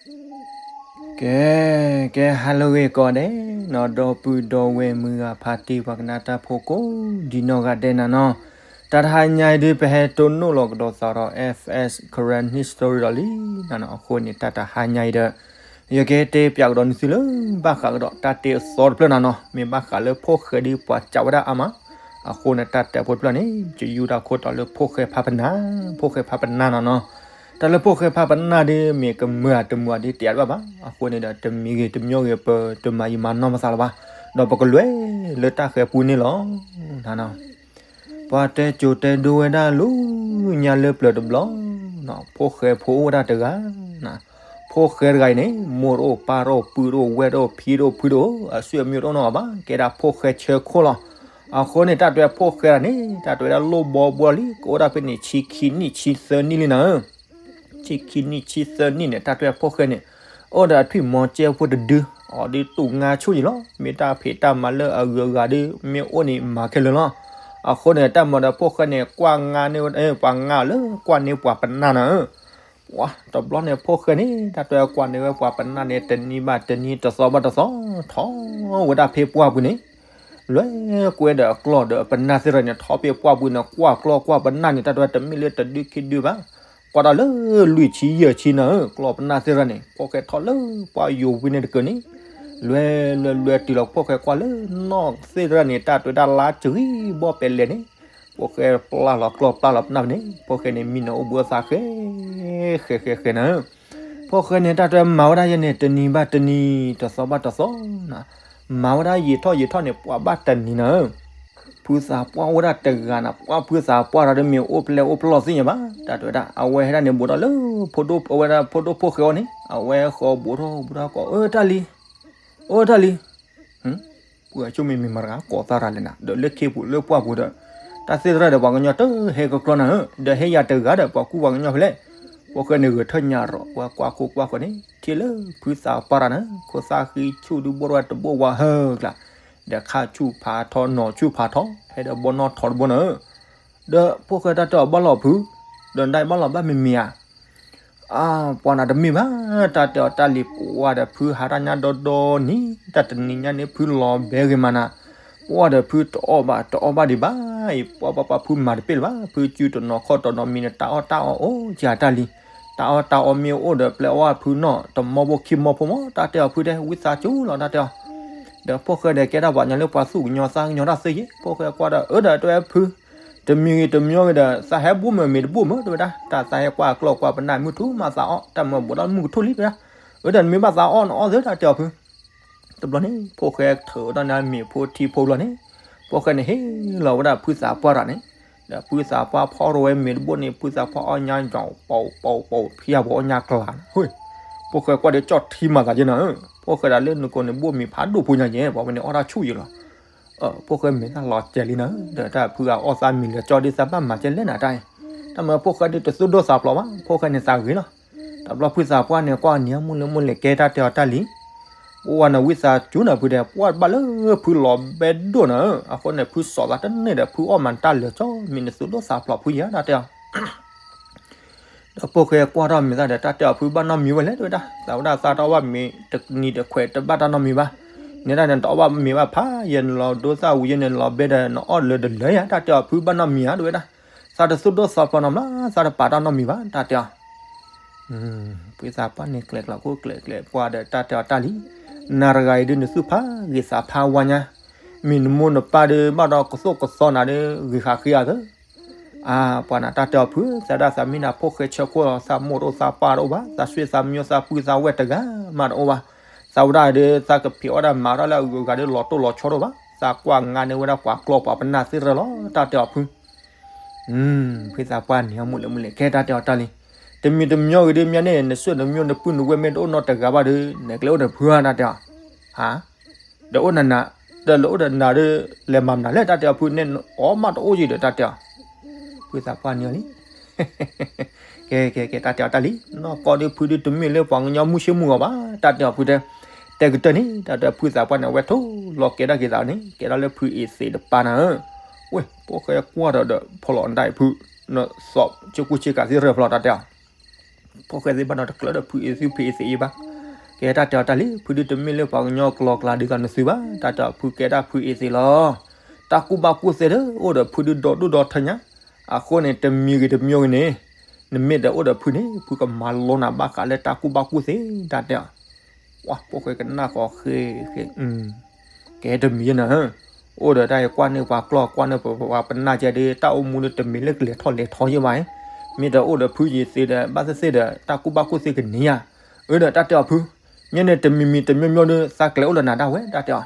ကဲ ကဲ ဟါလၢအဂ့ၤကိးဂၤဒဲးနီၤ ဒီပုၢ်ဒီဝဲၢ်မုၢ်ဂၤဖါတံၢ် ပှၤကနၣ်တၢ်ဖိကိးဒံနီၢ်ဂၤဒဲးနၤနီၤ, တၢ်တဟါညါအံၤဒုး ပဟဲတိၢ်နီၣ်လီၤကဒီးသးဒီး F S Karen History ဒီးလံနၤနီၤ, အဃိန့ၣ် တၢ်တဟါညါအံၤဒီး ယကဟဲတဲပၠးကဒီးနသုလၢ ဘၣ်ဃးကဒီးတၢ်တဲအသီတဖျၢၣ်နၤနီၤ, မ့ၢ်ဘၣ်ဃးလၢဖိၣ်ဃဲဒုး ပှၤစံးဝဲဒၣ်အါမး, အဃိန့ၣ် တၢ်တဲဖိတဖျၢၣ်န့ၣ် ယယူၢ်တၢ်ခိၣ်တီလၢဖိၣ်ဃဲဖးပနၢ်, ဖိၣ်ဃဲဖးပနၢ်နၤနီၤ, တၢ်လၢဖိၣ်ဃဲဖးပနၢ်ဒုး မ့ၢ်ကမၢအတမုာ်ဒုး တဲအါတဘၣ်ဘၣ်, အဃိန့ၣ်ဒီး တမံၤဂ့ၤတမံၤဂ့ၤ ပတမၤယံာ်မၤနီၢ်ပသးလၢၤဘၣ်, ဒီးပကလဲၤလၢတၢ်ဃဲၤပူန့ၣ်လီၤ. ပှၤတဲစိၤတဲဒိဝဲဒၣ်လၢညါလၢပျၢၤတဘျီ, ဖိၣ်ဃဲဖိအိၣ်ဝဲဒၣ်တဂၤ, ဖိၣ်ဃဲတဂၤအံၤန့ၣ် မိၢ်တအိၣ်ပၢ်တအိၣ် ပုၢ်တအိၣ်ဝဲၢ်တအိၣ် ဖံတအိၣ်ဖုတအိၣ် အဆွေမျိုးတအိၣ်နီတဂၤဘၣ်, ကဲဒၣ်ဖိၣ်ဃဲဆၢခိၣ်လီၤ. အဃိန့ၣ် တၢ်တဲဖိၣ်ဃဲတဂၤန့ၣ် တၢ်တဲဝဲဒၣ်လိၣ်ဘီဘှီလံ ကအိၣ်ဒၣ်ဖဲန့ၣ် ဆံခံနံၣ်ဆံသၢနံၣ်လံနၤဧၢ ဆံခံနံၣ်ဆံသၢနံၣ်န့ၣ် တၢ်တဲဖိၣ်ဃဲန့ၣ် အိၣ်ဒီးအထွံၣ်မီၤကဲဖိတဒု, အီၤဒုးတူၢ်ငါဆူၣ်ယံၤလီၤ. မ့ၢ်တၢ်ဖံးတၢ်မၤလၢအဂုၤအဂၤဒုး မ့ၢ်အိၣ်န့ၣ်မၤခဲလၢာ်လီၤ. အဃိန့ၣ် တၢ်မၤဒီးဖိၣ်ဃဲန့ၣ် ကွၢ်ငါန့ၢ်ဝဲ ပှၤငါလၢကွၢ်န့ၢ်ပှၤပနၢ်နၤဧၢ ပှၤတဘျီန့ၣ် ဖိၣ်ဃဲန့ၣ် တၢ်တဲကွၢ်န့ၢ်ဝဲပှၤပနၢ်န့ၣ် တနံၤဘၣ်တနံၤ တသီဘၣ်တသီ ထီၣ်ဝဲဒၣ်ဖဲပှၢ်ပူၤန့ၣ်, လွဲကွဲဒီးအကျီၢ်ဒီးအပနၢ်သ့ၣ်တဖၣ်န့ၣ် ထီၣ်ဖဲပှၢ်ပူၤန့ၣ် ကွၢ်ကျီၢ်ကွၢ်ပနၢ်န့ၣ် တၢ်တဲတမ့ၢ်လၢတဒုခံဒုဘၣ်, ကွၢ်တၢ်လၢလွံၢ်ဆံယဲၢ်ဆံနၤဧၢ ကျီၢ်ပနၢ်သ့ၣ်တဖၣ်န့ၣ် ဖိၣ်ဃဲထီၣ်လၢပှၢ်ယိာ်ဝံၤန့ၣ်တကၢၢ်န့ၣ်, လွဲလွဲလွဲတုၤလီၤဖိၣ်ဃဲကွၢ်လၢနီၢ်သ့ၣ်တဖၣ်န့ၣ် တၢ်တဲဒၣ်လါစရံဘီၣ်ပဲလဲၣ်န့ၣ်, ဖိၣ်ဃဲပျၢ်လီၤကျီၢ်ပျၢ်လီၤပနၢ်ဖဲန့ၣ် ဖိၣ်ဃဲန့ၣ် မံနီၤအိၣ်ဘှံးအသးဃဲ ဃဲဃဲဃဲနၤဧၢ ဖိၣ်ဃဲန့ၣ် တၢ်တဲမၤဝဲဒၣ်ယဲန့ၣ် တနံၤဘၣ်တနံၤ တသီဘၣ်တသီနၤ, မၤဝဲဒၣ်ယံာ်ထီၣ်ယံာ်ထီၣ်န့ၣ် ပှၤဘၣ်တနံၤနၤဧၢ ဖုသးပှၢ်အိၣ်ဝဲဒၣ်တဂၤနၤ, ပှၢ်ဖုသးပှၢ်တဂၤဒီးမ့ၢ်အိၣ်ဖျဲၣ်အိၣ်ဖျီၣ်သ့ၣ်ညါဘၣ်, တၢ်တဲဝဲဒၣ် အဝဲဟဲဒၣ်န့ၣ် ဘူးထီၣ်လၢ အဝဲဒၣ်ဖိဒိၣ်ဖိၣ်ဃဲအအိၣ်န့ၣ် အဝဲဃီဘူးထီၣ်ဘူးထီၣ်ကိး အၢတၢ်လံ, အၢတၢ်လံ ပှၤဆိကမိၣ်မ့ၢ်မတၤတဂၤကိးသးတၢ်လဲၣ်နၤ, ဒီးလၢခ့ပူၤလၢပှၢ်ပူၤဒီး တၢ်သ့ၣ်တဖၣ်ဒီး ပှၤကညီတဟဲကကျီနၤဧၢ, ဒီးဟဲယၤတဂၤဒီး ပှၤကူပှၤကညီဖဲလဲၣ်, ဖိၣ်ဃဲန့ၣ်ဂဲၤထၢၣ်ညါရီၤ ပှၤကွၢ်ခိၣ်ကွၢ်ဃၢၤန့ၣ် ထံၣ်လၢဖုသးပှၢ်တဂၤန့ၣ် ခိၣ်သၣ်ဃံဆူၣ်ဒုးဘိၣ်ဝဲတဘိၣ်ဝါဟၢကျါ, ဒီးခါဆူၣ်ဖးထီ နီၤဆူၣ်ဖးထီ ဟဲဒီးဘီနီၣ်ထိးတဘိနၤဧၢ, ဒီးဖိၣ်ဃဲတၢ်တဲအီၤဘၣ်လီၤဖု, ဒီးနဒၣ်ဘၣ်လီၤဘၣ်မ့မ့ၢ်ဧါ အါ ပှၤနၤတမ့ၢ်ဘၣ်, တၢ်တဲအီၤတၢ်လံၤ ပှၤဒီးဖုဟးတၢ်ညါဒီဒီနံၤ, တၢ်တနံၤညါန့ၣ် ဖုလီၤဘဲဂ့ၤမးနၤ, ပှၤဒီးဖုတအီၣ်ဘၣ် တအီၣ်ဘၣ်ဒံးဘၣ်အံၤ, ပှၤပှၤပှၤဖုမၤတပ့ၢ်လၢၤဘၣ်, ဖုစုတနီၤခီၣ်တနီၤမံၤန့ၣ် တၢ်အီၣ်တၢ်အီအိၣ်ကတၢၢ်တၢ်လံၤ, တၢ်အီၣ်တၢ်အီမ့ၢ်အိၣ်ဒီးပျဲအီၣ်ဖုနီၢ် တမီဘိခံမီဖိမး, တၢ်တဲအီၤဖုတဲ ဝံသးစူၤလီၤ တၢ်တဲအီၤ ဒီးဖိၣ်ဃဲဒီးကဲဒၣ်ပှၤကညီလၢပှၤသူၣ်ကညီၤသးကညီၤတၢ်သ့ယ့ၣ်, ဖိၣ်ဃဲကွၢ်ဒီး အၢ ဒီးတဲဝဲဖု, တမံၤဂ့ၤတမံၤဂ့ၤဒီး သးဟဲဘိၣ်မုာ်မ့ၤတဘိၣ်မုာ် တဲဝဲဒၣ်, တၢ်သးဟဲကွၢ်အကျီၢ်ကွၢ်ပနၢ်မုၢ်ထူၣ်မးသးအီၣ်, တၢ်မၤဘူးဒီးမုၢ်ကထူၣ်လံ တဲဝဲဒၣ်, အၢ ဒီးနမ့ၢ်ဘၣ်သးအီၣ်နအီၣ်သ့ တၢ်တဲအီၤဖု တဘျီန့ၣ် ဖိၣ်ဃဲထုးထီၣ်န့ၢ်မ့ၤဖိထံဖိဘျီန့ၣ်, ဖိၣ်ဃဲန့ၣ်ဟ့ၣ်လီၤဝဲဒၣ်ဖုသးပှၢ်တဂၤန့ၣ်, ဒီးဖုသးပှၢ်ဖီၣ်ထီၣ်ဝဲမ့ၤတဘိၣ်န့ၣ် ဖုသးပှၢ်အီၣ်ညါယီၤ ပီပီပီ ဖံယါပီအီၣ်ညါကျါန့ၣ်, ဖိၣ်ဃဲကွၢ်ဒီးကၠီၣ်ထံမၤသးယဲၢ်နၤဧၢ, ဖိၣ်ဃဲဒၣ်လၢနကိးန့ၣ်ဘိၣ်မ့ၤဖးဒိၣ်ဖိညါယဲၢ် ပှၤဝဲန့ၣ်အီၣ်တၢ်ဆူၣ်ယဲၢ်လီၤ ဖိၣ်ဃဲမ့ၢ်တၢ်လီၤစဲၤလံနၤဧၢ, ဒီးတၢ်ဖုဂၤအီၣ်သးမံၤလၢာ်ကၠီဒ်သးဘၣ်မၤကဲလဲၣ်နၤတၢ်အံၤ, တၢ်မၤဖိၣ်ဃဲဒ်တသူၣ်ဒိၣ်သးဖျိးဘၣ်, ဖိၣ်ဃဲန့ၣ်သးဂ့ၤလီၤ, တဘျီဖုသးပှၢ်န့ၣ်ကွၢ်နံၤအမုၢ်လၢမုၢ်လဲၤကဲတၢ်တဲအီၤတၢ်လံ, ပှၤနဝံသးစူၤနၤဖုဒီး ပှၢ်ဘၣ်လၢဖုလီၤဘဲဒိၣ်နၤဧၢ, အဃိန့ၣ် ဖုစိာ်သးတန့ၢ်ဒီး ဖုအီၣ်မၤတၢ်လၢာ်ကၠီ မ့ၢ်နသူၣ်ဒိၣ်သးဖျိးဖုယဲၢ်တၢ်တဲအီၤ ဒီးဖိၣ်ဃဲကွၢ်ထီၣ်မ့ၢ်သးဒီး တၢ်တဲအီၤဖုဘၣ်နီတမံၤဝဲလဲၣ် တဲဝဲဒၣ်, သးဝဲဒၣ်သးတအီၣ်ဘၣ်မ့ၤတနံၤတခွဲးတဘၣ်တၢ်နီတမံၤဘၣ်, န့ၣ်ဒၣ်န့ၣ် တအီၣ်ဘၣ်မ့ၤဘၣ်ဖး ယဲနလီၤဒိသၣ်ဝံၤယဲန့ၣ်လီၤဘဲဒီး နအီၣ်လၢာ်တလၢာ်ယါ တၢ်တဲအီၤဖုဘၣ်နီတမံၤဧါ တဲဝဲဒၣ်, သးတသူၣ်ဒိၣ်သးဖျိးနီတဘျီ သးတပာ်တၢ်နီတမံၤဘၣ် တၢ်တဲအီၤ ဖုသးပှၢ်န့ၣ်ကျဲးကျဲးခိၣ်ကျဲးကျဲးပှၢ်ဒီး တၢ်တဲအီၤတၢ်လံ, နၤတဂၤအံၤဒုး နသူၣ်ဖးဂ့ၤသးဖးဝါညါ, မ့ၢ်နမိၢ်နပၢ်ဒီး ဘၣ်ဒီးကသိၣ်ကသီနၤဒီး ဂ့ၤဃာ်ဃ့အီၤသၢ အါ ပှၤနၤတၢ်တဲအီၤဖု သးဒၣ်သးမ့ၢ်နၤဖိၣ်ဃဲဆၢခိၣ်လီၤ သးမိၢ်တအိၣ်သးပၢ်တအိၣ်ဘၣ် သးဆွေသးမျိုးသးပုၢ်သးဝဲၢ်တဂၤမးတအိၣ်ဘၣ်, သးဝဲဒၣ်ဒီး သးကဖံးအီၣ်ဒၣ်မၤအီၣ်ဒၣ်လၢအဂုၤအဂၤဒီး လီၤတိၢ်လီၤဆီတအိၣ်ဘၣ်, သးကွၢ်ငါန့ၢ်ဝဲဒၣ်ပှၤကျီၢ်ပှၤပနၢ်သ့ၣ်တဖၣ်လီၤ တၢ်တဲအီၤဖု ဖုသးပှၢ်န့ၣ် အမုၢ်လၢမုၢ်လဲၤကဲတၢ်တဲအီၤတၢ်လံ, တမံၤတမံၤဂ့ၤဒီးမ့ၢ်န့ၣ် နဆွေနမျိုးနပုၢ်နဝဲၢ်မ့ၢ်တအိၣ်နီတဂၤဘၣ်ဒီး နကျဲအိၣ်ဒီးဖုဧါ တၢ်တဲအီၤ, ဟါ ဒီးအိၣ်နနၤ, ဒီးလၢအိၣ်ဒီးနၤဒီး လဲၤမၤမနုၤလဲၣ် တၢ်တဲအီၤဖုန့ၣ် အီၣ်မးတအိၣ်ယံၤဒီး တၢ်တဲအီၤ, ဖုသးပှၢ်န့ၣ်လံ ကဲ ကဲ ကဲ တၢ်တဲအီၤတၢ်လံ, နီၢ်ကီၢ်ဒီးဖုဒုးတမ့ၢ်လၢပှၤကညီမုၢ်ဆ့ၣ်မုၢ်ဂီၤဘၣ် တၢ်တဲအီၤဖုတဲ, တဲကတၢၢ်န့ၣ် တၢ်တဲဖုသးပှၢ်န့ၣ် အဝဲထိၣ်လီၤကဲဒၣ်က့ၤသးန့ၣ် ကဲဒၣ်လၢဖုအ့ၣ်သ့းတပၤနၤဧၢ, ဝဲ ဖိၣ်ဃဲကွၢ်ဒီးဒီး ဖီလီၤနဒၣ်အံၤဖု, နသီၣ်ကၠိကူၣ်ဆ့ကၤသ့ၣ်ရၢၢ်ဖီလီၤ တၢ်တဲအီၤ ဖိၣ်ဃဲသ့ၣ်ဘၣ်ဒီးတကျၢၢ်ဒီးဖုအ့သ့ၣ်ဖုအ့သ့ၣ်အံၤဘၣ်. ကဲတၢ်တဲအီၤတၢ်လံ ဖုဒုတမ့ၢ်လၢပှၤကညီကျိၤကျါဒ်သိးနသုဘၣ် တၢ်တဲအီၤဖုကဲဒၣ်ဖုအ့သ့ၣ်လီၤ. တၢ်ကူၣ်ဘၣ်ကူၣ်သ့ဒီးအိၣ်ဒီးဖုဒုဒီဒူၣ်ဒီထၢညါ, အဃိန့ၣ် တမံၤဂ့ၤတမံၤဂ့ၤန့ၣ် နမ့ၢ်တအိၣ်ဒီးဖုန့ၣ် ဖုကမၤလိနၤဘၣ်ဃးလၢတၢ်ကူၣ်ဘၣ်ကူၣ်သ့ တၢ်တဲအီၤ ပှၤဖိၣ်ဃဲကနၣ်ဃီဃ့ဃ့, ကဲတမံၤယဲၢ်နၤ, အိၣ်ဒီးတၢ်အံၤကွၢ်န့ၢ်ပှၤကျီၢ်ကွၢ်န့ၢ်ပှၤပနၢ်ကဲဒီး တၢ်အိၣ်မူဒီးတမ့ၢ်လၢကလဲၤထီၣ်လဲၤထီယဲၢ်ဘၣ်, မ့ၢ်တအိၣ်ဒီးဖုယံၤသ့ဒီး ဘၣ်သ့ၣ်သ့ၣ်ဒီး တၢ်ကူၣ်ဘၣ်ကူၣ်သ့ကန့ၢ်ယၤ, အၢဒီးတၢ်တဲအီၤဖု, ညဲန့ၣ်တမံၤမံၤတမံၤမံၤဒီး သးကျဲၤအိၣ်လၢနၤဒၣ်ဝဲ တၢ်တဲအီၤ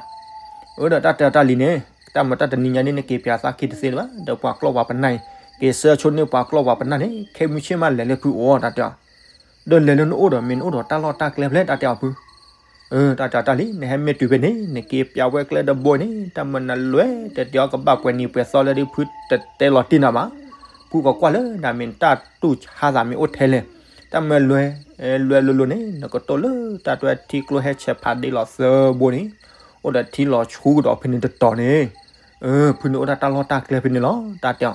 အၢဒီးတၢ်တဲအီၤတၢ်လံန့ၣ် တၢ်မၤတၢ်တနံၤညါန့ၣ် နက့ၤပၠးသးခံတသ့လၢၤဘၣ် ဒီးပှၤကျီၢ်ပှၤပနၢ်အံၤ, က့ၤဆှၢဆိန့ၢ်ပှၤကျီၢ်ပှၤပနၢ်န့ၣ် ခဲမုၢ်ဆ့ၣ်မးလဲၤလၢဖုအိၣ် တၢ်တဲအီၤ, ဒီးလဲၤလၢနအိၣ်ဒီးမ့ၢ်နအိၣ်ဒီးတၢ်လီၢ်တၢ်ကျဲဖဲလဲၣ် တၢ်တဲအီၤဖု, အၢ တၢ်တဲအီၤတၢ်လံ နဟဲမ့ၢ်တုၤဖဲန့ၣ် နက့ၤပၠးဝဲကျဲတဘိန့ၣ် တၢ်မၤနၤလွဲၢ်တဲတဲအီၤကဘၣ်ပှဲၤနံၤပှဲၤသီလၢဒ်ဖုတတဲလီၤတံၢ်နၤဘၣ်, ဖုကကွၢ်လၢနၤမ့ၢ်တၢ်တူၢ်ဆါသးမ့ၢ်အိၣ်ထဲလဲၣ်, တၢ်မၤလွဲၢ် လွဲၢ်လိၤလိၤန့ၣ် နကတိၢ်လၢတၢ်တွဲထံကျိဟဲဆဲးဖးဒ့လီၤသၢဘိန့ၣ်, အိၣ်ဒီးထံလီၤဆူကဒီးဖဲန့ၣ်တတီၤန့ၣ်, အၢ ဖုန့ၣ်အိၣ်ဒၣ်တၢ်လီၢ်တၢ်ကျဲဖဲန့ၣ်လီၤ တၢ်တဲအီၤ,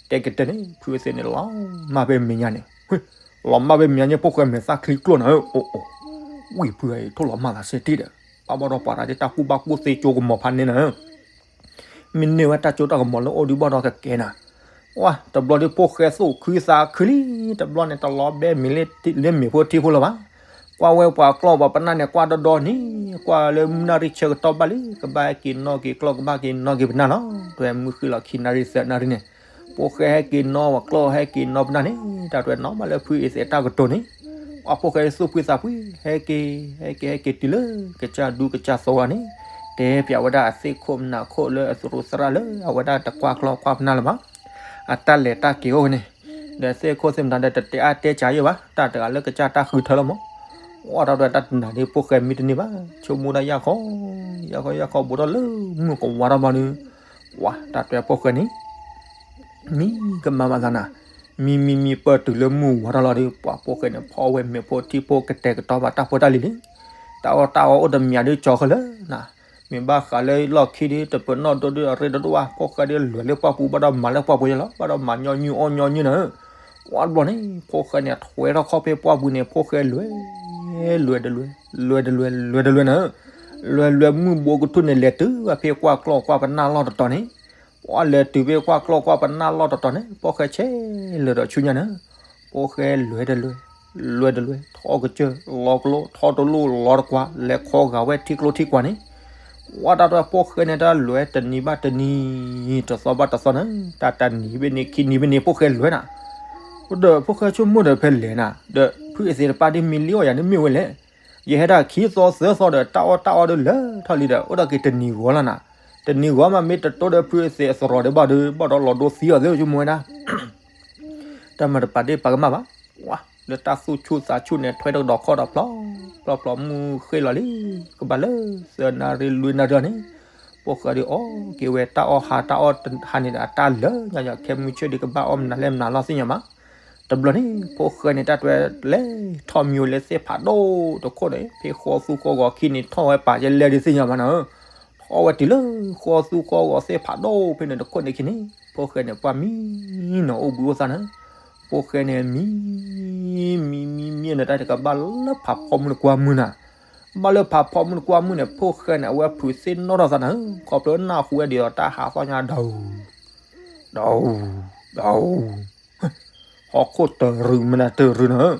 တဲကတၢၢ်န့ၣ် ဖုသ့ၣ်န့ၣ်လီၤမၢ်ဖဲမဲာ်ညါန့ၣ်, လီၤမၢ်ဖဲမဲာ်ညါန့ၣ် ဖိၣ်ဃဲမဲာ်သၣ်ချံကျိၣ်နၤဧၢ, အိၣ်အိၣ်, ဝံၤဖုအံၤထိၣ်လီၤမၢ်သးစ့ၢ်တံၢ်ဒီး, ဘၣ်ဘၣ်ဒီးပှၤတၢ်ဒ်တၢ်ကူၣ်ဘၣ်ကူၣ်သ့ကၠိကမီၤဖးန့ၢ်နၤဧၢ မ့ၢ်န့ၢ်ဝဲတၢ်ကၠိတၢ်ကမီၤလၢအိၣ်ဒံးဘၣ်ဒီးကကဲနၤ, ဝါ တဘျီဒ်ဖိၣ်ဃဲသူၣ်ခုသးခုလံ, တဘျီန့ၣ် တလီၤဘဲမ့ၢ်လၢမ့ၢ်ဖိထံဖိလၢၤဘၣ်, ကွၢ်ဝဲပှၤကျီၢ်ပှၤပနၢ်န့ၣ် ကွၢ်ဒီဒီနံၤ, ကွၢ်လၢမုၢ်နၣ်ရံၣ်ဆၢကတီၢ်ဘၣ်လံ ကဘၣ်ဟဲက့ၤနီၣ်က့ၤကျီၢ် ကဘၣ်က့ၤနီၣ်က့ၤပနၢ်လီၤ, တွဲမုၢ်ဃ့ၢ်လီၤခံနၣ်ရံၣ်သၢနၣ်ရံၣ်န့ၣ်, ဖိၣ်ဃဲဟဲက့ၤနီၣ်ပှၤကျီၢ် ဟဲက့ၤနီၣ်ပနၢ်န့ၣ် တၢ်တွဲနီၣ်ဘၣ်လၢဖုအ့သ့ၣ်တၢ်ကတိၤန့ၣ်, ပှၤဖိၣ်ဃဲသူၣ်ဖှံသးဖှံ ဟဲက့ၤ ဟဲက့ၤ ဟဲက့ၤတုၤလၢ ကစၢ်ဒူကစၢ်သိးဂၤန့ၣ်, တဲပၠးဝဲဒၣ်အသ့ၣ်ခိၣ်မနၤခိၣ်လၢအသရူးသရၣ်လၢအဝဲဒၣ်တကွၢ်ကျီၢ်ကွၢ်ပနၢ်လၢၤဘၣ်, အတၢ်လဲၤတၢ်က့ၤအိၣ်ဝဲန့ၣ်, ဒီးသ့ၣ်ခိၣ်သ့ၣ်မတၤဒီးတတဲအါတဲကၢယဲၢ်ဘၣ်, တၢ်တဂၤလၢကစၢ်တၢ်ဃုထၢလီၤမး, အိၣ်တၢ်တွဲတၢ်တနၤဒ်ဖိၣ်ဃဲမံတန့ၢ်ဘၣ်, ဆိကမိၣ်ဒၣ်ယၢ်ခီ, ယၢ်ခီယၢ်ခီဘူးထီၣ်လၢမုၢ်ကဝါထီၣ်ဘျီဒီး, ဝါ တၢ်တွဲဖိၣ်ဃဲန့ၣ် မံကမၤဘၣ်သးနၤ, မံမံမံပၢၢ်တုၤလၢမုၢ်ဝါထီၣ်လီၤဒီး ပှၤဖိၣ်ဃဲန့ၣ် ဖီၣ်ဝဲမ့ၤဖိထံဖိကတဲာ်ကတီၤဘၣ်တၢ်ဖိတၢ်လံၤလံ, တၢ်အီၣ်တၢ်အီအိၣ်တမံၤဒ်ကၠီၤဃၢလၢနၤ, မ့ၢ်ဘၣ်ဃးလၢလီၢ်ခံဒီး တပနီၣ်ဒိၣ်ဒိၣ်အရ့ဒိၣ်ဒိၣ်ဘၣ်, ဖိၣ်ဃဲဒီးလဲၤလၢပှၢ်ပူၤဘၣ်ဒီးမၤလၢပှၢ်ပူၤယဲလီၤ, ဘၣ်ဒီးမၤညီနုၢ်အီၣ်ညီနုၢ်နၤ, ဝါတဘျီန့ၣ် ဖိၣ်ဃဲန့ၣ် ထွဲထီၣ်ခီၣ်ဖဲပှၢ်ပူၤန့ၣ် ဖိၣ်ဃဲလွဲၢ် လွဲၢ်တလွဲၢ် လွဲၢ်တလွဲၢ် လွဲၢ်တလွဲၢ်နၤ, လွဲၢ်လွဲၢ်မုၢ်ဘိကထူၣ်န့ၣ် လဲၤတုၤဝဲဖဲကွၢ်ကျီၢ်ကွၢ်ပနၢ်လီၢ်တတီၤန့ၣ်, ပှၤလဲၤတုၤဖဲကွၢ်ကျီၢ်ကွၢ်ပနၢ်လီၢ်တတီၤန့ၣ် ဖိၣ်ဃဲဆဲးလၢာ်ဒီးဆူညါနၤ, ဖိၣ်ဃဲလွဲၢ်တလွဲၢ် လွဲၢ်တလွဲၢ် ထီၣ်ကစၢၢ် လီၤကလိ ထီၣ်တလိၣ်လီၤတကွၢ် လဲၤခီဂာ်ဝဲထံကျိထံကွၢ်န့ၣ်, ဝါတၢ်တွဲဖိၣ်ဃဲန့ၣ် တၢ်လွဲၢ်တနံၤဘၣ်တနံၤ တသီဘၣ်တသီနၤ, တၢ်တနံၤဘၣ်န့ၣ် ခံနံၤဘၣ်န့ၣ် ဖိၣ်ဃဲလွဲၢ်နၤ ဒီးဖိၣ်ဃဲဆိကမိၣ်ဒီးဖဲလဲၣ်နၤ ဒီးဖုအ့သ့ၣ်တပၢ်ဒ်မ့ၢ်လံအီၣ်ယၤန့ၣ်မ့ၢ်ဝဲလဲၣ်, ယဟဲဒၣ်ခံသီသၢသီဒီး တၢ်အီၣ်တၢ်အီဒီးလၢာ်ထီၣ်လံဒီး အိၣ်ဒီးက့ၤတနံၤဂီၤလီၤနၤ, တနံၤဂီၤမးမ့ၢ်တတိဒီးဖုအ့သ့ၣ်အသရိာ်ဒီးဘၣ်ဒီး ဘၣ်ဒီးလီၤဒိသံအီၤသ့ဆိကမိၣ်ဝဲဒၣ် တၢ်မၤတပာ်ဒ့ၣ်ပာ်ကမၣ်ဘၣ်, ဝါ လၢတၢ်သူၣ်ဆူၣ်သးဆူၣ်န့ၣ် ထွဲတကဒီးခီၣ်ဒီးဖျီ ဖျီဖျီမုၢ်ဃ့ၢ်လီၤလံ, ကဘၣ်လၢသၢနၣ်ရံၣ်လွံၢ်နၣ်ရံၣ်အီၤန့ၣ်, ဖိၣ်ဃဲဒီးအီၣ်က့ၤဝဲတၢ်အီၣ်ဟါတၢ်အီၣ်ဟါန့ၣ်ဒီး အတၢ်လၢာ်ညါယီၤ ခဲမုၢ်ဆ့ၣ်ဒီးကဘၣ်အီၣ်မနုၤလဲၣ်မနုၤလီၤသ့ၣ်ညါမး, တဘျီန့ၣ် ဖိၣ်ဃဲန့ၣ်တၢ်တွဲလဲၤထီၣ်မံဝဲလၢသ့ၣ်ဖးဒိၣ်တခိၣ်န့ၣ် ဖဲဃီသူဃီဂီၤခံန့ၣ် ထီၣ်ဝဲပာ်ယဲလဲၣ်ဒ်သ့ၣ်ညါမးနၤ, ထီၣ်ဝဲတုၤလၢဃီသူဃီဂီၤသ့ၣ်ဖးဒိၣ်ဖဲန့ၣ်တခိၣ်န့ၣ်ခံန့ၣ် ဖိၣ်ဃဲန့ၣ် ပှၤမံနီၤအိၣ်ဘှံးအိၣ်သါနၤ, ဖိၣ်ဃဲန့ၣ်မံ မံမံမံန့ၣ် တၢ်တကဘၣ်လၢဖးဖီမုၢ်တကွၢ်မုၢ်နၤ, ဘၣ်လၢဖးဖီမုၢ်တကွၢ်မုၢ်န့ၣ် ဖိၣ်ဃဲန့ၣ် အဝဲဖုးသ့ၣ်နီၣ်ထီၣ်သးနၤ, ခီဖျိနၢ်ဟူဝဲဒ်သိးတၢ်ဟးသီၣ်ညါဒီး ဒီး ဒီး ဟီၣ်ခိၣ်တရူးမနုၤတရူးနၤ,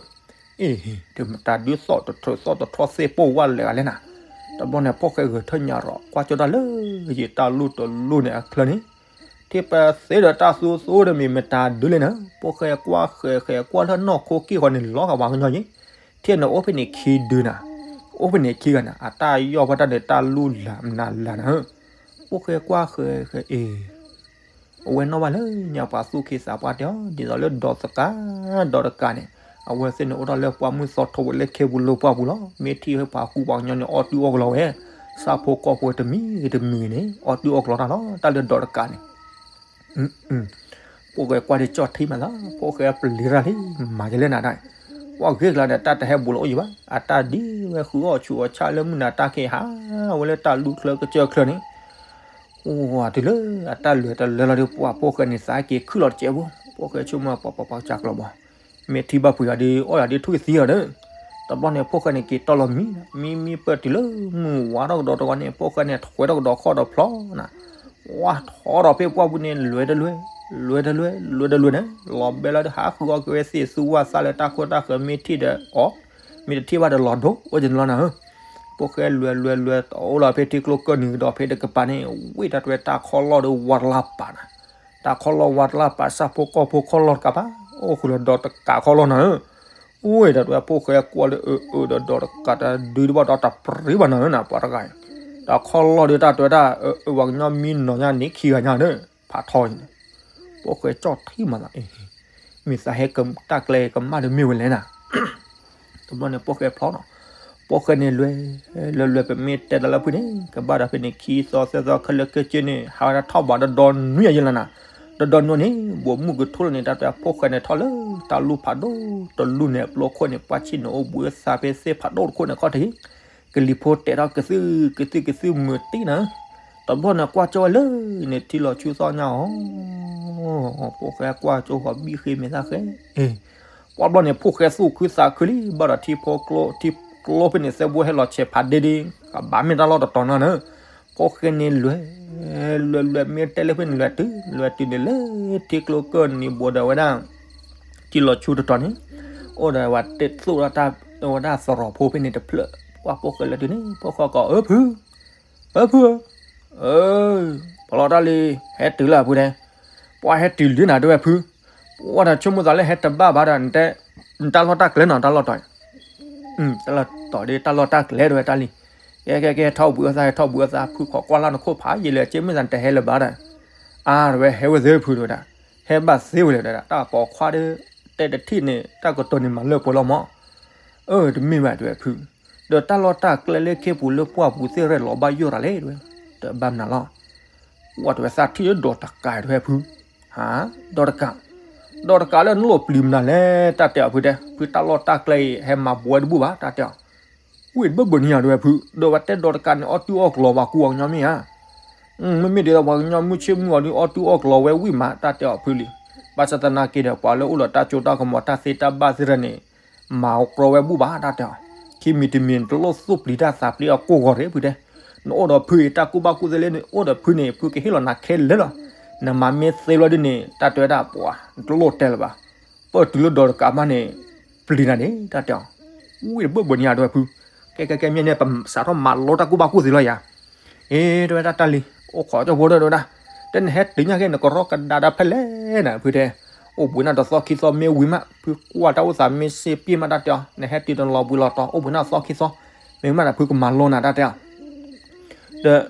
အ့ တမတၤဒုးသီၣ်တထြၢးသီၣ်တထြီၣ်သ့ၣ်ပိၢ်ဝဲလဲၣ်ဂၤလဲၣ်နၤ, တဘျီန့ၣ် ဖိၣ်ဃဲဂဲၤထၢၣ်ညါရီၤ ကွၢ်ကၠီတၢ်လၢယံာ်တၢ်လူၢ်တလူၢ်န့ၣ်အချၢန့ၣ်, ထံၣ်ပသ့ဒီးတၢ်သူသူဒီးမ့ၢ်မတၤဒုးလဲၣ်နၤ, ဖိၣ်ဃဲကွၢ်ဃဲၤဃဲၤကွၢ်လၢနီၢ်ခိက့ၢ်ဃီန့ၣ် လီၤဂာ်ပှၤကညီယံၤ, ထံၣ်န့ၣ်အိၣ်ဖဲန့ၣ်ခံဒုနၤ, အိၣ်ဖဲန့ၣ်ခံဂၤနၤ အတၢ်ယီၢ်ပှၤတၢ်န့ၣ်တၢ်လူၢ်လၢ်မနုၤလၢ်နၤ, ဖိၣ်ဃဲကွၢ်ဃဲၤဃဲၤအ့ အဝဲနီၣ်ဘၣ်လၢညါပှၤသူၣ်က့သးပှၢ်တဲအီၤ ဒ်သိးလၢဒီးသကး ဒီးတကးန့ၣ် အဝဲသ့ၣ်န့ၣ်အိၣ်ထီၣ်လၢပှၢ်မုၢ်သီထိဝဲလၢခဲပူၤလၢပှၢ်ပူၤလီၤ. မ့ၢ်ထံၣ်ဝဲပှၤကူပှၤကညီန့ၣ် အီၣ်တုၤအီၣ်ကလီဝဲ, ဆၣ်ဖိကီၢ်ဖိတမံၤဂ့ၤတမံၤဂ့ၤန့ၣ် အီၣ်တုၤအီၣ်ကလီတၢ်လီၤ. တၢ်လၢဒီးတကးန့ၣ် ဖိၣ်ဃဲကွၢ်ဒ်ကၠီၣ်ထံမးသး ဖိၣ်ဃဲပျံၤတၢ်လံ မၤယလဲၣ်နၤတၢ်, ပှၤဂ့ၢ်ကျါဒီးတၢ်တဟဲဘူးလၢအိၣ်ယံၤဘၣ်, အတၢ်ဒ်ဝဲဃုအီၣ်ဆူးအီၣ်ဆၣ်လၢမုၢ်နၤတၢ်က့ၤဟး, အဝဲလၢတၢ်လူၢ်ချၢကစၢၢ်ချၢန့ၣ် အိၣ်ဝဲတုၤလၢအတၢ်လဲၤတလၢလီၤဒီး ပှၤဖိၣ်ဃဲန့ၣ်သးက့ၤခုၣ်လီၤတစဲးဖိ, ဖိၣ်ဃဲဆိကမိၣ်ပှၤပှၤပှၤကစၢ်ကျီဘီ, က မ့ၢ်ထံၣ်ဘၣ်ပှ့ၤယၤဒီး အီၣ်ယၤဒီးထွံၣ်သံအီၤဒီး, တဘျီန့ၣ် ဖိၣ်ဃဲန့ၣ်က့ၤတီၢ်လီၤမံ, မံမံပၢၢ်တုၤလၢမုၢ်ဝါထီၣ်ကဒီးတဂီၤန့ၣ် ဖိၣ်ဃဲန့ၣ် ထွဲထီၣ်ကဒီးခီၣ်ဒီးဖျီနၤ, ဝါထီၣ်ဒီးဖဲပှၢ်ပူၤန့ၣ် လွဲတလွဲ, လွဲတလွဲ လွဲတလွဲန့ၣ် လီၤဘဲလီၤဒီး ဟးဃုအီၣ်က့ၤဝဲသ့ၣ်သူဝၣ်သၣ်လၢတၢ်ခိတၢ်ဃၢၤ မ့ၢ်ထံၣ်ဒီးအီၣ်, မ့ၢ်တထံၣ်ဘၣ်ဒီးလီၤဒိအိၣ်က့ၤန့ၣ်လီၤနၤဧၢ. ဖိၣ်ဃဲလွဲလွဲလွဲ တအိၣ်လီၤဖဲထံကျိကၢၢ်နံၤကဒီးဖဲတကပၤန့ၣ် ဝ့ၢ်တၢ်တွဲတၢ်ခီၣ်လီၢ်ဒီးဝါတလၢ်ပာ်နၤ, တၢ်ခီၣ်လီၢ်ဝါတလၢ်ပာ် ဆၣ်ဖိကီၢ်ဖိခီၣ်လီၢ်တကပၤ, အိၣ်ဃုာ်လၢဒီးတကးခီၣ်လီၢ်နၤဧၢ. ဝ့ၢ်တၢ်တွဲဖိၣ်ဃဲကွၢ်လၢအအၢဒီးဒီးတကးတဒုတဘၣ်ဒီးတပရံဘၣ်နၤဧၢနၤ ပှၤတဂၤအံၤ, တၢ်ခီၣ်လီၢ်ဒီးတၢ်တွဲတၢ်အၢ ပှၤကညီမံနီၤညါန့ၣ်ခံဂၤညါန့ၣ် ဖးထီအံၤန့ၣ်, ဖိၣ်ဃဲကၠီၣ်ထံမးသးအံၤ, မ့ၢ်သးဟဲကတၢ်ကျဲကမၣ်ဒီးမ့ၢ်ဝဲလဲၣ်နၤ တဘျီန့ၣ် ဖိၣ်ဃဲဖျီနီၤ, ဖိၣ်ဃဲန့ၣ်လွဲ, လွဲလွဲ ပမ့ၢ်တဲတၢ်လၢဖုန့ၣ် ကဘၣ်ဒီးဖဲန့ၣ် ခံသီသၢသီခဲလၢာ်ခဲဆ့န့ၣ် ဟးဝဲဒၣ်ထီၣ်ဘးဒီဒီနွံအယဲၢ်လီၤနၤ, ဒီဒီနွံန့ၣ် ဘိးမုၢ်ကထိလီၤန့ၣ် တၢ်တဲဖိၣ်ဃဲန့ၣ်ထီၣ်လၢ တၢ်လူၢ်ဖးဒိၣ်တလူၢ်န့ၣ် အပျိခိၣ်န့ၣ် ပှၢ်ဆံၣ်န့ၣ် အိၣ်ဘှံးသးဖဲသ့ၣ်ဖးဒိၣ်တခိၣ်န့ၣ်ခီၣ်ထံး ကလံၤဖိတဲထီၣ်ကသုၣ်ကသုၣ်ကသုၣ်မုာ်တ့ၢ်နၤ, တဘျီန့ၣ် ကွၢ်ကၠီဝဲလၢန့ၣ် ထံလီၤဆူသီညါအီၤ, ဖိၣ်ဃဲကွၢ်ကၠီဃီၤဘံၣ်ဃ့မဲာ်သၣ်ဃဲ, ပှၢ်ဘျီန့ၣ် ဖိၣ်ဃဲသူၣ်ခုသးခုလံ ဘၣ်ဒီးထံဖိကျိ ထံကျိဖဲန့ၣ် သဲဘိဟဲလီၤဆဲးဖးဒ့ဒ့, ကဘၣ်မ့ၢ်တၢ်လီၢ်တတီၤနၤနၤ, ဖိၣ်ဃဲန့ၣ်လွဲ, လွဲလွဲ မ့ၢ်တဲလၢဖဲန့ၣ် လွဲတုၤ လွဲတုၤန့ၣ်လၢထံကျိကၢၢ်နံၤဘိးဒီးဝဲဒၣ် ထံလီၤဆူတတီၤန့ၣ်, အိၣ်ဒီးဝဲတဲသိၣ်ဒီးတၢ် ဝဲဒၣ်သရိာ်ဖိဖဲန့ၣ်တဖျၢၣ်, ပှၢ်ဖိၣ်ဃဲလၢတုၤန့ၣ် ဖိၣ်ဃဲကိး အၢဖု, အၢဖုဧၢ, အၢ, ဖီလီၤတၢ်လံ, ဟဲတုၤလၢဖုတဲ, ပှၢ်ဟဲတုၤလံနၤတဲဝဲဖု, ပှၢ်ဒီးဆိကမိၣ်သးလၢဟဲတဘၣ်ဘၣ်ဒီး နတဲ, နတၢ်လီၢ်တၢ်ကျဲနီၤ တၢ်လီၢ်တီၤ တၢ်လီၢ်တီၤဒ်တၢ်လီၢ်တၢ်ကျဲတဲဝဲတၢ်လံ, ကဲကဲကဲ ထီၣ်ဘှံးအသး ဟဲထီၣ်ဘှံးအသး ဖုခိးကွၢ်လၢနခိၣ်ဖးယံာ်လၢာ် က့မ့ၢ်သးနတဟဲလၢၤဘၣ်ဒီး, အါ တဲဝဲ ဟဲဝဲသ့ဖုတဲဝဲဒၣ်, ဟဲဘၣ်သ့ဝဲလဲၣ်တဲဝဲဒၣ် တၢ်ပိာ်ခွါဒီး တဲတထံၣ်န့ၣ် တၢ်ကတိၤန့ၣ်မၤလၢပှဲၤလီၤမး, အၢ တမ့ၢ်ဘၣ်တဲဝဲဖု, ဒီးတၢ်လီၢ်တၢ်ကျဲလၢခ့ပူၤလၢပှၢ်ပူၤသ့ၣ်ရဲၣ်လီၤဘၣ်ယိၣ်တၢ်လဲၣ်တဲဝဲ, တဘၣ်မနုၤလီၤ ဝဲတဲဝဲသးထံၣ်လၢဒီးတကးတဲဝဲဖု, ဟါ, ဒီးတကး, ဒီးတကးလၢနလိၣ်ပျံၤမနုၤလဲၣ် တၢ်တဲအီၤဖုတဲ ဖုတၢ်လီၢ်တၢ်ကျဲအံၤ ဟဲမၤဘှီဝဲတဘူၣ်ဘၣ် တၢ်တဲအီၤ, ဝံၣ်တဘၢၣ်ဘၢၣ်န့ၣ်ယၤတဲဝဲဖု, ဒီးဝဲတဲဒီးတကးန့ၣ် အီၣ်တူၢ်အီၣ်ကလီၤပှၤကူပှၤကညီမ့ၢ်ဧါ, မ့မ့ၢ်ဒ်သိးပှၤကညီမုၢ်ဆ့ၣ်မုၢ်ဂီၤဒုး အီၣ်တူၢ်အီၣ်ကလီၤဝဲဝံၣ်မး တၢ်တဲအီၤဖုလံ, ဘၣ်ဆၣ်သနာ်က့ဒီး ပှၤလၢအိၣ်ဒီးတၢ်စိတၢ်ကမီၤတၢ်သ့တၢ်ဘၣ်သ့ၣ်တဖၣ်န့ၣ် မၤအီၤကြီဝဲဘူၣ်ဘၣ် တၢ်တဲအီၤ, ခံမံၤတမံၤ နတလိၣ်သူၣ်ပျံၤတၢ်သးပျံၤအီၤကိၢ်ဂီၤတဂ့ၤ ဖုတဲ, နအိၣ်ဒီးဖုအံၤ တၢ်ကူၣ်ဘၣ်ကူၣ်သ့လၢနအိၣ်ဒီးဖုန့ၣ် ဖုကဟ့ၣ်လီၤနၤခဲလၢာ်လီၤ, နမၤမ့ၢ်သ့လီၤဒ်န့ၣ် တၢ်တဲဝဲဒၣ်ပှၤ နတလိၣ်တဲလၢၤဘၣ်, ပၢၢ်တုၤလၢဒီးတကးမးန့ၣ် ပျံၤနၤန့ၣ် တၢ်တဲအီၤ, ဝံၣ်တဘၢၣ်ဘၢၣ်န့ၣ်ယၤတဲဝဲဖု, ကဲကဲကဲ မ့ၢ်န့ၣ် ပစးထီၣ်မၤလိတၢ်ကူၣ်ဘၣ်ကူၣ်သ့လီၤယၤ အ့ တဲဝဲဒၣ်တၢ်လံၤ, အိၣ်ခိးကၠီဖိဒီးတဲဝဲဒၣ်, တဲနဟဲတုၤညါက့ၤ နကရီကဒါဒီးဖဲလဲၣ်နၤ ဖုတဲ, အိၣ်ဘှံးနၤတသီခံသီမ့ၢ်ဝံၤမး ဖုကွၢ်တၢ်အိၣ်သးမ့ၢ်စ့ပ့ၢ်မး တၢ်တဲအီၤ, နဟဲတုၤတလီၤဘှံးလီၤတီၤ အိၣ်ဘှံးနၤသီခံသီ, မ့ၢ်ဝံၤမးဒီး ဖုကမၤလိနၤ တၢ်တဲအီၤ, ဒီး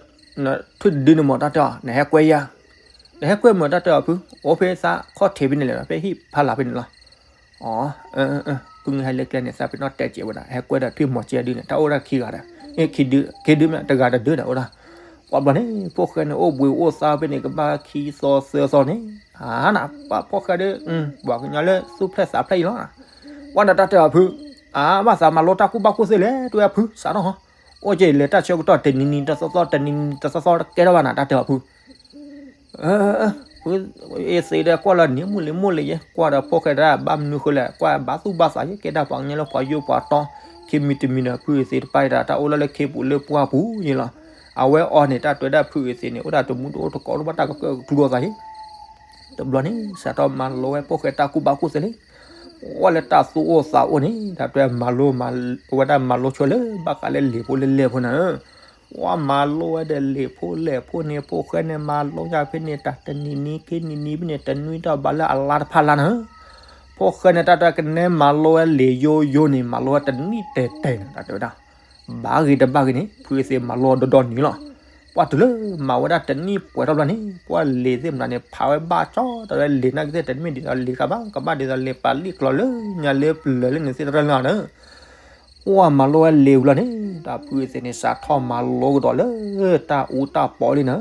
ထွံၣ်တဒုန့ၣ်မး တၢ်တဲအီၤ နဟဲကွဲယၤ, နဟဲကွဲမး တၢ်တဲအီၤဖု, အိၣ်ဖဲသးခီၣ်ထံးဖဲန့ၣ်လဲၣ် ဖဲဟံၣ်ဖးလၢ်ဖဲန့ၣ်လီၤ အ ဖုဟဲလၢကျဲန့ၣ် သးပ့ၤနီၣ်တဲကဲးဝဲဒၣ် ဟဲကွဲဒီးထွံၣ်မီၤကဲဒုန့ၣ် တၢ်အိၣ်ဒၣ်ခံဂၤဒီး ခံဒု ခံဒုမ့ၢ်တဂၤတဒုဒီးအိၣ်ဒၣ်, ပှၤဘျီန့ၣ် ဖိၣ်ဃဲန့ၣ် အိၣ်ဘှံးအိၣ်သါဖဲန့ၣ် ကဘၣ်ခံသီသၢသီန့ၣ်, အန ပှၤဖိၣ်ဃဲဒီး ပှၤကညီလၢသူၣ်ဖျဲၣ်သးဖျဲၣ်အံၤလီၤ, ပှၤဒီးတၢ်တဲအီၤဖု, အ ဘၣ်သးမၤလိတၢ်ကူၣ်ဘၣ်ကူၣ်သ့လဲၣ် တဲဝဲဖု စးထီၣ်ဟီ, အိၣ်က့ၤလဲၤတၢ်ဆၢကတီၢ်တနံၤနံၤတသီသီ တနံၤနံၤတသီသီတကဲထီၣ်ဘၣ်နၤ တၢ်တဲအီၤဖု ဖုအ့သ့ဒီးကွၢ်လၢနံၤမိၢ်လံၤမိၢ်လံၤယဲ ကွၢ်ဒီးဖိၣ်ဃဲတၢ်ဘၣ်မနုၤဃိလဲၣ် ကွၢ်ဘၣ်သူၣ်ဘၣ်သးယဲ ကဲဒၣ်ပှၤကညီလၢပှၤယိၣ်ပှၤတီ, ခံမံၤတမံၤဒီး ဖုအ့သ့တပၢ်တၢ် တၢ်အိၣ်လၢလၢခ့ပူၤလၢပှၢ်ပူၤယဲလီၤ, အဝဲအီၤန့ၣ် တၢ်တွဲဒၣ်ဖုအ့သ့န့ၣ် အိၣ်ဒၣ်တမူတအိၣ်တကိးတဘၣ်တၢ်ကကျၢၢ်ကကျူအသးယဲ တဘျီန့ၣ် စးထီၣ်မၤလိဝဲဖိၣ်ဃဲတၢ်ကူၣ်ဘၣ်ကူၣ်သ့လံ, ပှၤလၢတၢ်သူၣ်အိၣ်သးအိၣ်န့ၣ် တၢ်တွဲမၤလိ ဝဲဒၣ်မၤလိဆိလၢဘၣ်ဃးလၢလံာ်ဖိလၢလဲၢ်ဖိနၤ, ပှၤမၤလိဝဲဒီးလံာ်ဖိလဲၢ်ဖိန့ၣ် ဖိၣ်ဃဲန့ၣ် မၤလိညါဖဲန့ၣ် တၢ်တနံၤနံၤခံနံၤနံၤဖဲန့ၣ် တနွံတီၢ်ဘၣ်လၢအလါတဖၣ်လါနၤ, ဖိၣ်ဃဲန့ၣ် တၢ်တွဲကနဲမၤလိဝဲလံာ်ယိယိန့ၣ် မၤလိဝဲတနံၣ်တဲာ်တဲာ်န့ၣ် တၢ်တဲဝဲဒၣ် ဘၣ်ဂ့ၤတဘၣ်ဂ့ၤန့ၣ် ဖုအ့သ့မၤလိဒီဒီနံၤလီၤ, ပှၤတုၤလၢမၤဝဲဒၣ်တနံၣ်ပှဲၤထီၣ်ဘျီန့ၣ် ပှၤလံာ်သ့ၣ်မနုၤန့ၣ် ဖးဝဲဘၣ်ကၠီ တၢ်လၢလံာ်နာ်က့သ့ၣ်တမ့ၢ်ဒ်သိးလံာ်ခါဘၣ် ကဘၣ်ဒ်သိးလံာ်ပာ်လံာ်ကျိာ်လၢညါလၢပျၢၤလၢန့ၣ်သ့ၣ်တဖၣ်လၢနၤ, ပှၤမၤလိဝဲလံာ်ဝံၤလီၤန့ၣ် တၢ်ဖုအ့သ့ၣ်န့ၣ် စးထီၣ်မၤလိကဒီးလၢ တၢ်အူတၢ်ပီလံနၤ,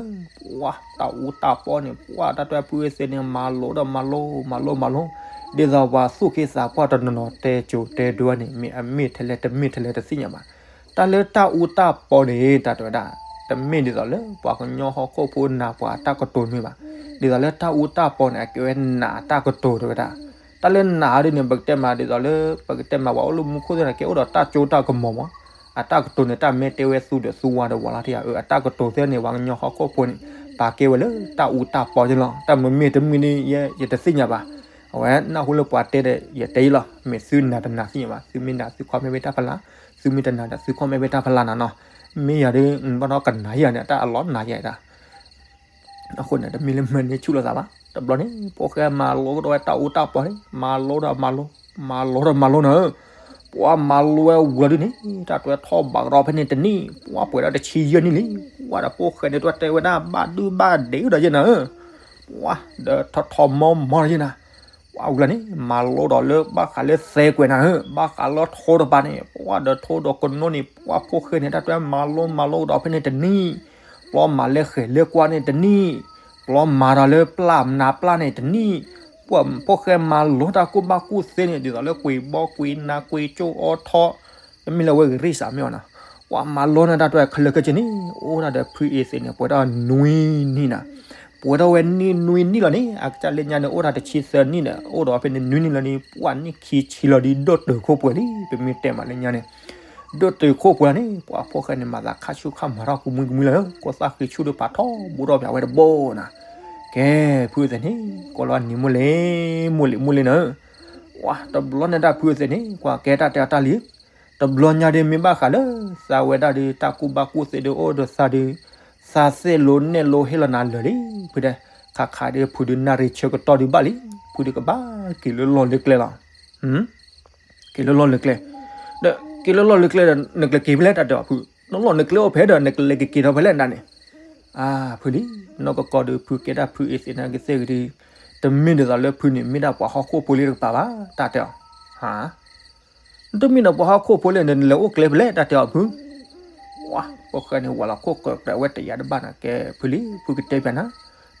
ပှၤ တၢ်အူတၢ်ပီန့ၣ် ပှၤတၢ်တွဲဖုအ့သ့ၣ်န့ၣ် မၤလိဒီးမၤလိ မၤလိ မၤလိ, ဒ်သိးပှၤသူၣ်က့သးပှၢ်တနီၤနီၤတဲကိၤတဲဒိန့ၣ် မ့ၢ်အမ့ၢ်ထဲလဲၣ်တမ့ၢ်ထဲလဲၣ်တသ့ၣ်ညါဘၣ်, တၢ်လၢတၢ်အူတၢ်ပီန့ၣ် တၢ်တဲဝဲဒၣ် တမ့ၢ်ဒ်သိးလၢပှၤကညီဟီၣ်ခိၣ်ဖိနာ်ပှၤအတၢ်ကတိၤမ့ၢ်ဘၣ်, ဒ်သိးလၢတၢ်အူတၢ်ပီန့ၣ် အကဲဝဲနာ်အတၢ်ကတိၤတဲဝဲဒၣ်, တၢ်လၢနးဒ်န့ၣ် ပကတဲမးဒ်သိးလၢ ပကတဲမး ပှၤအိၣ်လၢမူခိၣ်သ့ၣ်န့ၣ် ကဲအိၣ်ဒီးတၢ်ကၠိတၢ်ကမီၤမး, အတၢ်ကတိၤန့ၣ် တၢ်မ့ၢ်တဲဝဲသူဒီးသူဝါဒီးဝါလီၤတံၢ်ဧါ, အတၢ်ကတိၤသ့ၣ်န့ၣ် ပှၤကညီဟီၣ်ခိၣ်ဖိန့ၣ် ပာ်ကဲဝဲလၢတၢ်အူတၢ်ပီန့ၣ်လီၤ. တၢ်မ့မ့ၢ်တမ့ၢ်ဒ် ယတသ့ၣ်ညါဘၣ်. အဝဲနၢ်ဟူလၢပှၤတဲဒီး ယတဲအံၤလီၤ. မ့ၢ်သုနၤတနၤသ့ၣ်ညါဘၣ်, သုမ့ၢ်နၤသု comment ဖဲတၢ်ဖီလာ်, သုမ့ၢ်တနၤဒီးသု comment ဖဲတၢ်ဖီလာ်နၤနီၤ. မ့ၢ်ယၤဒ် ဘၣ်ဒီးကနၤယၤန့ၣ် တၢ်အလီၤနၤယၤဒၣ် အဃိန့ၣ် တမ့ၢ်လၢမၤန့ၢ်ဆူၣ်လိာ်သးဘၣ်. တဘျီန့ၣ် ဖိၣ်ဃဲမၤလိကဒီးဝဲတၢ်အူတၢ်ပီန့ၣ် မၤလိဒီးမၤလိ, မၤလိဒီးမၤလိနၤဧၢ. ပှၤမၤလိဝဲဝံၤလီၤဒ်န့ၣ် တၢ်တွဲထီၣ်ဘးကဒီးဖဲန့ၣ်တနံၣ် ပှၤပှဲၤဒၣ်တဆံယဲၢ်နံၣ်လံ. ပှၤဒီးဖိၣ်ဃဲန့ၣ် တွဲတဲဝဲဒၣ် ဘၣ်ဒုဘၣ်ဒဲးဒီးယဲၢ်နၤဧၢ, ပှၤဒီးထီထီမီမီဒီးယဲၢ်နၤ ပှၤဝံၤလီၤန့ၣ် မၤလိဒီးလၢဘၣ်ဃးလၢသဲကွဲးနၤဧၢ, ဘၣ်ဃးလၢထိတပၤန့ၣ် ပှၤဒီးထိဒီးကနိန့ၣ် ပှၤဖိၣ်ဃဲန့ၣ် တၢ်တွဲမၤလိမၤလိကဒီးဖဲန့ၣ်တနံၣ်, ပျီမၤလဲၤဃဲၤလဲၤကွၢ်န့ၣ်တနံၣ်, ပျီမၤဒီးလၢပျၢ်မနၤပျၢ်န့ၣ်တနံၣ်, ပှၤဖိၣ်ဃဲမၤလိတၢ်ကူၣ်ဘၣ်ကူၣ်သ့န့ၣ် ဒ်သိးလၢကွံာ်ဘီကွံာ်နၤကွံာ်ကၠိအီထီ, တမ့ၢ်လၢအဝဲဂ့ၤရ့ၣ်စးမ့ၢ်အီၤနီၤ, ပှၤမၤလိန့ၢ်တၢ်တွဲခဲလၢာ်ခဲဆ့န့ၣ် အိၣ်ဒၣ်ဒီးဖုအ့သ့းန့ၣ် ပှဲၤထီၣ်နွံနံၣ်နၤ ပှဲၤထီၣ်ဝဲနံၣ်နွံနံၣ်လီၤန့ၣ် အကစၢ်လၢညါန့ၣ် အိၣ်ဒၣ်တဆံသၢနံၣ်ဒီး အိၣ်ဒီးဖဲန့ၣ်နွံနံၣ်လီၤန့ၣ် ပှၤနံၣ်ခံဆံလီၤဒီး ဒိၣ်တုာ်ခိၣ်ပှဲၤလံ ပမ့ၢ်တဲမးလၢညါန့ၣ်, ဒိၣ်တုာ်ခိၣ်ပှဲၤလီၤန့ၣ် ပှၤဖိၣ်ဃဲန့ၣ် မၤသးခါဆူၣ်ခါမၤထီၣ်ကမှံကမှံလီၤဧၢ, ကိးသၣ်ဃံဆူၣ်ဒီးဖးထီဘိထီၣ်ပၠးဝဲတဘိနၤ, ကဲ ဖုအ့သ့းန့ၣ် ကိးလီၤနံၤမိၢ်လ့ၤ မိၢ်လ့ၤမိၢ်လ့ၤနၤဧၢ, ပှၤတဘျီန့ၣ်ဒၣ်ဖုအ့သ့းန့ၣ် ကွၢ်ကဲတၢ်တဲအီၤတၢ်လံ တဘျီညါဒ်မ့ၢ်ဘၣ်ဃးလၢ သးဝဲဒၣ်ဒီးတၢ်ကူၣ်ဘၣ်ကူၣ်သ့ဒီးအိၣ်ဒီးသးဒီး သးသ့ၣ်လိနဲၣ်လိဟ့ၣ်လီၤနၤလၢာ်လံ, ဖုတဲ, ခးခးဒီးဖုဒုးနၣ်ရံၣ်ဆၢကတီၢ်ဒုးဘၣ်လံ, ဖုဒုးကဘၣ်က့ၤလၢလီၢ်လၢကျဲလီၤ, က့ၤလၢလီၢ်လၢကျဲ, ဒီးက့ၤလၢလီၢ်လၢကျဲဒီး နကလဲၤက့ၤဖဲလဲၣ်တၢ်တဲအီၤဖု, နလီၢ်နကျဲအိၣ်ဖဲဒီး နကလဲၤက့ၤက့ၤထီၣ်ဖဲလဲၣ်နၤန့ၣ်, အါ ဖုလံ, နီၢ်ကီၢ်ကီၢ်ဒီးဖုကဲဒၣ်ဖုအ့သ့းန့ၣ်ကသ့ၣ်ဂ့ၤဒီး, တမ့ၢ်ဒ်သိးလၢဖုန့ၣ် မ့ၢ်ဒၣ်ပှၤဟီၣ်ခိၣ်ဖိလံတကပၤဘၣ် တၢ်တဲအီၤ, ဟါ နတမ့ၢ်ဒီးပှၤဟီၣ်ခိၣ်ဖိလဲၣ်န့ၣ် နလဲၤအိၣ်ကျဲဖဲလဲၣ် တၢ်တဲအီၤဖု, ပှၤဖိၣ်ဃဲန့ၣ် ဝးလီၤခိၣ်ကၢးကြးဝဲတယာ်တဘၣ်နၤ ကဲ ဖုလံ ဖုကတဲပျးနၤ,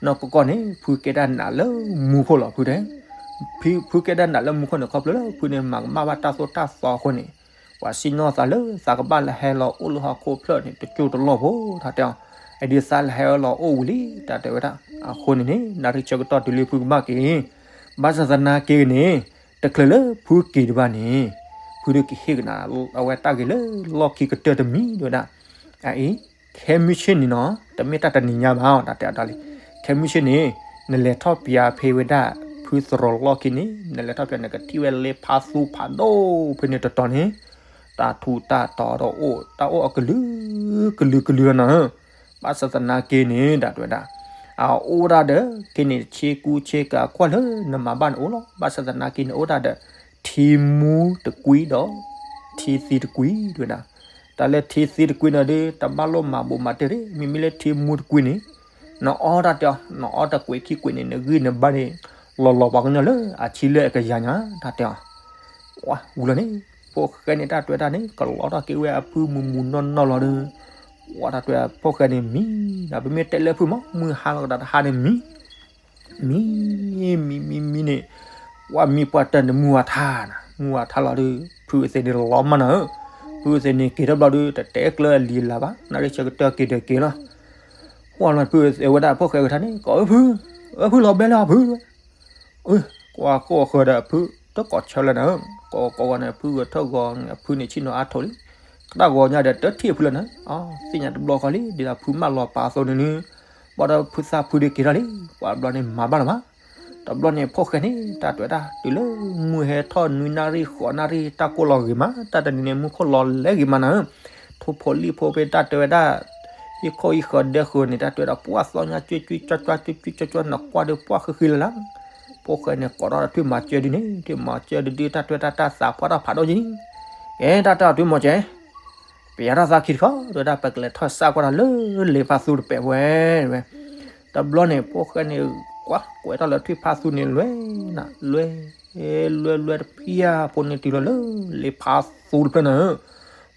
နီၢ်ကီၢ်ကီၢ်န့ၣ် ဖုကဲဒၣ်နးလၢမူခိၣ်လီၤဖုတဲ, ဖုကဲဒၣ်နးလၢမူခိၣ်န့ၣ် ခီဖျိလၢဖုန့ၣ် မၤကမၣ်ဘၣ်တၢ်သိၣ်တၢ်သီအဃိန့ၣ်, ပှၤစံၣ်ညီၣ်သးလၢသးကဘၣ်လၢဟဲလီၤအိၣ်လၢဟီၣ်ခိၣ်ဖျၢၣ်န့ၣ် တကၠိတလီၢ်ဖိ တၢ်တဲအီၤ, အဒုးသးလၢဟဲလီၤအိၣ်ဝံၤလံ တၢ်တဲဝဲဒၣ်, အဃိန့ၣ်န့ၣ် နၣ်ရံၣ်ဆၢကတီၢ်တုၤလၢဖုကဘၣ်က့ၤ ဘၣ်ဆၣ်သနာ်က့န့ၣ်, တချုးလၢဖုက့ၤဒံးဘၣ်န့ၣ်, ဖုဒုးကဟ့ၣ်ကနၤအဝဲတၢ်ဂ့ၤလၢလီၢ်ခံကတၢၢ်တမံၤဒၣ်ဝဲဒၣ်, အအံၤ, ခဲမုၢ်ဆ့ၣ်န့ၣ်နီၤ တမ့ၢ်တၢ်တနံၤညါဘၣ် တၢ်တဲအီၤတၢ်လံ, ခဲမုၢ်ဆ့ၣ်န့ၣ်, နလဲၤထီၣ်ပျးဖဲဝဲဒၣ်, ဖုသရိာ်လီၢ်ခံန့ၣ် နလဲၤထီၣ်ပျးန့ၣ် ကထံၣ်ဝဲလ့ဖးသူဖးဒိၣ်ဖဲန့ၣ်တတီၤန့ၣ်, တၢ်ထူးတၢ်တီၤဒီးအိၣ်တၢ်အိၣ်အကလုာ်, ကလုာ်ကလုာ်လီၤနီၤဧၢ, ဘၣ်ဆၣ်သနာ်က့န့ၣ် တၢ်တဲဝဲဒၣ် အအိၣ်ဒၣ်ဒီး က့န့ၣ်ဆ့ကူဆ့ကၤကွၢ်လၢနမၤဘၣ်န့ၣ်အိၣ်လီၤ, ဘၣ်ဆၣ်သနာ်က့န့ၣ်အိၣ်ဒၣ်ဒီး, ထံမူတကွံဒီး, ထံသံတကွံ တဲဝဲဒၣ်, တၢ်လၢထံသံတကွံန့ၣ်ဒီး တဘၣ်လိၣ်မၤဘိးမၤတ့ၢ်ရ့ၣ်, မ့မ့ၢ်လၢထံမူတကွံန့ၣ်, နအီၣ်တၢ်တဲအီၤ နအီၣ်တကွံးခံကွံးန့ၣ် နဂံၢ်နဘါန့ၣ်, လီၤလီၤပှၤကညီလၢအဆံလၢအကယၤညါ တၢ်တဲအီၤ, ဝံၤလီၤန့ၣ်, ဖိၣ်ဃဲန့ၣ်တၢ်တဲဝဲဒၣ်န့ၣ် ကလီထီၣ်က့ၤဝဲအဖုမုၢ်မုၢ်နီၢ်နီၢ်လီၤဒီး, ဝံၤတၢ်တဲဖိၣ်ဃဲန့ၣ်မံ, ပမ့ၢ်တဲလၢဖုမး မုၢ်ဟါလီၤကဒီးတဟါန့ၣ်မံ မံ, မံ မံ မံန့ၣ်, ဝံၤမံပှၢ်တၢၢ်န့ၣ်မုၢ်ဝါထါနၤ, မုၢ်ဝါထါလီၤဒီး ဖုအ့သ့းန့ၣ်လီၤမၢ်နၤဧၢ, ဖုအ့သ့းန့ၣ်က့ၤထီၣ်ဘျီဒီး တတဲကျၢၤအလံၤအလၤဘၣ်, နၣ်ရံၣ်ဆၢကတီၢ်က့ၤဒီးက့ၤလီၤ, ဝံၤလီၤဖုအ့သ့းဝဲဒၣ်ဖိၣ်ဃဲဂဲၤထါန့ၣ် ကိးအၢဖု, အၢဖုလီၤဘဲလၢအဖု အၢ, ကွၢ်ကိးဃၢၤဒီးအဖု, တကိးဆၢလၢနၤဧၢ, ကိးကိးဂီၤန့ၣ် ဖုဂဲၤထၢၣ်ဂီၤန့ၣ် အဖုန့ၣ်ဆ့ၣ်နီၤအါထိးလံ, ကဒၣ်ဂီၤညါဒီးတထံၣ်အဖုလၢနၤဧၢ, အသ့ၣ်ညါတဘျီဃီလံ, ဒ်သိးဖုမၢလီၤပာ်အသိးန့ၣ်န့ၣ်, ဘၣ်ဒီးဖုသၣ်ဖုဒုးက့ၤထီၣ်လံ, ပှၤဘျီန့ၣ်မၤဘၣ်လီၤမး, တဘျီန့ၣ်ဖိၣ်ဃဲန့ၣ် တၢ်တဲဝဲဒၣ် တုၤလၢမုၢ်ဟဲထီၣ်နွံနၣ်ရံၣ်ဃိးနၣ်ရံၣ် တၢ်ကိၢ်လီၤဂ့ၤမး, တၢ်တနံၤန့ၣ် မူခိၣ်လီၤလဲၤဂ့ၤမးနၤဧၢ, ထိၣ်ဖိလံၣ်ဖိဖဲတၢ်တဲဝဲဒၣ် ဟံၣ်ခိၣ်ဟံၣ်ဃၢၤဒဲဃၢၤန့ၣ် တၢ်တဲဝဲဒၣ်ပှၢ်သီညါ ကွ့ကွ့ကွကွ ကွ့ကွ့ကွကွ နကွၢ်ဒီးပှၢ်ဃံဃံလၢ်လၢ်, ဖိၣ်ဃဲန့ၣ် ကိးထီၣ်ထွံၣ်မၤစၢၤဒုန့ၣ် ထွံၣ်မၤစၢၤဒုဒု တၢ်တဲဝဲတၢ်သးပှၢ်ထီၣ်ဖးဒိၣ်က့ၤန့ၣ်, ကဲတၢ်တဲအီၤထွံၣ်မၤစၢၤ, ပယါထီၣ်သးခံတခီ တဲဝဲဒၣ် ပကလဲၤထီၣ်စၢ်ကွၢ်တၢ်လၢလ့ဖးသူတပဲာ်ဝဲ, တဘျီန့ၣ် ဖိၣ်ဃဲန့ၣ် ကွၢ်ကွဲးထီၣ်လၢထွံၣ်ဖးသူန့ၣ်လွဲနၤ, လွဲ လွဲလွဲတဖျၢၣ်ဖိန့ၣ်တုၤလီၤလၢလ့ဖးသူတဖျၢၣ်နၤဧၢ,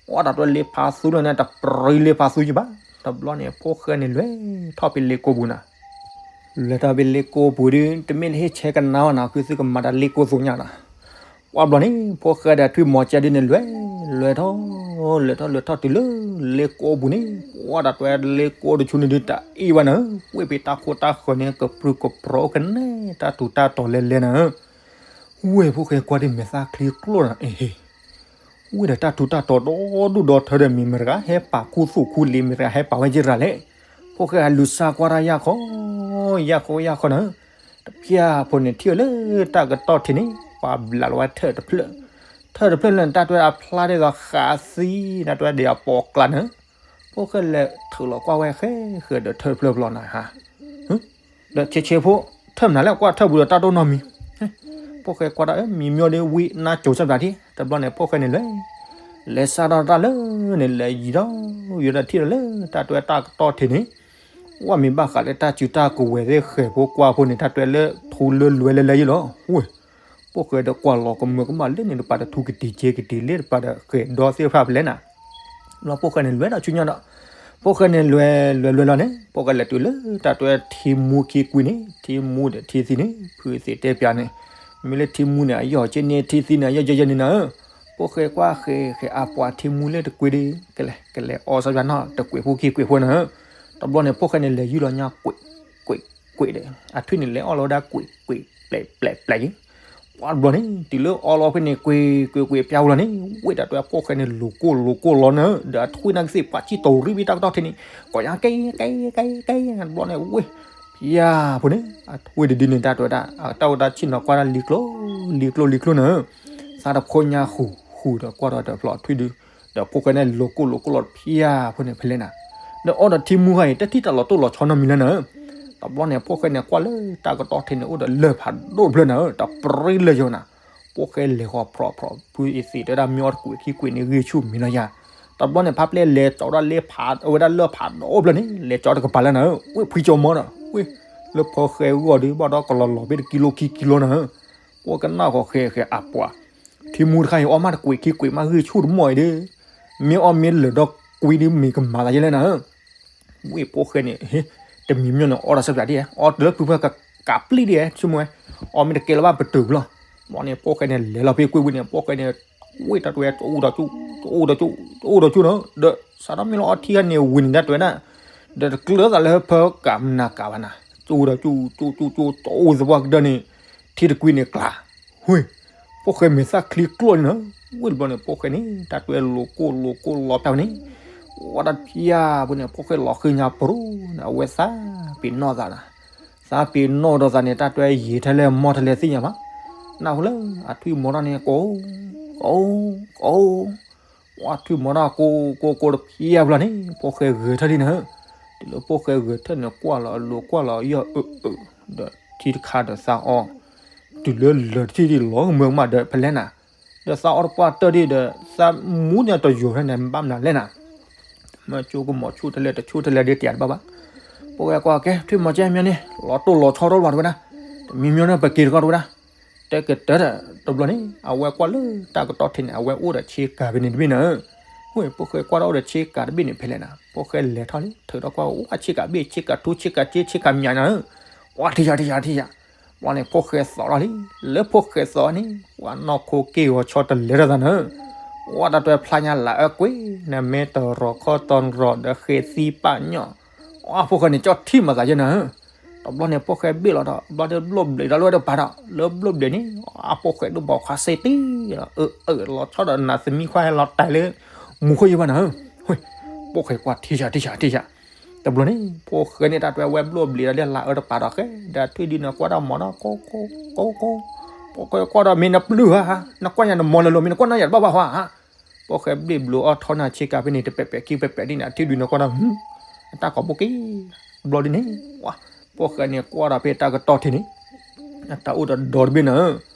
ကွၢ်တၢ်တဲလ့ဖးသူလီၤန့ၣ် တပြံလ့ဖးသူယဘၣ်, တဘျီန့ၣ် ဖိၣ်ဃဲန့ၣ်လွဲထီၣ်ဖဲလ့ကိပူၤနၤ လဲၤထီၣ်ဖဲလ့ကိပူၤဒီး တမ့ၢ်လၢဟ့ၣ်ဆဲကနါဘၣ်နၤ ဖုသုကမၤတၢ်လ့ကိသိညါနၤ, ကွၢ်ဘျီန့ၣ် ဖိၣ်ဃဲဒီးထွံၣ်မၤစၢၤဒုန့ၣ်လွဲ, လွဲထီၣ်, လွဲထီၣ် လွဲထီၣ်တုၤလၢလ့ကိပူၤန့ၣ် ကွၢ်တၢ်တဲလ့ကိတဆူန့ၣ်ဒု တၢ်အ့ၣ်ဘၣ်နၤဧၢ, ဝ့ၢ်ဖဲတၢ်ခိၣ်တၢ်ဃၢၤန့ၣ် ကပြုၢ်ကပြီၤအိၣ်ကနဲ တၢ်ထူးတၢ်တီၤလဲၤလဲၤနၤဧၢ, ဝ့ၢ်ဖိၣ်ဃဲကွၢ်ဒ်မဲာ်သၣ်ချံကျိၣ်နၤ အ့ဟ့, ဝ့ၢ်ဒီးတၢ်ထူးတၢ်တီၤဒီဒူၣ်ဒီထၢဒီး မ့ၢ်မတၤတဂၤဟဲပာ်ခူသူၣ်ခူလ့ၤ မ့ၢ်တဂၤဟဲပာ်ဝဲက့ၤတဂၤလဲၣ်. ဖိၣ်ဃဲအလူၤစါကွၢ်တၢ်ယၢ်ခီ, ယၢ်ခီယၢ်ခီနၤ, တဖျၢၣ်ဖိန့ၣ်ထံၣ်အီၤလၢတၢ်ကတီၢ်ထံးန့ၣ် ပှၤဘျးလီၤဝဲထၢၣ်တဖျၢၣ်, ထၢၣ်တဖျၢၣ်လၢနတၢ်တွဲအဖျါဒ်သိး ဃးသံ နတၢ်တွဲဒ်အပိာ်ကျါန့ၣ်, ဖိၣ်ဃဲလဲၤထုးလီၤကွၢ်ဝဲဃဲဃဲဒီးထၢၣ်တဖျၢၣ်ဘျီနၤဟါ ဒီးဆဲးဆဲးဖိ, ထၢၣ်မနုၤလဲၣ် ကွၢ်ထၢၣ်ပူၤဒီးတၢ်ဒိၣ်နီတမံၤ. ဖိၣ်ဃဲကွၢ်တၢ်အၢ မံၤမၠိဒ်ဝံနါကိၤစၢ်ပျးထံ, တဘျီန့ၣ် ဖိၣ်ဃဲန့ၣ်လဲၤ, လဲၤစါထီၣ်တၢ်လၢန့ၣ် လဲၤယံၤထီၣ်ယံၤဒီးထံၣ်ဒီးလၢတၢ်တွဲတၢ်ကတီၢ်ထံးန့ၣ်, ဝဲမ့ၢ်ဘၣ်ဃးလၢတၢ်စုတၢ်ကဝဲၤသ့ၣ်ဃဲၤဖိကွၢ်ဖိန့ၣ် တၢ်တွဲလၢထူလၢလွဲလၢလၢယံၤလီၤ. ဝ့ၢ် ဖိၣ်ဃဲဒီးကွၢ်လီၤကမၢကမၣ်လၢန့ၣ်တပၤဒီးထူကတံၤကဲကတံၤလၢတပၤဒီး ဃဲၤဒီသ့ၣ်တဖၣ်ဖဲလဲၣ်နၤ လီၤဖိၣ်ဃဲန့ၣ်လဲၤဒီးဆူညါဒီး, ဖိၣ်ဃဲန့ၣ်လဲၤလဲၤလဲၤလီၤန့ၣ် ဖိၣ်ဃဲလဲၤတုၤလၢတၢ်တွဲထံမူခံကွံာ်န့ၣ် ထံမူဒီးထံသံန့ၣ် ဖုသ့ၣ်တဲပျးန့ၣ်, မ့ၢ်လၢထံမူန့ၣ် အယီၢ်က့န့ၣ် ထံသံန့ၣ် အယီၢ်ယဲယဲန့ၣ်နၤ, ဖိၣ်ဃဲကွၢ်ဃဲၤဃဲၤအပှၤထံမူလၢတကွံဒ် ကလဲၤကလဲၤအီစၢ်ပျးနီတကွံာ်ဖိခံကွံာ်ဖိနၤ, တဘျီန့ၣ် ဖိၣ်ဃဲန့ၣ်လဲၤယုၢ်လီၤညါကွံာ်ကွံာ်ကွံာ်ဒီး အထွံၣ်န့ၣ်လဲၤအီၣ်လီၤဝဲဒၣ်ကွံာ်ကွံာ်ပျဲးပျဲးပျဲးက့ၤ ပှၤတဘျီန့ၣ် တုၤလၢအီလီၤဖဲန့ၣ် ကွံာ်ကွံာ်ကွံာ်ပျးဝံၤလီၤန့ၣ် ဝ့ၢ်တၢ်တွဲဖိၣ်ဃဲန့ၣ် လူၤကိၢ်လူၤကိၢ်လီၤနၤ ဒီးအထွံၣ်နာ်က့သ့ၣ် ပှၤစံၣ်တိၤရံၣ်ဘံတၢ်ကတီၢ်ထံးန့ၣ် ကိးညါကဲကဲကဲကဲ တဘျီန့ၣ် ဝ့ၢ် ဖျါဖိန့ၣ် အထွံၣ်တဒုန့ၣ် တၢ်တွဲဒၣ် တၢ်အိၣ်တၢ်ဆံၣ်နီၤကွၢ်တၢ်လံၤကျိ လံၤကျိလံၤကျိနၤ သးတဖိညါဃုာ်ဃုာ်ဒီးကွၢ်ထီၣ်ဒီးဖျိးထွံၣ်ဒု ဒီးဖိၣ်ဃဲန့ၣ် လူၤကိၢ်လူၤကိၢ်လီၤဖျါဖိန့ၣ်ဖဲလဲၣ်နၤ, ဒီးအီဒီးထံမူခါအံၤ တထံၣ်တၢ်လီၤတိၢ်လီၤဆီနီတမံၤလၢနၤ, တဘျီန့ၣ် ဖိၣ်ဃဲန့ၣ် ကွၢ်လၢတၢ်ကတီၢ်ထံးန့ၣ် အိၣ်ဒီးလၢၢ်ဖးဒိၣ်တဖျၢၣ်နၤဧၢ တပြံလၢာ်ယိာ်နၤ, ဖိၣ်ဃဲလဲၤဃီၤဖြီးဖြီး ဖုအသ့ၣ်တဲဒၣ်မ့ၢ်အီၣ်တကွံာ်ခံကွံာ်န့ၣ် ဂံၢ်ဆူၣ်မံၤလီၤယၤ, တဘျီန့ၣ် ဖါပျဲၢ်လဲၤကၠီဒၣ်လၢဖး အဝဲဒၣ်လၢၢ်ဖးဒိၣ်ဖျၢၣ်န့ၣ် လဲၤကၠီတကပၤလၢနၤဧၢ ဝ့ၢ်ဖှံကၠီမီဒီး ဝ့ၢ် လၢဖိၣ်ဃဲဂီၢ်ဒုး ဘၣ်ဒီးကလီၤလီၤဖဲတကံလိခံကံလိနၤဧၢ, ပှၤကနၣ်ဃီၤဃဲၤဃဲၤအပှၤ ထံမူတခါအံၤ အီၣ်မးတကွံာ်ခံကွံာ်မး ဂံၢ်ဆူၣ်တမီၢ်အံၤဒီး မ့ၢ်အီၣ်မ့ၢ်လၢာ်ဒီးကွံဒုး မ့ၢ်ကမၤသးယဲလဲၣ်နၤဧၢ, ဝ့ၢ်ဖိၣ်ဃဲန့ၣ် တမံၤမ့ၢ်န့ၣ် အီၣ်ဒီးဆၢပၠးဒ် အီၣ်တလၢဖုဖၢကကးပျံၣ်ဒ် ဆိကမိၣ်ဝဲ အီၣ်မ့ၢ်တကဲလၢၤဘၣ်ပတုာ်ဘျီ, ဘျီန့ၣ် ဖိၣ်ဃဲန့ၣ် လဲၤလီၤဖဲကွံာ်ဝံၤန့ၣ် ဖိၣ်ဃဲန့ၣ် ဝ့ၢ်တၢ်တွဲ တအိၣ်ဒီးကၠူၣ် တအိၣ်ဒီးကၠူၣ် တအိၣ်ဒီးကၠူၣ်နီၤ ဒီးစးထီၣ်မ့ၢ်လၢအီထံဂၤန့ၣ် ဝံၤန့ၣ်တၢ်တွဲဒၣ် ဒီးတကျၢၤသးလၢဖၢကးမနၤကးဘၣ်နၤ ကၠူၣ်ဒီးကၠူၣ် ကၠူၣ်ကၠူၣ်ကၠူၣ် တအိၣ်သပှၢ်ကတၢၢ်န့ၣ် ထံတကွံာ်န့ၣ်ကျါ ဝ့ၢ် ဖိၣ်ဃဲမဲာ်သၣ်ချံကျိၣ်န့ၣ်နၤ, ဝ့ၢ်တဘျီန့ၣ် ဖိၣ်ဃဲန့ၣ် တၢ်တွဲလူၤကိၢ်လူၤကိၢ်လီၤဖျါန့ၣ်, ဝဲဒၣ်ဖျါဖိန့ၣ် ဖိၣ်ဃဲလီၤဃ့ညါပရူၤန့ၣ် အဝဲသးပ့ၤနီၣ်သးနၤ, သးပ့ၤနီၣ်ဒီးသးန့ၣ် တၢ်တွဲယံာ်ထဲလဲၣ်မီၢ်ထဲလဲၣ်သ့ၣ်ညါဘၣ်, နၢ်ဟူလၢအထွံၣ်မီၤထီၣ်န့ၣ် ကိး ကိး ကိး အထွံၣ်မီၤထီၣ်ကိးကိးကိးတဖျါဘျီန့ၣ် ဖိၣ်ဃဲဂဲၤထၢၣ်လံနၤ, တုၤလၢဖိၣ်ဃဲဂဲၤထၢၣ်န့ၣ် ကွၢ်လီၤအလိၤကွၢ်လီၤယီၢ်အၢအၢ, ဒီးထံတခါဒီးသးအီ, တုၤလၢလၢာ်တထံၣ်ဒ်လီၤကမၢကမၣ်ဒီးဖဲလဲၣ်နၤ, ဒီးသးအီတပှၢ်တၢၢ်ဒံးဒီး သးမူန့ၣ်တယိာ်ထဲန့ၣ် ဘၣ်မနုၤလဲၣ်နၤ မ့ၢ်ကၠိကမီၤဆူၣ်ထဲလဲၣ် တဆူၣ်ထဲလဲၣ်ဒ်တယၤတဘၣ်ဘၣ်, ဖိၣ်ဃဲကွၢ်ကဲ ထွံၣ်မီၤကဲမီၤန့ၣ် လီၤတိၢ်လီၤဆီထီၣ်လီၤတဝဲဒၣ်, တမံၤမံၤန့ၣ် ပက့ၤတကီၢ်တဝဲဒၣ်, တဲကတၢၢ်ဒီး တဘျီန့ၣ် အဝဲကွၢ်လၢတၢ်ကတီၢ်ထံးန့ၣ် အဝဲအိၣ်ဒီးဆ့ကၤဖဲန့ၣ်တဘ့ၣ်နၤ, ဝဲ ဖိၣ်ဃဲကွၢ်ထီၣ်အိၣ်ဒီးဆ့ကၤတဘ့ၣ်န့ၣ်ဖဲလဲၣ်နၤ, ဖိၣ်ဃဲလဲၤထီၣ်လံ ထုးထီၣ်ကွၢ် ဝဲဆ့ကၤဘ့ၣ် ဆ့ကၤထူ ဆ့ကၤစ့ ဆ့ကၤမၠးနၤ, ဝဲထံၣ်ယၤထံၣ်ယၤထံၣ်ယၤ, ဘျီန့ၣ် ဖိၣ်ဃဲသီၣ်ထီၣ်လံ, လၢဖိၣ်ဃဲသီၣ်န့ၣ် ပှၤနီၢ်ခိက့ၢ်ဂီၤဆီတလဲထီၣ်သးနၤ, ဝဲတၢ်တွဲဖျါညါလၢအၢကွံာ် နမ့ၢ်တရီၤခီတရီၤဒီးဃဲသံပာ်ညီၣ်, ဝဲဖိၣ်ဃဲန့ၣ် ကၠီၣ်ထံၣ်မၤသးယဲနၤ, တဘျီန့ၣ် ဖိၣ်ဃဲဘ့ၣ်လီၤဒီး ဘျီဒီးဘျိၣ်ဘျ့းဒီးလၢဝဲတပၤဒီး လၢဘျိၣ်ဘျ့းန့ၣ် အဖိၣ်ဃဲဒိၣ်ဘီၣ်ခွါစ့တံၢ်ဒီး အၢအၢလီၤဆီဒီးနၤသမံခွါဟဲလီၤတဲာ်လၢ မူခိၣ်ယဲဘၣ်နၤ, ဖိၣ်ဃဲကွၢ်ထံၣ်ယၤထံၣ်ယၤထံၣ်ယၤ, တဘျီန့ၣ် ဖိၣ်ဃဲန့ၣ် တၢ်တွဲဝဲဘျိၣ်ဘျ့းဒီးလၢလၢအၢတပၤဒီးဃဲ ဒီးထွံၣ်ဒုန့ၣ် ကွၢ်တၢ်မီၤဒီး ကိကိကိကိ, ဖိၣ်ဃဲကွၢ်ဒီးမ့ၢ်နပျုၢ်ဧါ, နကွၢ်ညါနမီၤလၢလီၤ မ့ၢ်နကွၢ်နၢ်ယၤတဘၣ်ဘၣ်ဟါ, ဖိၣ်ဃဲဘ့ၣ်ဘျိးအီၣ်ထီၣ်နၤဆ့ကၤဖဲန့ၣ် တပဲာ်ပဲာ်ခံပဲာ်ပဲာ်ဒ်န့ၣ် ထွံၣ်ဒုန့ၣ်ကွၢ်ဒီး အတၢ်ကိးဘိက့ၤ, ဘျီဒ်န့ၣ် ဖိၣ်ဃဲန့ၣ်ကွၢ်ဒီးဖဲတၢ်ကတီၢ်ထံးန့ၣ် အတၢ်အိၣ်ဒီးဒီတဘ့ၣ်နၤ,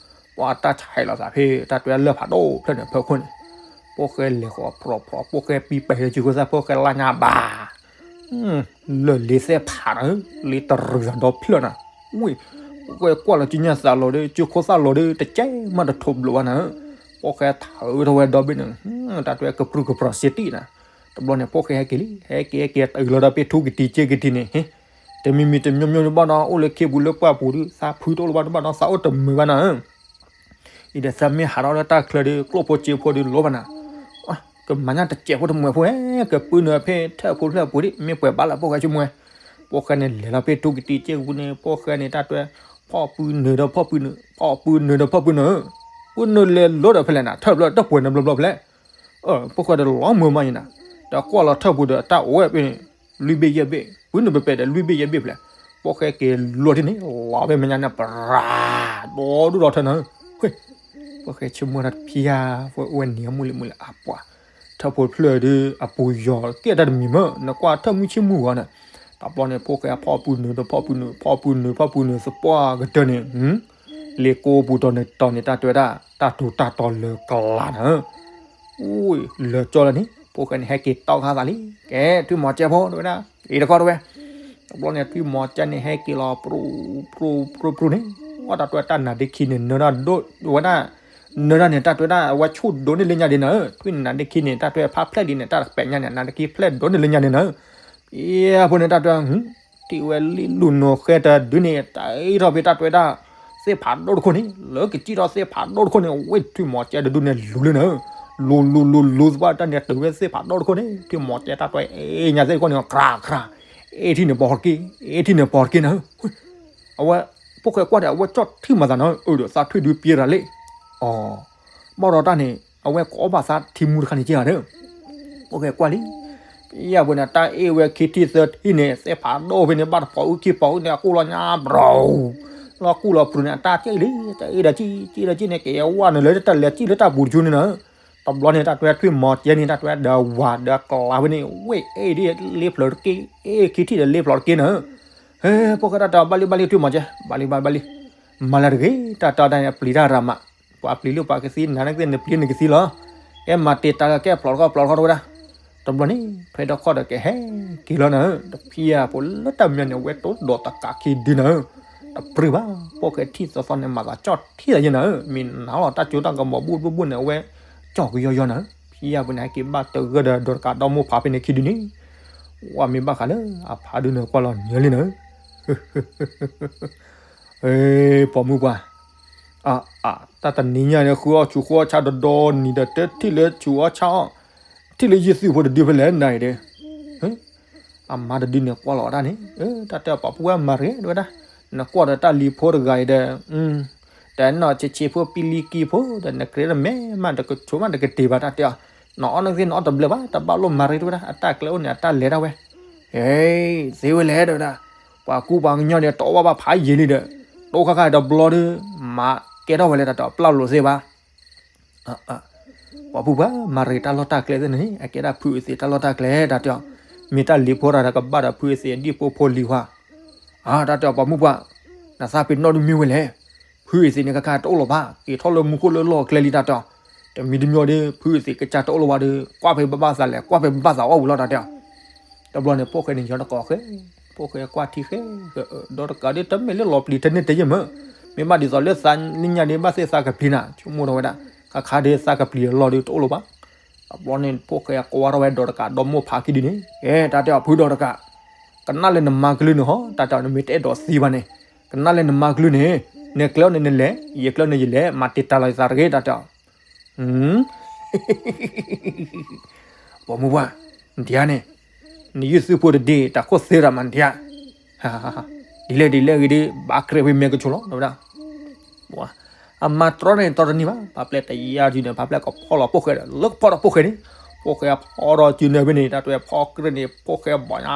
ပှၤတၢ်ဆဲးလီၤသးဖဲတၢ်တွဲလၢၢ်ဖးဒိၣ်ဖျၢၣ်န့ၣ် ဖၢခိၣ်န့ၣ်, ဖိၣ်ဃဲလဲၤဃီၤဖြီးဖြီး ဖိၣ်ဃဲပံပာ်လၢစုခိၣ်သၣ် ဖိၣ်ဃဲလါညါဘၣ် လၢၢ်လ့သဲၣ်ဖးနၤ, လ့တရံးသးဒီဖျၢၣ်နၤ, ဝံၤ ဖိၣ်ဃဲကွၢ်လီၤစုညါသးလီၤဒီး စုခိၣ်သၣ်လီၤဒီး တကဲမးတထိးဘျိးဘၣ်နၤ, ဖိၣ်ဃဲထၢထီၣ်ဝဲဒီဘ့ၣ်န့ၣ်, တၢ်တွဲကပြုၢ်ကပြီၤစ့တံၢ်နၤ, တဘျီန့ၣ် ဖိၣ်ဃဲဟဲက့ၤလံ ဟဲက့ၤဟဲက့ၤတုၤလီၤဒီးဖဲထူကတံၤစ့ကတံၤန့ၣ် တမံၤမံၤတမံၤမံၤတဘၣ်ဒီး အိၣ်လၢခ့ပူၤလၢပှၢ်ပူၤဒုး သးဖုတအိၣ်လၢၤဘၣ်တဘၣ်ဒီး သးအိၣ်တမုာ်ဘၣ်နၤဧၢ, အံၤဒီးသးမ့ၢ်ဟးထီၣ်လၢတၢ်ချၢဒီး ကျိၣ်ဖိစ့ဖိဒီးလိၣ်ဘၣ်နၤ, ကမၤညါတစဲးဖိတမှဲၤဖိဧဲ ကပုၢ်နုာ်ဖဲထၢၣ်ဖိဖျၢၣ်ပူၤဒ် မ့ၢ်ပှဲၤဘၣ်လၢဖိၣ်ဃဲဆိကမိၣ်ဝဲ, ဖိၣ်ဃဲန့ၣ်လဲၤလီၤဖဲထူကတံၤစ့ကပူၤန့ၣ် ဖိၣ်ဃဲန့ၣ်တၢ်တွဲ ဖီၣ်ပုၢ်နုာ်ဒီးဖီၣ်ပုၢ်နုာ်, ဖီၣ်ပုၢ်နုာ်ဒီးဖီၣ်ပုၢ်နုာ်, ပုၢ်နုာ်လဲၤလိဒီးဖဲလဲၣ်နၤ, ထၢၣ်ဖျၢၣ်တပှဲၤနဘျီဘျီဖဲလဲၣ်. ဖိၣ်ဃဲဒီးလီၤမုာ်မးယနၤ, ဒီးကွၢ်လီၤထၢၣ်ပူၤဒီးတၢ်အိၣ်ဝဲဖဲန့ၣ် လွံၢ်ဘ့ၣ်ယဲၢ်ဘ့ၣ်, ပုၢ်နုာ်ပပဲာ်ဒီးလွံၢ်ဘ့ၣ်ယဲၢ်ဘ့ၣ်ဖဲလဲၣ်. ဖိၣ်ဃဲက့ၤလိထံၣ်န့ၣ် လီၤဖဲမဲာ်ညါန့ၣ် ပရၤ ဒီဒူၣ်ဒီထၢနၤ. ဖိၣ်ဃဲဆိကမိၣ်တၢ်ဖံဧါ, ဖိၣ်ဃဲနံၤအမုၢ်လံမုၢ်လံအပှၤ, ထၢၣ်ဖိတဖျၢၣ်ဒီးအပူၤယီၤကဲတၢ်တမံၤမ့ၢ် နကွၢ်ထၢၣ်မုၢ်ဆ့ၣ်မုၢ်ဂီၤန့ၣ်, တဘျီန့ၣ် ဖိၣ်ဃဲဖီၣ်ပုၢ်နုာ်ဒီးဖီၣ်ပုၢ်နုာ်, ဖီၣ်ပုၢ်နုာ် ဖီၣ်ပုၢ်နုာ်သပှၢ်ကတၢၢ်န့ၣ်, လ့ကိပူၤတီၤန့ၣ်တီၤန့ၣ် တၢ်တဲဝဲဒၣ် တၢ်တူၤတၢ်တီၤလၢကလၤနၤ. အိၣ် လၢာ်ကၠီလၢန့ၣ် ဖိၣ်ဃဲန့ၣ် ဟဲက့ၤတီခါသးလံ, ကဲ ထွံၣ်မီၤကဲဖိ တဲဝဲဒၣ်, အံၤတခီတဲဝဲ. တဘျီန့ၣ် ထွံၣ်မီၤကဲန့ၣ် ဟဲက့ၤလီၤ ပြူၣ် ပြူၣ် ပြူၣ် ပြူၣ်န့ၣ်, ဝဲတၢ်တဲဝဲတၢ်နါဒ့ခံန့ၣ် နၢတၢ်ဒိၣ်ဝဲဒၣ်, နၢတၢ်န့ၣ် တၢ်တဲဝဲဒၣ် အဝဲဆူၣ်ဒိၣ်န့ၢ်လၢညါဒ့နၤ, ထွံၣ်နါဒ့ခံန့ၣ် တၢ်တဲဝဲဖးဖျဲၣ်ဒ်န့ၣ် တၢ်တပဲာ်ညါန့ၣ် နါဒ့ခံဖျဲၣ်ဒိၣ်န့ၢ်လၢညါဒ့နၤ. အဖိန့ၣ် တၢ်တဲဝဲ တ့ၢ်ဝဲလံလူၢ်နီၢ်ဃဲတဒုန့ၣ် တၢ်အံးထီၣ်ဖဲတၢ်တဲဝဲဒၣ် သ့ၣ်ဖးဒိၣ်တခိၣ်န့ၣ် လၢကစံၣ်ထီၣ်သ့ၣ်ဖးဒိၣ်တခိၣ်န့ၣ် ဝဲထွံၣ်မီၤကဲတဒုန့ၣ်လူၤလၢနၤ, လူၤလူၤလူၤလူၤသပှၢ်တၢ်န့ၣ် တုၤဝဲသ့ၣ်ဖးဒိၣ်တခိၣ်န့ၣ် ထွံၣ်မီၤကဲတၢ်တဲဝဲ အ့ၣ်ညါသ့ၣ်တခိၣ်န့ၣ် ကြၢးကြၢး, အ့ၣ်ထံၣ်န့ၣ်ပီၤတက့ၢ်, အ့ၣ်ထံၣ်န့ၣ်ပီၤတက့ၢ်နၤ. အဝဲ ဖိၣ်ဃဲကွၢ်ဒီး အဝဲကၠီၣ်ထံၣ်မၤသးနၤ, အၢ ဒီးသးထွံၣ်ဒုပျံၤရၤလံ. အီၤ ဘၣ်ဒီးတၢ်န့ၣ် အဝဲကအီၣ်ဘၣ်သးထံမူတခါန့ၣ်က့ၤဧါဒီး ဖိၣ်ဃဲကွၢ်လံ. ပယီၤပူၤန့ၣ် တၢ်အ့ၣ်ဝဲခံထံၣ်သၢထံၣ်န့ၣ် သ့ၣ်ဖးဒိၣ်ဖဲန့ၣ် ဘၣ်တပီၤအုၣ်ခံပီၤအုၣ်န့ၣ် အကူၣ်လီၤညါဘြီၤ, လီၤကူၣ်လီၤပြူၤန့ၣ် အတၢ်က့ၣ်လံ, တၢ်အ့ၣ်ဒီးကံၣ် ကံၣ်ဒီးကံၣ်န့ၣ် က့ၤဝဲနုာ်လၢတၢ်လဲၤကံၣ်လၢတၢ်ပူၤတကၠိန့ၣ်နၤ. တဘျီန့ၣ် တၢ်တဲထွံၣ်မီၤကဲန့ၣ် တၢ်တဲဒီးဝၤဒီးကျးဖဲန့ၣ် ဝဲအ့ၣ်ဒ်လ့ဖျၢၣ်တက့ၢ်, အ့ၣ်ခံထံၣ်ဒီးလ့ဖျၢၣ်တက့ၢ်နၤ. ဟဲ ဖိၣ်ဃဲတၢ်တဲ ဘၣ်လံဘၣ်လံထွံၣ်မီၤကဲ, ဘၣ်လံဘၣ်လံဘၣ်လံ, မၤလၢတဂ့ၤ တၢ်တဲတၢ်န့ၣ် ပျံၤတၢ်ရၤမး, ပှၤပျံၤလၢပှၤကသံ နၤနကသ့ၣ်နပျံၤနကသံလီၤ. ကဲမၤတ့ၢ်တၢ်လၢကဲဖျိးတခီဖျိးတခီတဝဲဒၣ်. တဘျီန့ၣ် ဖဲတခီဒီးကဟဲက့ၤလီၤနၤ, တဖံယၤဖိလၢတၢ်မညီန့ၣ် ဝဲတိၢ်ဒီးတကးခံဒုနၤ, တပြံၢ်ဘၣ်, ဖိၣ်ဃဲထံၣ်သီသီန့ၣ် မၤသးကၠီၣ်ထံၣ်သးယဲနၤ, မ့ၢ်နၤလီၤ တၢ်ကၠိတၢ်ကမီၤဘူၣ်ဘူၣ်ဘူၣ်န့ၣ် အဝဲကၠီၣ်ကယီယီနၤ. ဖံယၤဖိန့ၣ် ဟဲက့ၤဘၣ်တဂၢၢ်ဒီး ဒီးတကးဒီမိၢ်ဖးဖဲန့ၣ်ခံဒုန့ၣ်, ဝဲမ့ၢ်ဘၣ်ဃးလၢအဖးဒုန့ၣ် ကွၢ်လီၤညၢလံနၤ. ပိာ်မုၣ်ပှၢ်, အ အ တၢ်တနံၤညါန့ၣ် ဃုအီၣ်ဆူၣ်ဃုအီၣ်ဆါဒီဒီနံၤဒီး တထံၣ်လၢဆူၣ်အီၣ်ဆါအီၣ်, ထံၣ်လၢယုၢ်သုးဖိတဒုဖဲလဲၣ်နၤအံၤဒီး, အမါတဒုန့ၣ်ကွၢ်လီၤအီၤတၢ်န့ၣ်, တၢ်တဲပိာ်မုၣ်ပှၢ်မၤရံၤဒဝဲဒၣ်, နကွၢ်ဒီးတၢ်လံၤဖိတဂၤအံၤဒီး, တနီၢ်ဆံးဆံးဖိပံလံကံဖိဒီး နကြ့တမဲမး တကဆိးမးတကတ့ၢ်ဘၣ်တၢ်တဲအီၤ, နအီၣ်နသ့ၣ်နအီၣ်တဘျၢဘၣ် တဘၣ်လိၣ်မၤရံၤဒဝဲဒၣ် အတၢ်ကျဲအိၣ်န့ၣ် အတၢ်လဲၤဒၣ်ဝဲ ဟဲ, သ့ဝဲလဲၣ်ဒဝဲဒၣ်, ပှၤကူပှၤကညီန့ၣ် တအီၣ်ဘၣ်ဘၣ်ဖးယံာ်လံဒီး, တိခါခါတဘျီဒီး, မၤကဲထီၣ်ဝဲလၢတၢ်တဲအီၤ ပျၢ်လိာ်သ့ဘၣ်. ပိာ်မုၣ်ပှၢ် မၤရံၤတၢ်လီၢ်တၢ်ကျဲသ့ၣ်န့ၣ် အကဲဒၣ်ဖုအသ့ၣ်တၢ်လီၢ်တၢ်ကျဲ တၢ်တဲအီၤ, မ့ၢ်တၢ်လံၤဖိတၢ်ဒီးကဘၣ်ဒီးဖုအသ့ၣ်အဒံၣ်ဖိဖိလံၤဝါ, တၢ်တဲအီၤပိာ်မုၣ်ပှၢ်, နသးပ့ၤနီၣ်ဒုးမ့ၢ်ဝဲလဲၣ်, ဖုအသ့ၣ်န့ၣ်ခါခါတအိၣ်လီၤဘၣ် က့ၤထီၣ်လၢမူခိၣ်လၢလီၢ်ကျဲလံတၢ်တဲအီၤ, တမံၤတမံၤဒီး ဖုအသ့ၣ်ကစၢ်တအိၣ်လီၤဘၣ်ဒီး ကွၢ်ဖဲဘၣ်ဘၣ်သးလဲၣ် ကွၢ်ဖဲဘၣ်ဘၣ်သးအီၣ်ဝံၤလီၤတၢ်တဲအီၤ တဘျီန့ၣ် ဖိၣ်ဃဲန့ၣ်ယီၤတကိးဃဲ, ဖိၣ်ဃဲကွၢ်ထံဃဲ, ဒီးတကးဒ်တမ့ၢ်လၢလီၤပျံၤထဲန့ၣ်တဲယဲၢ်မၢ်, မ့ၢ်ဘၣ်ဒ်သိးလၢသးလၢညါဒ်ဘၣ်သ့ၣ်သးကပျံၤနၤ ဆိကမိၣ်ထီၣ်ဝဲဒၣ်, ခါခါဒ်သးကပျံၤအလီၢ်ဒီးတအိၣ်လီၤဘၣ်. တဘျီန့ၣ် ဖိၣ်ဃဲကွၢ်ထီၣ်ဝဲဒီးတကးဒီမိၢ်ဖးခံဒုန့ၣ်, ကဲ တၢ်တဲအီၤဖုဒီးတကး, ကနၣ်လၢနမါကလုၢ်န့ၣ်ဟီ တၢ်တဲအီၤ နမ့ၢ်တအဲၣ်ဒိးသံဘၣ်န့ၣ်, ကနၣ်လၢနမါကလုၢ်န့ၣ်, နကျဲအိၣ်န့ၣ်နလဲၤ, ယကျဲအိၣ်န့ၣ်ယလဲၤ, မၤတ့ၢ်တၢ်လီၤယသးတဂ့ၤ တၢ်တဲအီၤ ပိာ်မုၣ်ပှၢ်, နဒံးဧါန့ၣ်, နယုၢ်သုးဖိတဒ့ တၢ်ခိၣ်သ့ရၤမးနဒံးဧါ, ဒ်လဲၣ်ဒ်လဲၣ်ဂ့ၤဒီး ဘၣ်ကြၢးဖဲမဲာ်ကဆိးလီၤ တဲဝဲဒၣ်, အမၤတြီန့ၣ်တြီတန့ၢ်ဘၣ်, ပှၤပျဲၢ်တယါစုန့ၣ် ပှၤပျဲၢ်ကဖီၣ်လီၤဖိၣ်ဃဲဒီး လၢကဖီၣ်ဒီးဖိၣ်ဃဲန့ၣ်, ဖိၣ်ဃဲဖီၣ်ဒီးစုန့ၣ်ဖဲန့ၣ် တၢ်တဲဖီၣ်ကြၢးန့ၣ် ဖိၣ်ဃဲဘီညါ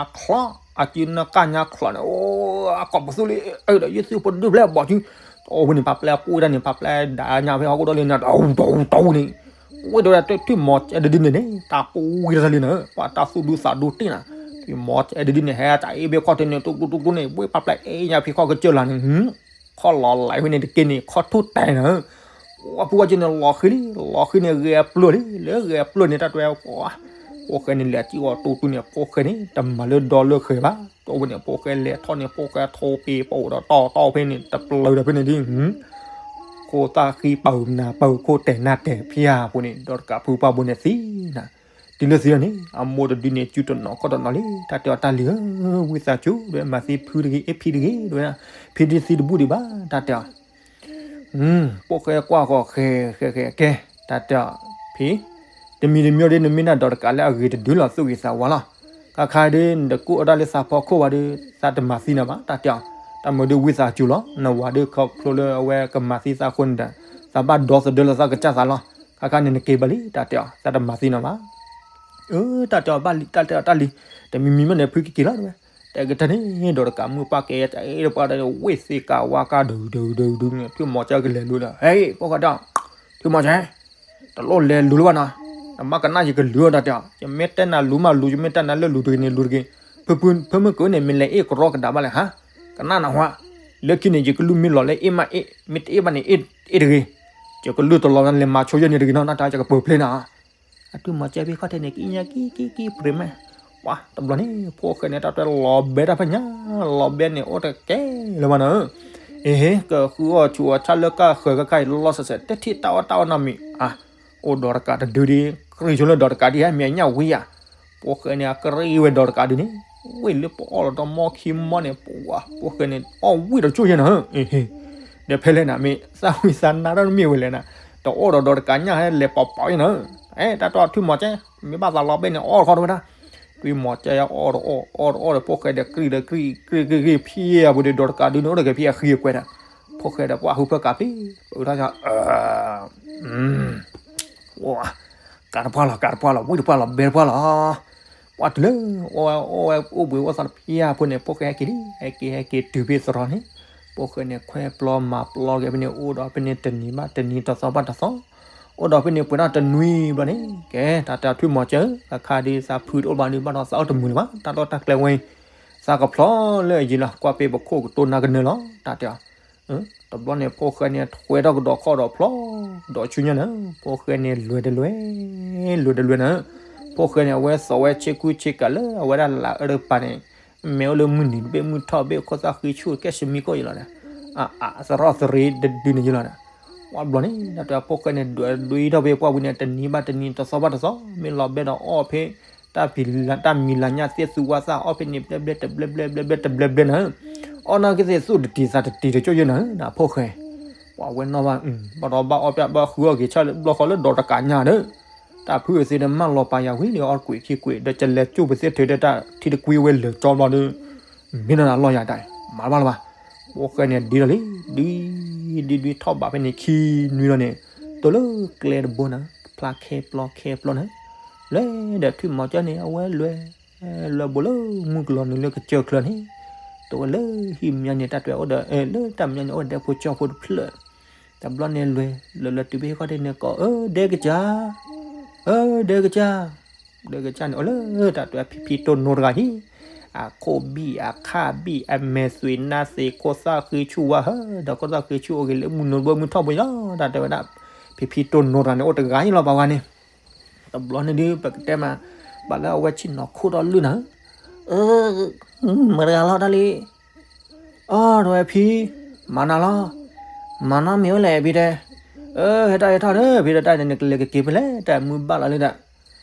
ချီ, အစုန့ၣ်ကညါချီန့ၣ်, အိ အကိာ်ပသူလံ, ဒီးယုၢ်သုးဖိတဒုဖျဲၣ်ဘီစု, အိ ဖဲန့ၣ် ပှၤပျဲၢ်ပူၤဒၣ်န့ၣ် ပှၤပျဲၢ်ဒၣ်ညါဖဲဟီၣ်ခိၣ်ဒီလံန့ၣ် တအူတအူတအူန့ၣ် ဝဲဒီးထွံၣ်မီၤကဲတဒုန့ၣ်န့ၣ် တၢ်ပူၤဝံၤတၢ်လံန့ၣ် ပှၤတၢ်သူၣ်ဒူသးဒူတ့ၢ်နၤ, ထွံၣ်မီၤကဲတဒုန့ၣ် ဟဲတၢ်အ့ၣ်ဘ့ၣ်ခီၣ်ထံးန့ၣ် တူတူတူတူန့ၣ် ဝဲပှၤပျဲၢ်အဲၣ်ညါဖဲခီၣ်ကစၢၢ်လၢန့ၣ်, ခီၣ်လီၤလံဝဲန့ၣ်တက့ၢ်န့ၣ် ခီၣ်ထူၣ်တဲာ်နၤ, ပှၤဖုဝဲက့န့ၣ် လီၤဃံၤလံ, လီၤဃံၤန့ၣ် ဂဲၤပျၢၢ်လံ, လၢဂဲၤပျၢၢ်န့ၣ် တၢ်တဲဝဲ ဖိၣ်ဃဲန့ၣ် လဲၤစံၣ်အီၤတူတူန့ၣ် ဖိၣ်ဃဲန့ၣ် တမၤလၢဒီလၢဃဲၤဘၣ်, တအိၣ်ဝဲန့ၣ် ဖိၣ်ဃဲလဲၤထီၣ်န့ၣ် ဖိၣ်ဃဲထိပ့ၤပအိၣ်ဒီးတီတီဖဲန့ၣ် တပျၢၤဒီးဖဲန့ၣ်ဒ် ခိၣ်သၣ်ဃံပာ်နၤပာ်ခိၣ်တဲာ်နၤတဲာ်ဖဲအပူၤန့ၣ် ဒီးတကးဖုပှၢ်ဘိန့ၣ်သံနၤ, တုၤလၢသံအီၤန့ၣ် အမိၢ်တဒုန့ၣ် စုတနီၤခီၣ်တနီၤလံ, တၢ်တဲအီၤတၢ်လံၤဧၢ, ဝံသးစူၤ ဒ်မၤသံဖုတဂ့ၤ အ့ၣ်ဖံတဂ့ၤ ဒ်ဝဲဒၣ်, ဖံဒုသံတဘူၣ်ဒံးဘၣ် တၢ်တဲအီၤ ဖိၣ်ဃဲကွၢ်ဃီၤဃဲဃဲဃဲကဲ, တၢ်တဲအီၤ ဖံ, တမံၤတမံၤဒီး နမ့ၢ်နၢ်ဒီးတကးလၢအဂ့ၤတဒုလီၤ သူၣ်ဂ့ၤသးဝါလီၤ, ခါခါဒီး နတကူၣ်အီၣ်တၢ်လၢသးဖီခိၣ်ဘၣ်ဒီး သးတမၤသံနၤဘၣ် တၢ်တဲအီၤ, တၢ်မုာ်ဒုးဝံသးစူၤလီၤ, နဝၤဒုးခီဖျိလၢအဝဲကမၤသံသးအဃိန့ၣ်ဒီး သးဘၣ်ဒီသဒၢလၢသးကစၢ်သးလီၤ, ခါခါန့ၣ်နက့ၤဘၣ်လံ တၢ်တဲအီၤ သးတမၤသံနီၤဘၣ်. အၢ တၢ်တဲအီၤဘၣ်လံ တၢ်တဲအီၤတၢ်လံ, တမံၤမံၤမ့ၢ်န့ၣ်ဖုကက့ၤလီၤတဲဝဲ, တဲကတၢၢ်န့ၣ် ဒီးတကးမုၢ်ပှၢ်ကဲတၢ်အ့ၣ်တပှၢ်ဒီး ဝ့ၢ်သ့ကးဝါကါဒုးဒုးဒုးဒုးန့ၣ် ထွံၣ်မီၤကၠၢကလဲၤလူၤဒီး ဟဲ ဖိၣ်ဃဲဒီး ထွံၣ်မီၤကၠၢ တလိၣ်လဲၤလူၤလၢၤဘၣ်နီၤ, နမ့ၢ်ကနၣ်ယကလူၤအီၤတၢ်တဲအီၤ, ယမ့ၢ်တဲနၤလူၤမးလူၤ ယမ့ၢ်တဲနၤလၢလူၤတဂ့ၤန့ၣ်လူၤတဂ့ၤ, ဖုဖုမုၢ်ကိးန့ၣ် မ့ၢ်လဲၤအ့ၣ်ကရီကဒါဘၣ်လဲၣ်ဟါ, ကနၣ်နၢ်ဟူဧါ, လၢခံန့ၣ် ယကလုၢ်မ့ၢ်လီၤလၢအ့ၣ်မးအ့ၣ်, မ့ၢ်တအ့ၣ်ဘၣ်န့ၣ် အ့ၣ်တဂ့ၤ, ယကလုၢ်တလီၤလဲၤမၤဆိယဲၢ်န့ၣ်တဂ့ၤနီၤ နတၢ်ယကပၢၤဖျ့နီၤ. အထွံၣ်မီၤကၠၢဖဲခီၣ်ထံးန့ၣ် ကံညါကံကံကံပြ့ၤမဲာ်, ပှၤတဘျီန့ၣ် ဖိၣ်ဃဲန့ၣ် တၢ်တဲလီၤဘဲတၢ်ဖဲညါ, လီၤဘဲန့ၣ် အိၣ်တကဲလၢၤဘၣ်နီၤ, အ့ဟ့ ကဃုအီၣ်ဆူးအီၣ်ဆၣ်လၢကၢ်ဃၢၤကခါအံၤလီၤစဲးစဲး တထံၣ်တၢ်အီၣ်တၢ်အီနီတမံၤ, အါ, အိၣ်ဒီးတကးတဒုဒ်, ကရံၣ်ဆိလၢဒီးတကးဒ်ဟဲမ့ၢ်အညၣ်ဝံဧါ, ဖိၣ်ဃဲန့ၣ် အကရံၣ်ဝဲဒီးတကးဒုန့ၣ်, ဝ့ၢ်လၢပအီၣ်လီၤဒီးမီခံမီန့ၣ် ပဝါ ဖိၣ်ဃဲန့ၣ် အီၣ်ဝံၣ်ဒီးကၠိၣ်ယဲၢ်နီၤ, အ့ဟ့ ဒီးဖဲလဲၣ်နၤ မ့ၢ်သၣ်ဝံၣ်သးနါတၢ်မ့ၢ်ဝဲလဲၣ်နၤ, တအီၣ်ဒီးဒီးတကးညၣ်ဟဲလဲၤပီးပီးယဲၢ်နီၤ, အဲ တၢ်တီၢ်ထွံၣ်မီၤကၠဲ, မ့ၢ်ဘၣ်သးလီၤဘဲန့ၣ် အီၣ်တခီတဝဲဒၣ်, ထွံၣ်မီၤကၠဲအီၣ်တအီၣ် အီၣ်တအီၣ်ဒီး ဖိၣ်ဃဲဒီးကရံၣ်ဒီးကရံၣ် ကရံၣ်ကရံၣ်ကရံၣ်ဖံးအပူၤဒီး ဒီးတကးဒုန့ၣ် အိၣ်ဒီးက့ၤဖံးအဃံအကွဲးဒီး, ဖိၣ်ဃဲဒီးပှၤဟုဖၢကးဖံး, ပအုးထီၣ် ကးတပှၢ်လီၤ ကးတပှၢ်လီၤ ဝံၣ်တပှၢ်လီၤ ဘဲတပှၢ်လီၤ, ပှၤတုၤလၢ အီၣ်ဝဲအိၣ်ဘှံးအိၣ်သီတဖျၢၣ်အဖိန့ၣ် ဖိၣ်ဃဲဟဲက့ၤလံ, ဟဲက့ၤဟဲက့ၤတုၤဖဲသရီန့ၣ်, ဖိၣ်ဃဲန့ၣ် ခွဲပျီမၤပျီက့ၤဖဲန့ၣ် အိၣ်ဒီးဖဲန့ၣ်တနံၤဘၣ်တနံၤ တသီဘၣ်တသီ, အိၣ်ဒီးဖဲန့ၣ်ပှဲၤထီၣ်တနွံဘျီန့ၣ် ကဲ တၢ်တဲထွံၣ်မီၤကၠဲဧၢ, ခါခါဒုးသးဖုတအိၣ်ဘၣ်ဒုး ဘၣ်ဒီးသးအိၣ်တမုာ်လၢၤဘၣ်, တၢ်လီၢ်တၢ်ကျဲဝဲအံၤ သးကဖျီလၢအယံၤလီၤ, ကွၢ်ဖဲပခိၣ်ကတိၤနၢ်ကနၢလီၤ တၢ်တဲအီၤ တဘျီန့ၣ် ဖိၣ်ဃဲန့ၣ် ထွဲထီၣ်ကဒီးခီၣ်ဒီးဖျီ ဒီးဆူညါန့ၣ်, ဖိၣ်ဃဲန့ၣ် လွဲၢ်တလွဲၢ်, လွဲၢ်တလွဲၢ်န့ၣ်, ဖိၣ်ဃဲန့ၣ် အဝဲသိးဝဲဆ့ကူဆ့ကၤလၢအဝဲဒၣ်လၢအအၢတကပၤန့ၣ်, မ့ၢ်အိၣ်လၢမုၢ်နုာ်တဘ့ၣ် မုၢ်ထီၣ်ဘ့ၣ် ခိၣ်သၣ်ဃံဆူၣ်ကဲၣ်ဆမံကိၣ်ယံၤလီၤန့ၣ်, အအသရီၣ်သရံးတဒုန့ၣ်ယံၤလီၤန့ၣ်, ပှၤဘျီန့ၣ် တၢ်တဲဖိၣ်ဃဲန့ၣ် ဒွဲၣ်ဒွံထီၣ်ဖဲပှၢ်ပူၤန့ၣ် တနံၤဘၣ်တနံၤ တသီဘၣ်တသီ မ့ၢ်လီၤဘဲဒီးအီၣ်ဖဲ တၢ်မံၤလၤညၣ်သ့ၣ်သူဝါသၣ် အီၣ်ဖဲန့ၣ် ဘျဲဘျဲတဘျဲဘျဲ ဘျဲဘျဲတဘျဲဘျဲန့ၣ်, အီၣ်နီၢ်ကသ့ၣ်သူၣ်တတံၤသးတတံၤတကၠိၣ်ယဲၢ်န့ၣ် နဖိၣ်ဃဲ, ပှၤဝဲနီၢ်ဘၣ် ဘၣ်ဒီးဘၣ်အီၣ်ပျဲဘၣ်ဃုအီၣ်က့ၤဆၣ်လၢဘျီဃီလၢဒီးတကးညါဒီး, တၢ်ဖုအသ့ၣ်ဒီးမၢလီၤပာ်ယၤဝံၤန့ၣ် အီၣ်ကွံာ်ခံကွံာ် ဒီးကလဲၤကၠိၣ်ပသ့ၣ်ထုးဒီးတၢ်ထံတကွံဝဲလၢာ်ကၠီဘျီဒီး, မ့ၢ်နီၢ်နၤလီၤယၤတၢ် မၤဘၣ်လၢၤဘၣ်, ဖိၣ်ဃဲန့ၣ်ဒ်လီၤလံ, ဒွံ ဒွံဒွံထီၣ်ဘးဖဲန့ၣ်ခံနွံလီၤန့ၣ်, တိၤလၢကျဲတဘိန့ၣ်, ဖျါခဲပျီခဲပျီန့ၣ်, လဲၤဒီးထွံၣ်မီၤကၠၢန့ၣ် အဝဲလွဲၢ် လွဲၢ်ဘိလၢမုၢ်ကလီၤနုာ်လၢကစၢၢ်ချၢန့ၣ်, တိၤဝဲလၢဟံၣ်မၠါန့ၣ် တၢ်တဲအိၣ်ဒီး လၢတၢ်မၠါန့ၣ် အိၣ်ဒီးဖိကၠီဖိတဖျၢၣ်, တဘျီန့ၣ်လွဲၢ် လၢလၢတုၤဖဲဟံၣ်ခီၣ်ထံးန့ၣ်ကိး အၢ ဒဲကစၢ်, အၢ ဒဲကစၢ်, ဒဲကစၢ်န့ၣ် အိၣ်လၢတၢ်တဲဖံဖံတိၢ်နိတဂၤဟံၣ်, အခိၣ်ဘံၣ်အခၣ်ဘံၣ် အမဲာ်သွံးနါသ့း ခိၣ်သၣ်ဃံဆူၣ်ဝါဟၢ ဒီးခိၣ်သၣ်ဃံဆူၣ်အိၣ်ဂ့ၤလၢမုၢ်နိၣ်တဘိမုၢ်ထီၣ်ဘိလီၤ, တၢ်တဲဝဲဒၣ်, ဖံဖံတိၢ်နိတဂၤန့ၣ် အိၣ်တဂၤအံၤလီၤပှၤဝဲန့ၣ် တဘျီန့ၣ်ဒုး ပကတဲမး, ဘၣ်လၢအဝဲဆ့ၣ်နီၤခိၣ်ထီၣ်လုၢ်နၤ, မတၤတဂၤလီၤတၢ်လံ, အၢ တဝဲဖံ, မၤနၤလီၤ, မၤနီတမံၤဝဲလဲၣ်ဖံတဲ, အၢ ဟဲတၢ်ဟဲထီၣ်ဒီး ဖံတဲတၢ်န့ၣ် နကလဲၤကက့ၤဖဲလဲၣ် တၢ်မုၢ်ဘၣ်လီၤလံဒီး,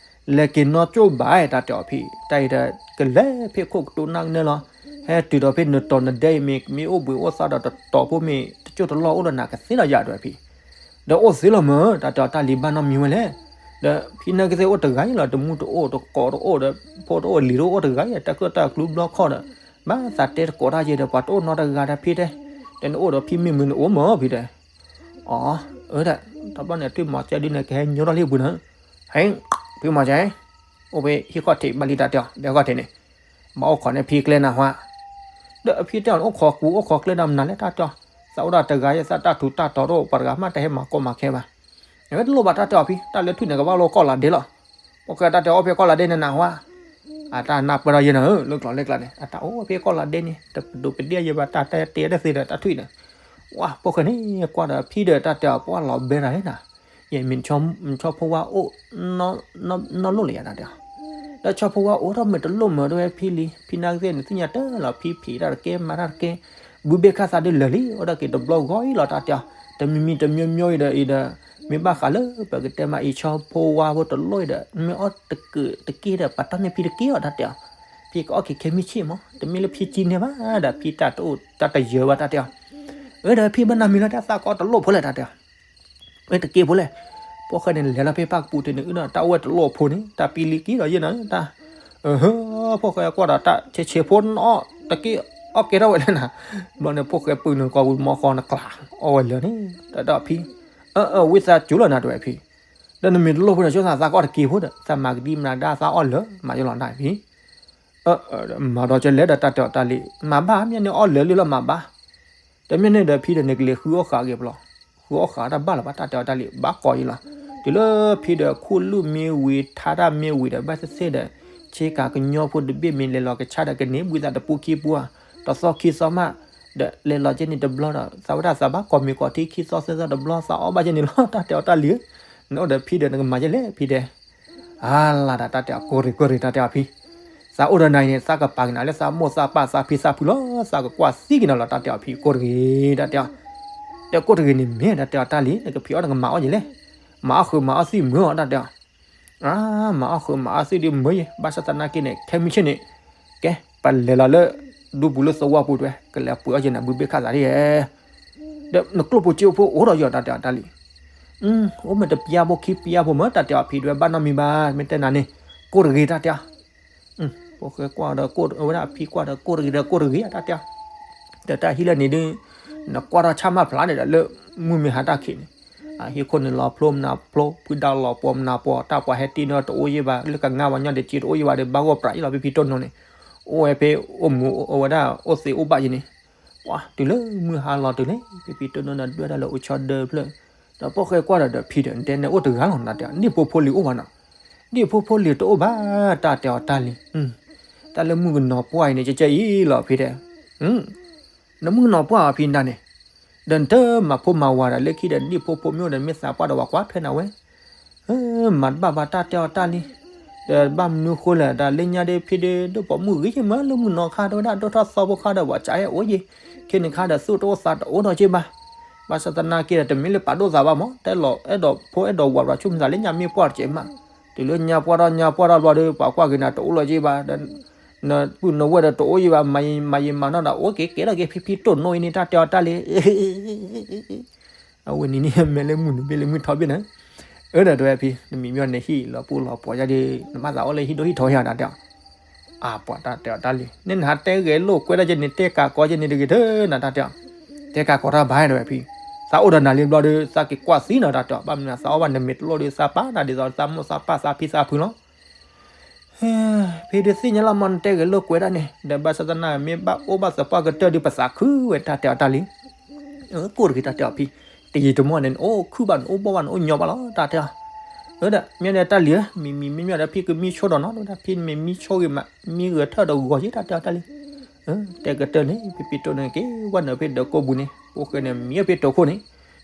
လဲၤက့ၤနီၢ်ကၠိၣ်ဘၣ် တၢ်တဲအီၤဖံ, တၢ်အံၤဒီး ကလဲၤဖဲခိၣ်ကတိၤနၢ်ကနၢလီၤ, ဟဲတုၤဒီးဖဲနတီၤနဒဲအံၤမ့ၢ် မ့ၢ်အိၣ်ဘှံးအိၣ်သါဒီးတတီၤဖိမ့ၢ် တကၠိၣ်တလီၢ်အိၣ်ဒီးနၤကသ့လီၤယၤတဝဲဖံ ဒီးအိၣ်သ့လီၤမၢ် တၢ်တဲအီၤတၢ်လံၤဘၣ်နီတမံၤဝဲလဲၣ်, ဒီးဖံနၢ်ကသ့ၣ်အိၣ်တဂၤအံၤလီၤ တမူတအိၣ်တကိးတအိၣ်ဒီး ဖိတအိၣ်လံၤတအိၣ်တဂၤအံၤ တၢ်ကျၢၣ်တၢ်ကျူဘျီခီၣ်ဒီး ဘၣ်သးတဲတကိးတၢ်ယဲဒီး ပှၤတအိၣ်နီတဂၤတၢ်ဖံတဲ, ဒီးနအိၣ်ဒီးဖံမ့ၢ်မုာ်နအိၣ်မၢ်ဖံတဲ, အၢ အၢ တဘျီန့ၣ် ထွံၣ်မီၤကၠဲဒုန့ၣ် ကဟဲညိထီၣ်လံအပူၤန့ၣ်, ဟဲ ထွံၣ်မီၤကၠဲ အိၣ်ဖဲဟံၣ်ခီၣ်ထံးဘၣ်လံတၢ်တဲအီၤ ဘဲခီၣ်ထံးန့ၣ်, ဘၣ်အိၣ်ခိးန့ၣ်ဖံကျဲနၢ်ဟူဧါ, ဒီးအဖံတဲအီၤ အိၣ်ခိးကူအိၣ်ခိးကျဲဒီးမနုၤလဲၣ်တၢ်တဲအီၤ, သးအိၣ်ဒီးတဂၤယဲ သးတၢ်ထူးတၢ်တီၤတအိၣ် ပှၤတဂၤမးတဟဲမၤကီမၤခဲဘၣ်, အဝဲတလိၣ်ဘၣ်တၢ်တဲအီၤဖံ တၢ်လၢထွံၣ်န့ၣ် ကဘၣ်လၢကီၢ်လၤဒ့လီၤ, ဖိၣ်ဃဲတၢ်တဲအီၤဖဲကီၢ်လၤဒ့န့ၣ်နၢ်ဟူဧါ, အတၢ်နၢ်ပၢၢ်ထီၣ်ယဲန့ၣ် လၢကျိၤလၢကျါန့ၣ် အတၢ်အိၣ်ဖဲကီၢ်လၤဒ့န့ၣ် တပဒိးပဒ့ယဲဘၣ် တၢ်တဲတဲတသ့ဒီးတၢ်ထွံၣ်န့ၣ်, ဝါ ဖိၣ်ဃဲန့ၣ် ကွၢ်ဒီးဖံဒီးတၢ်တဲအီၤ ပှၤလီၤဘဲတၢ်လံနၤ, ယဲမ့ၢ်ဆီဖိဝါအိၣ် နီၢ်လိၣ်လၢယၤတၢ်တဲအီၤ, ဒီးဆီဖိဝါအိၣ်ထီၣ်မ့ၢ်တလိၣ်မၢ်တဝဲဖံလံ, ဖံနၢ်ကသ့ၣ်န့ၣ် သ့ၣ်ညါတၢ်လီၤ ဖံဖံးတၢ်တကဲ မၤတၢ်တကဲ, ဘုဘ့ၣ်ခၣ်သးဒုးလၢာ်လံ အိၣ်ဒၣ်က့ၤတဘျီဂီၤအံၤလီၤတၢ်တဲအီၤ, တမံၤမံၤတမံၤမံၤအံၤဒီးအံၤဒီး, မ့ၢ်ဘၣ်ဃးလၢပကတဲမးအံၤဆီဖိဝါဖိတလိၣ်အံၤဒီး မ့ၢ်အီၣ်တကုးတက့ၢ်ဒီး ပှၤတီၢ်န့ၢ်ဖံတက့ၢ်အီၤတၢ်တဲအီၤ, ဖံကအီၣ်က့ၤခဲမုၢ်ဆ့ၣ်မး တမ့ၢ်လၢဖံကံန့ၢ်ဘၣ်ဒီး ဖံတၢ်တအိၣ်တၢ်တယၢၤဘၣ်တၢ်တဲအီၤ, အၢ ဒီးဖံဘၣ်နၢ်မံၤလီၤ တၢ်သးကီတလိၣ်ဖိလဲၣ်တၢ်တဲအီၤ ဝဲတက့ၢ်ဖိလဲၣ်, ဖိၣ်ဃဲန့ၣ် လဲၤလီၤဖဲပၢ်ကပူၤတ့ၢ်န့ၣ် အုၣ်ဒီးတၢ်အိၣ်ဝဲတလိၣ်ဖိန့ၣ် တၢ်ပံလံက့ၤဒီးယဲၢ်နၤ တၢ်, အဟၢ, ဖိၣ်ဃဲကွၢ်ဒီးတၢ်ဆဲးဆဲးဖိနီၣ်တက့ၢ်, အီၣ်ကဲထီၣ်ဝဲလၢနၤ, ဘျီန့ၣ် ဖိၣ်ဃဲပုၢ်နုာ်ကီၢ်ပူၤမီဃီနကျး, အီၣ်ဝဲလၢာ်န့ၣ် တၢ်တဲအီၤဖံ, အၢ အၢ ဝံသးစူၤလီၤနၤတဲဝဲဖံ, ဒီးနမ့ၢ်တလိၣ်ဖိန့ၣ် ဆိသးသးကအီၣ်တက့ၢ်ဖိဒီး သးမၤကဒံမနၤဒါသးအီၣ်လၢာ် မၤယလီၤနၤဖံ, အၢ မၤဒီးကလဲၤဒီးတၢ်တဲအီၤတၢ်လံ, မၤဘၣ်မ့ၢ်န့ၣ်အီၣ်လၢာ်လံလီၤမၤဘၣ်, တမ့ၢ်န့ၣ်ဒီးဖံဒီးနကလဲၤဃုအီၣ်ဃာ်ဂ့ၤပလီၢ်, ဃုအီၣ်ဃာ်တၢ်ဘၣ်လီၤဘၣ်တၢ်တဲအီၤတၢ်လံ, ဘၣ်ကီးယံလီၤ, တုၤလၢဖံဒီးခိၣ်လူၢ်မ့ၢ်ဝံၤထါတၢ်မ့ၢ်ဝံၤဒီးဘၣ်သ့ၣ်သ့ၣ်ဒီး ဆ့ကၤကညီဖိတဘ့ၣ်မ့ၢ်လဲၤလီၤကဆါဒီးကန့ၢ်ဘှံးသးတပူခံပူဧါ, တသီခံသီမး, ဒီးလဲၤလီၤကဲန့ၣ်တဘျီဒီး သးဝဲဒၣ်သးဘၣ်ကီးမ့ၤကီးထံခံသီသၢသီတဘျီ သးအီၣ်ဘၣ်ကဲန့ၣ်လီၤ တၢ်တဲအီၤတၢ်လံဧၢ, နအိၣ်ဒီးဖံဒီးနကမၤကလဲၣ်ဖံတဲ အါလါဒၣ်တၢ်တဲအီၤ ကိၢ်ရ့ၣ်ကိၢ်ရ့ၣ်တၢ်တဲအီၤဖံ, သးအိၣ်ဒီးနၤအံၤန့ၣ် သးကပာ်ကနၤလၢသးမိၢ်သးပၢ်သးဖံသးဖုလီၤ သးကကွၢ်သံက့ၤနၤလီၤ တၢ်တဲအီၤဖံ ကိၢ်တဂ့ၤ တၢ်တဲအီၤ, ဒီးကိၢ်တဂ့ၤန့ၣ်မ့ၢ်တၢ်တဲအီၤတၢ်လံ နကဖံးအီၣ်နကမၤအီၣ်ကလဲၣ်, မၤအီၣ်ဃုာ်မၤအီၣ်သံမုာ်အီၤတၢ်တဲအီၤ, အါ မၤအီၣ်ဃုာ်မၤအီၣ်သံဒ်မုာ်ယဲ ဘၣ်ဆၣ်သနာ်က့န့ၣ် ခဲမုၢ်ဆ့ၣ်န့ၣ် ကဲ ပလဲၤလီၤလၢ ဒူပူၤလၢသဝီပူၤတဲဝဲ ကလဲၤပှ့ၤအီၣ်က့ၤနၤဘုဘ့ၣ်ခၣ်သးဒ်ယဲ ဒီးနကျိၣ်ဖိစ့ဖိအိၣ်ဒီးယီၤတၢ်တဲအီၤတၢ်လံ, အိၣ်မ့ၢ်တပျၢ်ဖိခံပျၢ်ဖိမ့ၢ်တၢ်တဲအီၤဖံတဲဝဲ ဘၣ်နီတမံၤဘၣ် မ့ၢ်တဲနၤန့ၣ် ကိၢ်တဂ့ၤတၢ်တဲအီၤ, ဖိၣ်ဃဲကွၢ်ဒီးကိၢ် အဝဲဒၣ်အဖံကွၢ်ဒီးကိၢ်တဂ့ၤဒီးကိၢ်တဂ့ၤတၢ်တဲအီၤ, ဒီးတၢ်ဟံၣ်လၢန့ၣ်ဒုး နကွၢ်ထီၣ်ဆၣ်မးဖျါန့ၣ်ဒီးလၢ မုၢ်မ့ၢ်ဟါတၢ်ခံးန့ၣ်, အဟံၣ်ခိၣ်န့ၣ်လီၤဖျိမနၤဖျိ ဖုဒါလီၤပှီၢ်မနၤပှီၢ် တၢ်ပှၤဟဲတ့ၢ်န့ၣ်တအိၣ်ယံၣ်ဘၣ် လၢကငါဝဲညီဒံးစ့တအိၣ်ယံၣ်ဘၣ်ဒီး ဘၣ်ဂီၢ်ပြးယံၣ်လီၤ ဖံဖံတိၢ်နိန့ၣ်, အိၣ်ဝဲဖဲအိၣ်မူ အဝဲဒၣ်အိၣ်သ့အိၣ်ဘၣ်ယံၤန့ၣ်, ပှၤတုၤလၢမုၢ်ဟါလီၤတုၤန့ၣ် ဖံဖံတိၢ်နိန့ၣ်ဒွဲၣ်တၢ်လၢအိၣ်ဆီဒၢဖျၢၣ်, ဒီးဖိၣ်ဃဲကွၢ်ဒီးဒီးဖံဒီး နတဲန့ၣ်အိၣ်တဂၤလီၤနတဲ ဒ့ၣ်ဖိဖိလံၤအိၣ်ဘၣ်နီၤ, ဒ့ၣ်ဖိဖိလံၤတအိၣ်ဘၣ် တၢ်တဲအီၤတၢ်လံ, တၢ်လၢမုၣ်ကနီၤပှၢ်အံၤန့ၣ် ကဲကဲအံၤလီၤဖံတဲ နမုၣ်ကနီၤပှၢ်အီၤဖံနၤန့ၣ်, ဒီးနတမၤဖိမၤဝၤဒီးလၢခံဒီးဒ့ၣ်ဖိဖိမ့ၢ်အိၣ်ဒီးမ့ၢ်သးပှၢ်ဒီးဝၤကွၢ်ထွဲနၤဝဲ, မၤတဘၣ်ဘၣ်တၢ်တဲအီၤတၢ်လံ, ဒီးဘၣ်မနုၤဃိလဲၣ် တၢ်လၢညါဒ်ဖံဒ် ဒိၣ်ပိာ်မုၣ်ဂ့ၤက့ၤမးလၢမုၢ်နီၤခါ တဝဲဒၣ်ဒိၣ်ထီၣ်သီဖိခါဒီး ပှၤစးအဲၣ်အိၣ်ယ့ၤ, ခဲန့ၣ်ခါဒီးသူၣ်တအိၣ်သးတအိၣ်ဒီးက့ၤဘၣ်, ဘၣ်ဆၣ်သနာ်က့ဒီး တမ့ၢ်လၢပာ်ဒိၣ်သးဘၣ်မး တဲလီၤအဲၣ်ဒိးဖိအဲၣ်ဒိးဝၤဘၣ်ဆိကမိၣ်သးလၢညါမ့ၢ်ပှၢ်တက့ၤမး, တုၤလၢညါပှၢ်ထီၣ်ညါပှၢ်ထီၣ်ဘျီဒီး ပှၤကွၢ်က့ၤနၤတအိၣ်လီၤက့ၤဘၣ်, ဒီး နပုၢ်နဝဲၢ်ဒီးတအိၣ်ယံၤဘၣ် မၤယံၤမၤနီၢ်ဒီး အိၣ်က့ၤကဲထီၣ်က့ၤ ဖံဖံတိၢ်နိအံၤန့ၣ် တၢ်တဲအီၤတၢ်လံ, အဝဲန့ၣ်န့ၣ် မဲာ်လၢမုၢ်နုာ်ဘ့ၣ်လၢမုၢ်ထီဘ့ၣ်န့ၣ်, အၢ ဒီးတဲဝဲဖံ နမံၤမ့ၢ်န့ၣ်ဟံၣ်လီၤပူၤလီၤပှီၤယါဒီး နဘၣ်သးအိၣ်လၢဟံၣ်ဒိၣ်ဟံၣ်ထီယါတၢ်တဲအီၤ, အပှၤတၢ်တဲအီၤတၢ်လံ န့ၣ်နဟးတဲဂဲၤလိာ်ကွဲဒၣ်ယဲန့ၣ် တဲကးကီးယဲန့ၣ်တဂ့ၤထၢနၤတၢ်တဲအီၤ, တဲကးကီးတၢ်ဘၣ်တဲဝဲဖံ, သးအိၣ်ဒီးနၤလံဘျီဒီး သးက့ၤကွၢ်သံနၤတၢ်တဲအီၤ ဘၣ်မနုၤသးအီၣ်ဘၣ်နမ့ၢ်တလိၣ်ဒီး သးပာ်နၤဒ်သိးသးမိၢ်သးပၢ်သးဖံသးဖုလီၤ ဖံဒုးသ့ၣ်ညါလီၤမ့ၢ်နတဲဂဲၤလိာ်ကွဲဒၣ်န့ၣ် ဒီးဘၣ်ဆၣ်သနာ်မ့ၢ်ဘၣ်အိၣ်ဘၣ်သပှၢ်ကတၢၢ်ဒုးပသးခုဝဲတၢ်တဲအီၤတၢ်လံ, ကိၢ်တဂ့ၤတၢ်တဲအီၤဖံ, တယံာ်တမီၢ်န့ၣ် နအိၣ်ခုၣ်ဘၣ်နအိၣ်ဘီၣ်ဘၣ်နအိၣ်ညီဘၣ်လီၤတၢ်တဲအီၤ, ဒီးမ့ၢ်န့ၣ်တၢ်လံဧၢ မံၤမံၤမ့ၢ်မ့ၢ်ဒီးဖံကမံဆိဒီးနီၤ ဒီးဖံမ့ၢ်မံဆိဂ့ၤမး မံဂဲၤထၢၣ်ဒီးဂီၤက့ၤတၢ်တဲအီၤတၢ်လံ တဲကတၢၢ်န့ၣ် ဖံဖံတိၢ်န့ၣ်က့ၤဝဲနုာ်ဖဲဒၢးကိးပူၤန့ၣ် ဖိၣ်ဃဲန့ၣ် မံဖဲတိၤခိၣ်န့ၣ်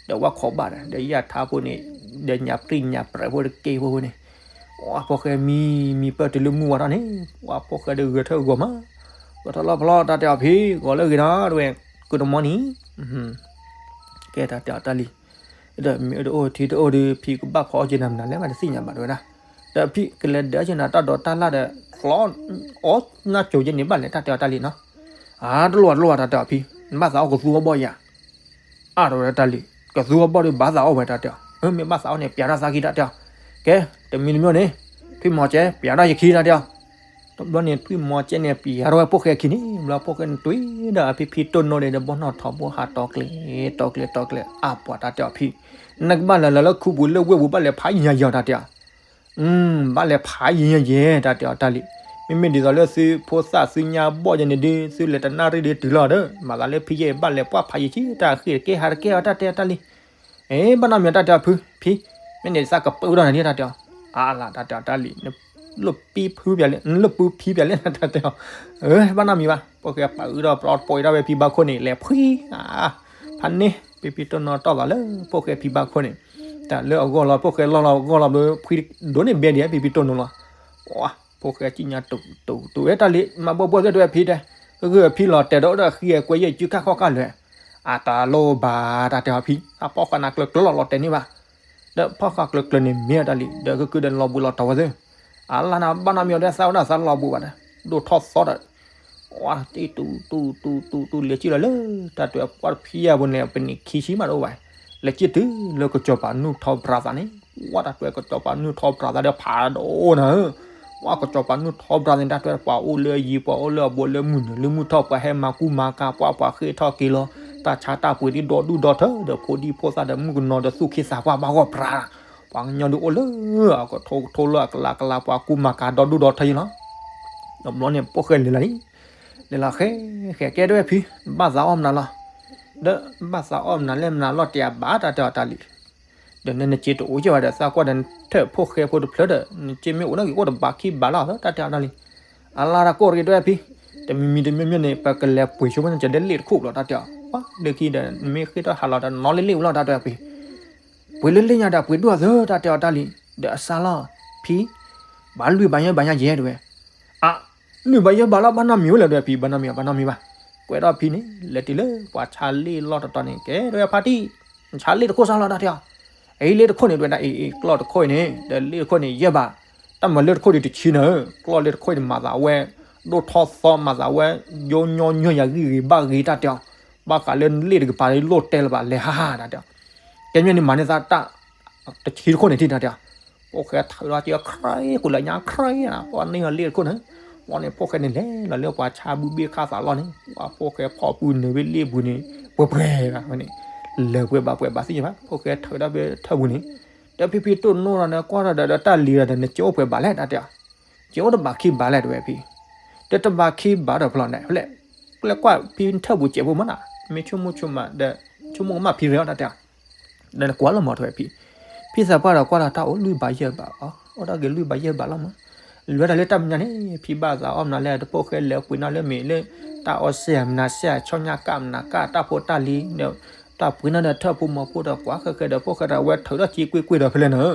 ဒီးဝဲခိးဘၣ်ဒီး ဒီးယၢ်ထါဖိန့ၣ် ဒီးညၣ်ပြံၣ်ညၣ်ပြဲးဖိတက့ၢ်ဖိန့ၣ် ဝဲဖိၣ်ဃဲမံ မံပၢၢ်တုၤလၢမုၢ်ဝါထီၣ်န့ၣ် ဝဲဖိၣ်ဃဲဒီးဂဲၤထၢၣ်ဂီၤမး ဂီၤထီၣ်လီၤဖျီတၢ်တဲအီၤဖံ ဂီၤလၢဂ့ၤနီၤ တဝဲ ကုတမီနံၤ ကဲတၢ်တဲအီၤတၢ်လံ ဒီးမ့ၢ်အၢတအိၣ်ထံတအိၣ်ဒီး ဖံကဘၣ်ဖီအီၣ်က့ၤနၤမနုၤလဲၣ် မးတသ့ၣ်ညါဘၣ်တဝဲဒၣ် ဒီးဖံကလဲၤဒၢးက့ၤနၤတၢ်ဒိးတၢ်လၣ်ဒီး ချီ အီၣ်နၢ်ကိၤက့ၤန့ၣ်ဘၣ်လဲၣ် တၢ်တဲအီၤတၢ်လံနီၤ အါတလိၣ်တလိၣ်တၢ်တဲအီၤဖံ နဘၣ်သးအီၣ်ကသူအီၣ်ဘီၣ်ယၤ အါတဝဲဒၣ်တၢ်လံ ကသူအီၣ်ဘီၣ်ဒီးဘၣ်သးအီၣ်ဝဲတၢ်တဲအီၤ မ့ၢ်ဘၣ်သးအီၣ်န့ၣ် ပျးထီၣ်သးခံတၢ်တဲအီၤ ကဲ တမံၤတမံၤန့ၣ် ထွံၣ်မီၤကဲ ပျးထီၣ်ယခံတၢ်တဲအီၤ တဘျီန့ၣ် ထွံၣ်မီၤကဲန့ၣ် ပျးထီၣ်ဝဲဖိၣ်ဃဲခံန့ၣ် ဘျီဖိၣ်ဃဲန့ၣ်တွံၢ်ဒီးအဖံဖံတိၢ်နိန့ၣ် ဒီးဘီၣ်နီၣ်ထီဘိဟးတီၤကျဲၤ တီၤကျဲၤ တီၤကျဲၤ အါပှၤတၢ်တဲအီၤဖံ နကဘၣ်လဲၤလီၤလၢခူပူၤလၢဝ့ၢ်ပူၤ ဘၣ်လဲၤဖးယံၤယံၤတၢ်တဲအီၤ ဘၣ်လဲၤဖးယံၤယံၤတၢ်တဲအီၤတၢ်လံ မ့မ့ၢ်ဒ်သိးလၢသုဖိသၣ်သုညါဘီၣ်ယဲန့ၣ်ဒုး သုလဲၤတနၣ်ရံၣ်ဒုးတုၤလီၤဒီး မၤသးလၢဖံယဲၢ်ဘၣ်လဲၤပှၢ်ဖးယံၤက့ တၢ်ဃ့ၢ်တကဲဟးတကဲအီၤတၢ်တဲအီၤတၢ်လံ အ့ ဘၣ်နီတမံၤတၢ်တဲအီၤဖု ဖံ မ့ၢ်န့ၣ်သးကပၢဒိၣ်နၤန့ၣ်တၢ်တဲအီၤ အါလၢတၢ်တဲအီၤတၢ်လံ နလၢပူၤဖံပျဲလဲၣ် နလၢပူၤဖံပျဲလဲၣ်နတၢ်တဲအီၤ အ့ ဘၣ်နီတမံၤဘၣ် ဖိၣ်ဃဲပာ်အုးဒီးပျီပှဲၤဒၣ်ဝဲဖံဘၣ်ခိၣ်န့ၣ် လဲၤဖှံ အါ ဖးန့ၣ် ဖံဖံတိၢ်နိတီၢ်သးလၢဖိၣ်ဃဲဖံဘၣ်ခိၣ်န့ၣ် တၢ်လၢအဂီၢ်လီၤ ဖိၣ်ဃဲလီၢ်လီၤအဂီၢ်လီၤဘျီ ဖှံဒိၣ်န့ၢ်ဘဲဒံးဖံဖံတိၢ်နိလီၤ ဖိၣ်ဃဲကံၣ်ညါတူတူတူဝဲတၢ်လံ မၤဘီဘီသ့ၣ်တဝဲဖံတဲ ဂုၢ်ဖံလီၤတဲာ်ဒီးအိၣ်ဒီးဃံအကွဲးယဲၢ်စုခၣ်ခီၣ်ခၣ်လွဲၢ် အတၢ်လိၣ်ဘၣ်တၢ်တဲအီၤဖံ အဖီၣ်ဃာ်နၤကျၢၤကျၢၤလီၤလီၤတဲာ်န့ၣ်ဘၣ် ဒီးဖီၣ်ဃာ်ကျၢၤကျၢၤန့ၣ်မ့ၢ်တၢ်လံ ဒီးကကုဒီးလီၤဘှံးလီၤတီၤဝဲသ့ၣ် အလါနၤဘၣ်နီတမံၤအီၤဒီးသးဝဲဒၣ်သးလီၤဘှံးဘၣ်ဒီး ဒိၣ်ထီၣ်သီဒီး ဝါတံၢ်တူတူတူတူတူလဲၤကံၣ်လီၤလၢ တၢ်တွဲၣ်ပှၢ်တဖံယဲၢ်ပူၤန့ၣ် ပနံာ်ခံဆံမးတအိၣ်ဘၣ် လဲၤကံၣ်တုၤလၢကစီၤပၤနုၢ်ထီပြးသးန့ၣ် ဝါတၢ်တွဲၣ်ကစီၤပၤနုၢ်ထီပြးသးဒီးဖးဒိၣ်နၤဧၢ ပှၤကစီၤပၤနုာ်ထီၣ်ဘျါသ့ၣ် တၢ်တဲ ပှၤအိၣ်လၢအယံၤ ပှၤအိၣ်လၢအဘူး လၢမုၢ်နုာ်လၢမုၢ်ထီၣ် ပှၤဟဲမၤကူမၤကၤ ပှၤပှၤဃ့ၢ်ထီၣ်က့ၤလီၤ တၢ်ဆါတၢ်ပှ့ၤဒ်ဒီဒူၣ်ဒီထၢ ဒီးဖိဒံဖိသၣ်ဒီးမုၣ်ကနီၤဒီးသူၣ်က့သးပှၢ်ဘၣ်ဂီၢ်ပြး ပှၤကညီဒုးအိၣ်လၢအကထိကထိလၢအကလးကလး ပှၤကူမၤကၤဒီဒူၣ်ဒီထၢယံၤလီၤ. တဘျီန့ၣ် ဖိၣ်ဃဲလဲၤလီၤလံ လဲၤလီၤဃဲ ဃဲကဲဒွဲၣ်ဖံ ဘၣ်သးအီၣ်မနုၤလီၤ ဒီးဘၣ်သးအီၣ်မနုၤလဲၣ်မနုၤလီၤ တယၤဘၣ် တၢ်တဲအီၤတၢ်လံ ဒီးနနစ့တအိၣ်ကဲဘၣ်ဒီး သးကွၢ်ဒီးနထၢၣ်ဖိၣ်ဃဲဖိတဖျၢၣ်ဒီး နစ့မ့ၢ်အိၣ်နီၣ်ဂံၢ်အိၣ်တဘးခံဘးလီၤ တၢ်တဲအီၤတၢ်လံ အလါတၢ်ကိၢ်ရ့ဒွဲၣ်ဖံ တမံၤမံၤတမံၤမံၤန့ၣ် ပကလဲၤပှ့ၤဆိဖဲနကဒဲလ့ၣ်တခိၣ်ဘျီ တၢ်တဲအီၤ ပှၤဒုးခံဒီး နမ့ၢ်ဃ့ထီၣ်ဟးလီၤဒီး နီၣ်လ့လ့ၣ်ဝဲလီၤ တၢ်တဲအီၤဖံ ပှ့ၤလၢလ့ၣ်ညါဒီးပှ့ၤဒိၣ်အသၢ တၢ်တဲအီၤတၢ်လံ ဒီးအစၢ်လီၤ ဖံ ဘၣ်လွံၢ်ဘးယဲၢ်ဘးညါယဲၢ်တဝဲ အ လွံၢ်ဘးယဲၢ်ဘးလီၤ ဘၣ်နီတမံၤဝဲလဲၣ်တဝဲဖံ ဘၣ်နီတမံၤ ဘၣ်နီတမံၤဘၣ် ကွဲးထီၣ်ဖံန့ၣ် လဲၤတုၤလၢပှၤဆါလ့ၣ်လီၢ်တတီၤန့ၣ် ကဲတဝဲဖါတံၢ် နဆါလ့ၣ်တခိၣ်စၢ်လီၤ တၢ်တဲအီၤ အအံၤလ့ၣ်တခိၣ်န့ၣ် တဝဲဒၣ်အံၤ ကျီၢ်တခိၣ်အံၤန့ၣ် ဒီးလ့ၣ်တခိၣ်န့ၣ် ယဲၢ်ဘး တၢ်မၤလၢတခိၣ်ဒံးတဆံနၤ ကျီၢ်လၢတခိၣ်န့ၣ် မၤသးဝဲ ဒိၣ်ထီၣ်သီမၤသးဝဲ ယိညီညီယၤဂံၢ်ဂ့ၤဘၣ်ဂ့ၤ တၢ်တဲအီၤ ဘၣ်ဃးလၢလ့ၣ်တကပၤလၢလိၣ်တဲလၢၤဘၣ် လဲၤဟါဟါ တၢ်တဲအီၤ ကဲမ့ၢ်န့ၣ်မၤန့ၢ်သးတၢ် တဆံတခိၣ်န့ၣ်ထံၣ် တၢ်တဲအီၤ ဖိၣ်ဃဲထုးထီၣ်က့ၤခရံာ် ကူၤလၢညါခရံာ် ပှၤန့ၢ်အီၤလ့ၣ်တခိၣ်န့ၣ် ပှၤန့ၣ်ဖိၣ်ဃဲန့ၣ်လဲၤလီၤလၢပှၤဆါဘုဘ့ၣ်ခါသးလီၢ်န့ၣ် ပှၤဖိၣ်ဃဲဖီၣ်ပူၤနုာ်ဝဲလ့ၣ်ပူၤန့ၣ် ပှဲၤပှဲၤဘၣ်န့ၣ် လၢပှဲၤဘၣ်ပှဲၤဘၣ်သ့ၣ်ညါဘၣ် ဖိၣ်ဃဲထုးထီၣ်ဖဲထၢၣ်ပူၤန့ၣ် ဒီးဖံဖံတိၢ်နိဒီးနကွၢ်ထီၣ်ဒီး ဒီးတၢ်လံၤဒီး နစ့အိၣ်ပှဲၤဘးလဲၣ် တၢ်တဲအီၤ စ့အိၣ်တဘးခံဘးလဲၣ် တဝဲဖံ ဒီးတဘးခံဘးဒီးဖျီန့ၣ် ဖဲလဲၣ် ကျဲကွၢ်ဖံထၢၣ်ပူၤစဲးဖိမးနီၤ မ့ၢ်ဆိကမိၣ်ဆိကမးဒီး ဆိကမိၣ်ကမၣ်ဖံရဲၣ် တၢ်တဲအီၤ ဒီးနကွၢ်လီၤမး တဝဲဖံ ဖံသးပှၢ်ဒီးကွၢ်လီၤတၢ်အိၣ်လွံၢ်ဘးယဲၢ်ဘးအီၤ အိၣ်ထီၣ်က့ၤလွံၢ်ဘးယဲၢ်ဘးလီၤမး လွဲတၢ်လၢတၢ်မဲာ်ညါန့ၣ် ဖံဘၣ်သးအီၣ်မနုၤလဲၣ် တဖိၣ်ဃဲလဲၤပှ့ၤနီၣ်လၢမ့ၢ်လၢ တၢ်အီစဲးမနၤစဲး ဆီညၣ်ကၣ်မနၤကၣ် တၢ်ဖိတၢ်လံၤဒီး တၢ်ပှ့ၤနီၣ်ဒီးထၢၣ်ဖိမီၤဖိဒီးကွၢ်ဃဲဃဲဒီး ဖိၣ်ဃဲဒီးဝဲထုးထီၣ်စ့ကွ့ၢ်ကွ့ၢ်ဒီးဖဲလဲၣ်နၤ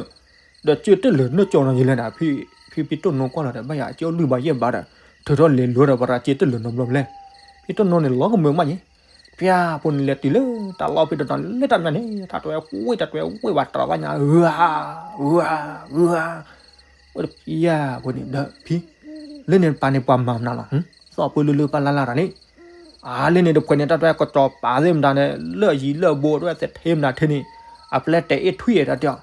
ဒီးစ့တလၢာ်နီၢ်ကၠီနီၤယဲလဲၣ်နၤ ဖံဖံတိၢ်နိကွၢ်လီၤဒီး ဘၣ်ယၤစ့အိၣ်လွံၢ်ဘးယဲၢ်ဘးဒီး ထုးထီၣ်လဲၤလိၤဒီးပရၤစ့တလၢာ်နီတဘျီဖဲလဲၣ် ဖံတိၢ်နိန့ၣ် လီၤကမၢကမၣ်ယဲ ဖဲအပူၤန့ၣ်လဲၤတုၤလၢ တၢ်လီၢ်ဖံတတီၤလၢတၢ်မဲာ်ညါန့ၣ် တၢ်တဲဝဲဝ့ၢ်တၢ်တဲဝဲဝ့ၢ်ဝဲတြီသးညါ ဂၤ ဂၤ ဂၤ ဝဲတဖံယၤဖိန့ၣ်ဒီးဖံ လၢန့ၣ်ပၢ်န့ၣ်ပှၤမၤမနုၤလီၤ သီၣ်ပှ့ၤလုၢ်လုၢ်ပၢ်လၢ်လၢ်တၢ်န့ၣ် အလၢန့ၣ်တဖှဲးန့ၣ် တၢ်တဲကစီၤပၤသ့ၣ်မတၤန့ၣ် လၢအယံၤလၢအဘူးတဝဲသ့ၣ်ထဲမတၤထဲန့ၣ် အပျဲၢ်တဲာ်အ့ၣ်ထွံၣ်တၢ်တဲအီၤ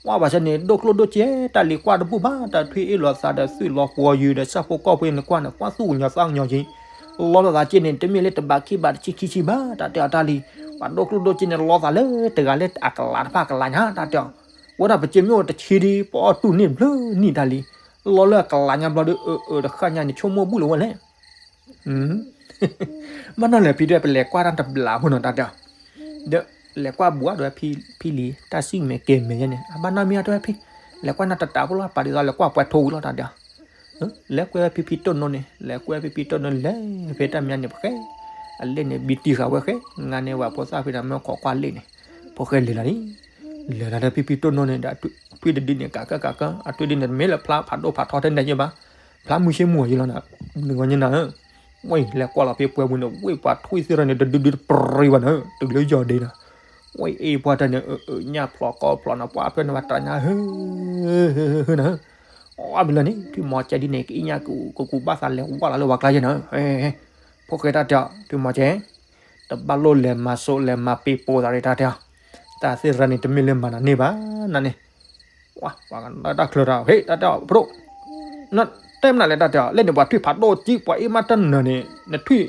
ကွၢ်ဘၣ်ဆၣ်န့ၣ် ဒိၣ်ကျိၣ်ဒိၣ်စ့ တၢ်လံၤကွၢ်တဘူၣ်ဘၣ် တၢ်ထွံၣ်အ့ၣ်လိာ်သးဒီးသွံၣ်လီၤပှီၤယုာ်ဒီးဆၣ်ဖိကီၢ်ဖိန့ၣ်ကွၢ်န့ၣ် ကွၢ်သူၣ်ကညီၤသးကညီၤက့ၤ လီလိာ်သးက့န့ၣ် တမ့ၢ်လၢတဘးခံဘးတဆံခံဆံဘၣ် တၢ်တဲအီၤတၢ်လံၤ ပှၤဒိၣ်ကျိၣ်ဒိၣ်စ့န့ၣ်လီသးလၢတဂၤလၢအကလးတဖၣ်ကလးညါ တၢ်တဲအီၤ ဝဲဒၣ်ပစ့မ့ၢ်အိၣ်တဆံဒီး ပအီၣ်တူၢ်န့ၢ်ဘျၢနံၣ်တၢ်လံၤ လီလၢအကလးညါဘျီဒီး အၢအၢတဃၣ်ညါန့ၣ် ဆိကမိၣ်ဘူၣ်လီၤဝဲလဲၣ် ဘၣ်နီၢ်လဲၣ်ဖံတဲ ပလဲၤကွၢ်တၢ်တဘျီဖိနီၤ တၢ်တဲအီၤ ဒီးလဲၤကွၢ်ဘူးအါတဝဲဖံလံၤ တၢ်စံၣ်မဲာ်ကဲမဲာ်ယဲန့ၣ် အဘၣ်နီၢ်မ့ၢ်အါတဝဲဖံ လဲၤကွၢ်နၤတတးဖိလီၤ ပာ်ဒ်သိးလဲၤကွၢ်ပှဲၤထိဝံၤလီၤ တၢ်တဲအီၤ လဲၤကွဲဖံဖံတိၢ်နိန့ၣ် လဲၤကွဲဖံဖံတိၢ်နိလဲၤဖဲတၢ်မဲာ်ညါန့ၣ် ပဃဲ အလ့ၣ်န့ၣ် ဘံတံၢ်ဃာ်ဝဲဃဲ ငါန့ၣ်ဝဲဖိသၣ်ဖံဒီးမ့ၢ်ခိးကွၢ်လ့ၣ်န့ၣ် ဖိၣ်ဃဲလဲၤလီၤန့ၣ် လဲၤလီၤဒီးဖံဖံတိၢ်နိန့ၣ်ဒီး ထွံၣ်တဒုန့ၣ် ကးကၢကးကၢ အထွံၣ်ဒုန့ၣ် တမ့ၢ်လၢဖျါဖးဒိၣ်ဖးထီထဲန့ၣ်ယဲဘၣ် ဖျါမုၢ်ဆ့မုၢ်ဂီၤယဲလီၤနၤ နဂီၢ်ညဲနၤဧၢ ဝဲလဲၤကွၢ်လီၤဖဲပှဲၤပူၤန့ၣ် ဝ့ၢ်ပှၤထွံၣ်သ့ၣ်ရၣ်န့ၣ် တဒုဒုတပြံဝဲနၤ တုၤလၢယီၤဒ့နၤ ဝဲအ့ၣ်ပှၤတၢ်န့ၣ် အၢအၢညၣ်ဖျိးကီဖျိးနၤ ပှၤဖဲန့ၣ်ဘၣ်တၢ်ညါ ဟၢ ဟၢ ဟၢ ဟၢနၤ အီၣ်ဘျီန့ၣ် ထွံၣ်မီၤကဲဒ်န့ၣ် ကအံၣ်ညါကကူးဘၣ်သးလဲၤဝါလီၤလၢပှၤကျါယဲနၤ ဖိၣ်ဃဲတၢ်တဲအီၤ ထွံၣ်မီၤကဲ တဘၣ်လိၣ်လဲၤမၤစိးလဲၤမၤပ့ၤပိာ်သးရ့တၢ်တဲအီၤ တၢ်သ့ၣ်ရၣ်န့ၣ် တမ့ၢ်လၢမၤနၤန့ၢ်ဘၣ်နၤန့ၣ် ပှၤတၢ်ချၢတၢ် ဟ့ၣ် တၢ်တဲအီၤ ဖဒိၣ် နတဲမနုၤလဲၣ်တၢ်တဲအီၤ လၢန့ၣ်ပှၤထွံၣ်ဖးဒိၣ်ကံ ပှၤအ့ၣ်မးတနၢၤန့ၣ် နထွံၣ်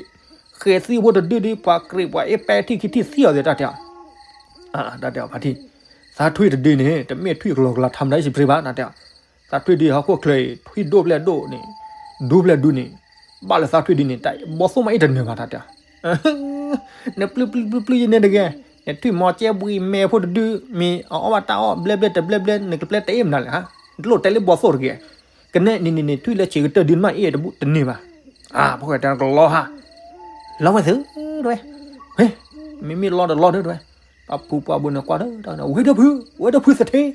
ဃဲၤသံဖိတဒုဒု ပှၤကြ့းပှၤအ့ၣ်ပဲထံၣ်ခံထံၣ်သံအီၤသ့ၣ်တၢ်တဲအီၤ တၢ်တဲအီၤဖါထံၣ် သးထွံၣ်တဒုန့ၣ် တမ့ၢ်ထွံၣ်ကလီကလီ ထါမတၤအံၤစံးပှ့ၤဘၣ် တၢ်တဲအီၤ သးထွံၣ်ဒုဟီၣ်ခိၣ်ချၢအံၤ ထွံၣ်ဒိၣ်ဖျဲၣ်ဒိၣ်န့ၣ် ဒူဖျဲၣ်ဒူန့ၣ် ဘၣ်လၢသးထွံၣ်ဒုန့ၣ် တၢ်ဘီသိၣ်မးအ့ၣ်တနၢၤဘၣ် တၢ်တဲအီၤ နပျုၢ်ပျုၢ်ပျုၢ်ပျုၢ်ယဲန့ၣ်တဂ့ၤ နထွံၣ်မီၤကဲဘှံးမဲဖိတဒု မ့ၢ်အအီၣ်ဘၣ်တၢ်အီၣ်ဘျဲဘျဲတဘျဲဘျဲ နကပျဲတၢ်အ့ၣ်မနုၤလဲၣ်ဟါ နတလိၣ်တဲလၢဘီသိၣ်တဂ့ၤ ကနဲၣ်န့ၣ်န့ၣ်န့ၣ် ထွံၣ်လၢဆံးကတၢၢ်ဒုနမ့ၢ်အ့ၣ်တဘူၣ်တန့ၢ်ဘၣ် အၢ ဖိၣ်ဃဲတဲကလီဟါ လီဝဲသု တဝဲ ဟ့ မ့မ့ၢ်လီတလီဒီးတဝဲ ပှၤဖုပှၤဘိန့ၣ်ကွၢ်ဒီး ဝဲဒီဖု ဝဲဒီဖုသထ့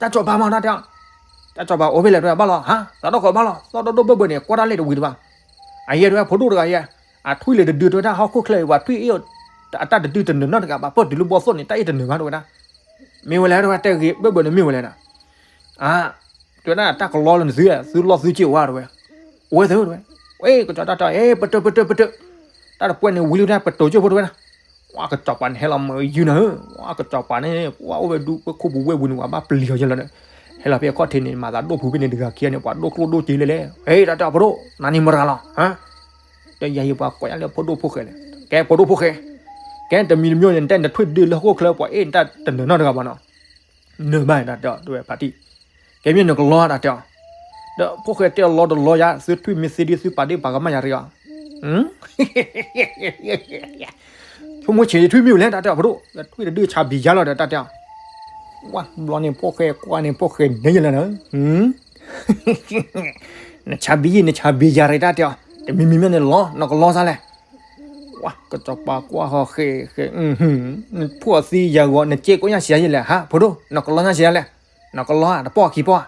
တၢ်စီၤပၤမး တၢ်တဲအီၤ တၢ်စီၤပၤအိၣ်ဖဲလဲၣ်တဝဲ ဘၣ်လီၤ ဟါ သးဒီခိးဘၣ်လီၤ သီဒီဒိၣ်ဘၢဘၢန့ၣ် ကွၢ်တၢ်လ့ၣ်တဝံၤတဘၣ် အယဲၢ်တဝဲ ဖိဒိၣ်တဂၤယဲၢ် အထွံၣ်လၢတဒုတဝဲဒၣ် ဟီၣ်ခိၣ်ချၢအံၤ ပှၤထွံၣ်အ့ၣ်အီၤ အတၢ်တဒုတနၢၤနီတဂၤဘၣ် ပၢၢ်တုၤလၢဘီသိၣ်န့ၣ် တၢ်အ့ၣ်တနၢၤဘၣ်တဝဲဒၣ် မ့ၢ်ဝဲလဲၣ်တဝဲ တဲဂ့ၤဘၢဘၢန့ၣ်မ့ၢ်ဝဲလဲၣ်ဒၣ် အၢ တဝဲဒၣ်တၢ်ကလီလၢနသု သုလီသုက့ၢ်ဝဲတဝဲ အိၣ်ဝဲသုတဝဲ ဝဲကစီၤတၢ်တဲအီၤ ပတၢၢ် ပတၢၢ် ပတၢၢ် တၢ်တပှဲၤန့ၣ်ဝံၤလံဒၣ် ပတိၤကၠိၣ်ဖိတဝဲဒၣ် ဝဲကစီၤပၤန့ၣ်ဟဲလီၤမၢယုၢ်နၤဧၢ ဝဲကစီၤပၤန့ၣ် ပှၤအိၣ်ဝဲဒူပခိၣ်ပူၤဝဲ�ပူၤန့ၣ် ပှၤဘၣ်ပျံၤအီၤယဲလီၤဒီး ဟဲလီၤဖဲအခီၣ်ထံးန့ၣ် မၤသးဒိၣ်ဖုဖဲန့ၣ်တဂၤခံဂၤန့ၣ် ပှၤဒိၣ်ကျိၣ်ဒိၣ်စ့လဲၣ်လဲၣ်. ဟဲ တၢ်တဲအီၤ ဖိဒိၣ် နၤန့ၣ်မတၤတဂၤလီၤ ဟါ. ဒီးယၤယပှၤကိးညါလၢဖိဒိၣ်ဖိၣ်ဃဲလဲၣ်. ကဲ ဖိဒိၣ်ဖိၣ်ဃဲ, ကဲတမံၤတမံၤန့ၣ် နတဲနထွံၣ်ဒုလၢဟီၣ်ခိၣ်ချၢ ပှၤအ့ၣ်နတၢ်တနၢၤနီတဂၤဘၣ်နီၤ. နၢၤဘၣ် တၢ်တဲအီၤ တဝဲဖါတံၢ်. ကဲမ့ၢ်နကလီတၢ်တဲအီၤ. ဒီးဖိၣ်ဃဲတဲအီၤ လီတလီယၤ သုထွံၣ်မ့ၢ်သ့ဒု သုပာ်ဒ့ၣ်ပာ်ကမၣ်ယၤရ့အီၤ. ဆိကမိၣ်ဆံး ယထွံၣ်မ့ၢ်ဝဲလဲၣ် တၢ်တဲအီၤ ဖိဒိၣ်, ထွံၣ်တဒုဆါဘံၤယၤလီၤဒီး တၢ်တဲအီၤ. ဝဲတဘျီန့ၣ် ဖိၣ်ဃဲကွၢ်န့ၣ် ဖိၣ်ဃဲနဲယလၢနၤ နဆါဘံၤယံၤ နဆါဘံၤယၤရ့ တၢ်တဲအီၤ, တမံၤမံၤမ့ၢ်န့ၣ်လီၤ နကလီစၢ်လဲၣ်. ဝဲ ကစီၤပၤကွၢ်ဟီၣ်ဃဲဃဲ, နဖှီၣ်သံယၤဂီၤ နစ့ကိးညါဆံးယၤလဲၣ် ဟါ ဖိဒိၣ် နကလီညါဆံးယၤလဲၣ်, နကလီဧါ တပီၢ်ခံပီၢ်ဧါ.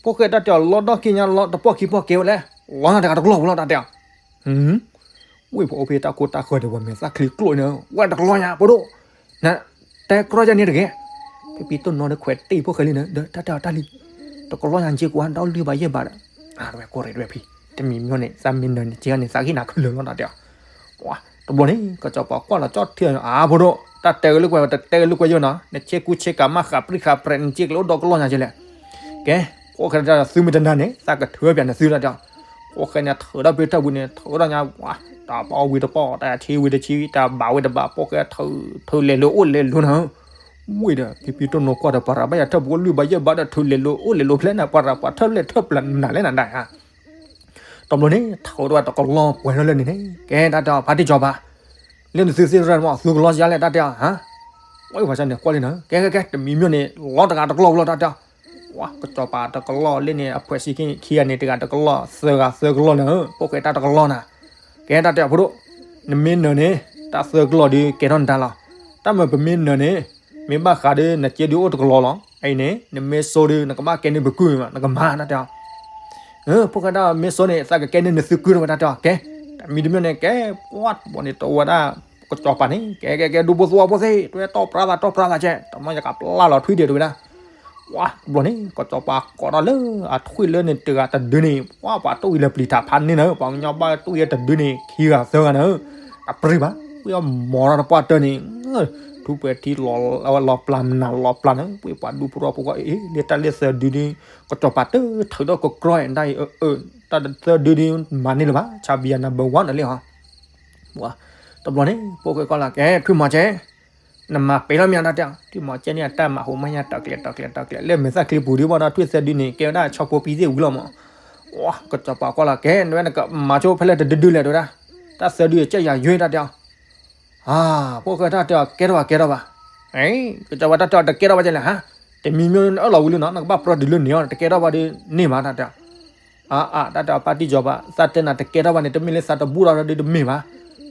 ဖိၣ်ဃဲတၢ်တဲအီၤ လီဒီၣ်ခံညါလီၤ တပီၢ်ခံပီၢ်ကဲဝဲလဲၣ်, လီညါတဂၤတကလီၢ်ဖိလီၤ တၢ်တဲအီၤ. ဝဲပှၤအိၣ်ဖဲတၢ်ကိၢ်တၢ်ဂီၤဒီး ပှၤမဲာ်သၣ်ချံကျိၣ်န့ၣ် ဝဲတကလီၢ်ညါ ဖိဒိၣ်, နတဲကြီယါန့ၣ်တဂ့ၤ. ဖဲဖံတိၢ်နီၣ်ဒီးခွဲးတ့ၢ်ဖိၣ်ဃဲလံန့ၣ် ဒီးတၢ်တဲအီၤတၢ်လံ, တကလီၢ်ညါ နစ့ကိးဒီလုၢ်ဘၣ်ယဲၢ်ဘၣ်ဒီး, တဝဲကိးရဲၣ်တဝဲဖံ, တမံၤမ့ၢ်န့ၣ် သးမ့ၢ်နၢၤန့ၣ် စ့ဂၤန့ၣ် သးကဟ့ၣ်နၤခဲလၢာ်လီၤ တၢ်တဲအီၤ. တဘျီန့ၣ် ကစီၤပၤကွၢ်လီၤကၠီၣ်ထံ အါ ဖိဒိၣ်, တၢ်တဲကလုၢ်ကွဲး တတဲကလုၢ်ကွဲးယိာ်နီၤ, နဆ့ကူဆ့ကၤမးဃးပြံဃးပြဲး နစ့ကလဲၤအိၣ်ဒီကလီၢ်ညါကလဲၣ်. ကဲ, ဖိၣ်ဃဲတၢ်တဲအီၤ သုမ့ၢ်တနာ်န့ၣ် သးကထုးပၠးနသု တၢ်တဲအီၤ. ဖိၣ်ဃဲန့ၣ် ထုးထီၣ်ဖဲထၢၣ်ပူၤန့ၣ် ထုးထီၣ်ညါ, တၢ်ဘၣ်ဝံၤတပီၢ် တၢ်ထံဝံၤတဆံ တၢ်ဘၣ်ဝံၤတဘၣ် ဖိၣ်ဃဲထုး ထုးလဲၤလိၤအိၣ်လဲၤလိၤနၤ. ဝံၤဒီး ဖံဖံတိၢ်နီၣ်ကွၢ်ဒီး ပှၤရၤဘၣ်ယၤထၢၣ်ပူၤ အိၣ်လုၢ်ဘၣ်ယဲၢ်ဘၣ်ဒီး ထုးလဲၤလိၤအိၣ်လဲၤလိၤဖျဲးနၤ ပှၤရၤပှၤထၢၣ်လဲၣ်ထၢၣ်ပျၢၤနၤလဲၣ်နၤဒၣ်ဧါ. တဘျီန့ၣ် ထုးထီၣ်ဝဲတကလီၢ်ပှဲၤထီၣ်လၢန့ၣ်န့ၣ် ကဲတၢ်တဲအီၤ ဖါတံၢ်စီၤပၤ, လၢနသုသ့ၣ်ရၢမး သုကလီစ့လဲၣ် တၢ်တဲအီၤ, ဟါ. ဝဲပှၤစၢ်န့ၣ်ကွၢ်လံနၤ ကဲကဲကဲ တမံၤမ့ၢ်န့ၣ် လီတဂၤတကလီၢ်ဖိလီၤ တၢ်တဲအီၤ. ဝဲ ကစီၤပၤတကလီၢ်လၢန့ၣ် အဖှဲးစ့ၢ်ကီးခံဂၤန့ၣ် တဂၤတကလီၢ် သၢဂၤသၢကလီၢ်နၤ, ဖိၣ်ဃဲတၢ်တကလီၢ်နၤ. ကဲတၢ်တဲအီၤ ဖိဒိၣ်, နမ့ၢ်နၢၤန့ၣ် တၢ်သၢကလီၢ်ဒုးကဲထီၣ်နတၢ်လီၤ. တၢ်မ့ၢ်ပမ့ၢ်နၢၤန့ၣ် မ့ၢ်ဘၣ်ဃးဒီး နစ့ဒုးအိၣ်တကလီၢ်လီၤ. အံၤန့ၣ် နမ့ၢ်စိဒုး နကဘၣ်ကဲန့ၢ်ပကုၢ်မး နကမၤ တၢ်တဲအီၤ. ဖိၣ်ဃဲတၢ်မ့ၢ်စိန့ၣ် သးကကဲန့ၢ်နသုကုၢ်တဝဲ တၢ်တဲအီၤ ကဲ. တမံၤတမ့ၢ်န့ၣ် ကဲ ပှၤတဘျီန့ၣ် တဝဲဒၣ် ကစီၤပၤန့ၣ် ကဲကဲကဲ ဒူဖိသဝီဖိသ့ၣ် တဝဲတီၢ်ပြၢသးတီၢ်ပြၢသးကဲ တမ့ၢ်ယကပျၢ်လီၤထွံၣ်ဒံးတဝဲဒၣ်. ပှၤတဘျီန့ၣ် ကစီၤပၤကိးထီၣ်လၢအထွံၣ်လၢန့ၣ်တဂၤတဒုန့ၣ် ပှၤပှၤတူၢ်အံၤလၢပျံၤထးဖးန့ၣ်နၤ ပှၤကညီဘၣ်တူၢ်အံၤတဒုန့ၣ် ခံဂၤသၢဂၤနၤ တပြံၢ်ဘၣ် ပှၤအီၣ်မီၤထီၣ်တပှၢ်တၢၢ်န့ၣ် ထူးပှဲၤထံလီၤပျၢ်မနုၤလီၤပျၢ်န့ၣ် ပှၤဒူဖိထီၣ်ဖိကီၢ်အ့ၣ် လၢတၢ်လၢသၢဒုန့ၣ် ကစီၤပၤတထုးထီၣ်ကကြီအံၤဒၣ်အံၤ တၢ်သၢဒုန့ၣ် မၤန့ၢ်လၢၤဘၣ် ဆါဘံၤယၤ number one န့ၣ်လံဟီ တဘျီန့ၣ် ဖိၣ်ဃဲကွၢ်လီၤ ကဲ ထွံၣ်မီၤကဲ နမၤပ့ၤလီၤမ့ၢ်တၢ်တဲအီၤ ထွံၣ်မီၤကဲန့ၣ် အတၢ်မၤဟူးမၤညါ တကျဲၤတကျဲၤတကျဲၤ လၢမဲာ်သၣ်ချံပူၤဒုးဘၣ်ဒီး ထွံၣ်သၢဒုန့ၣ် ကဲဝဲဒၣ်ဆီဖိပံသ့ၣ်ဝံၤလီၤမး. ဝဲ ကစီၤပၤကွၢ်လီၤ ကဲ နဝဲနကမၤဆိဖဲလဲၣ်တဒုဒုလဲၣ် တဲဝဲဒၣ်. တၢ်သၢဒုကဲယၤယွ့ တၢ်တဲအီၤ. ဖိၣ်ဃဲတၢ်တဲအီၤ ကဲထီၣ်ဘၣ် ကဲထီၣ်ဘၣ်. ကစီၤပၤတၢ်တဲအီၤ တကဲထီၣ်ဘၣ်ကဲလဲၣ်ဟါ. တမံၤမ့ၢ်အၢၣ်လီၤဝံၤလံနီၤ နကဘၣ်ပြၢတုၤလၢန့ၣ်အီၤ တကဲထီၣ်ဘၣ်ဒုးန့ၢ်မး တၢ်တဲအီၤ. အါအါ တၢ်တဲအီၤ ဖါတံၢ်စီၤပၤ သးတဲနၤတကဲထီၣ်ဘၣ်န့ၣ် တမ့ၢ်လၢသးတဘူၣ်ထီၣ်ဒီးတမ့ၢ်ဘၣ်.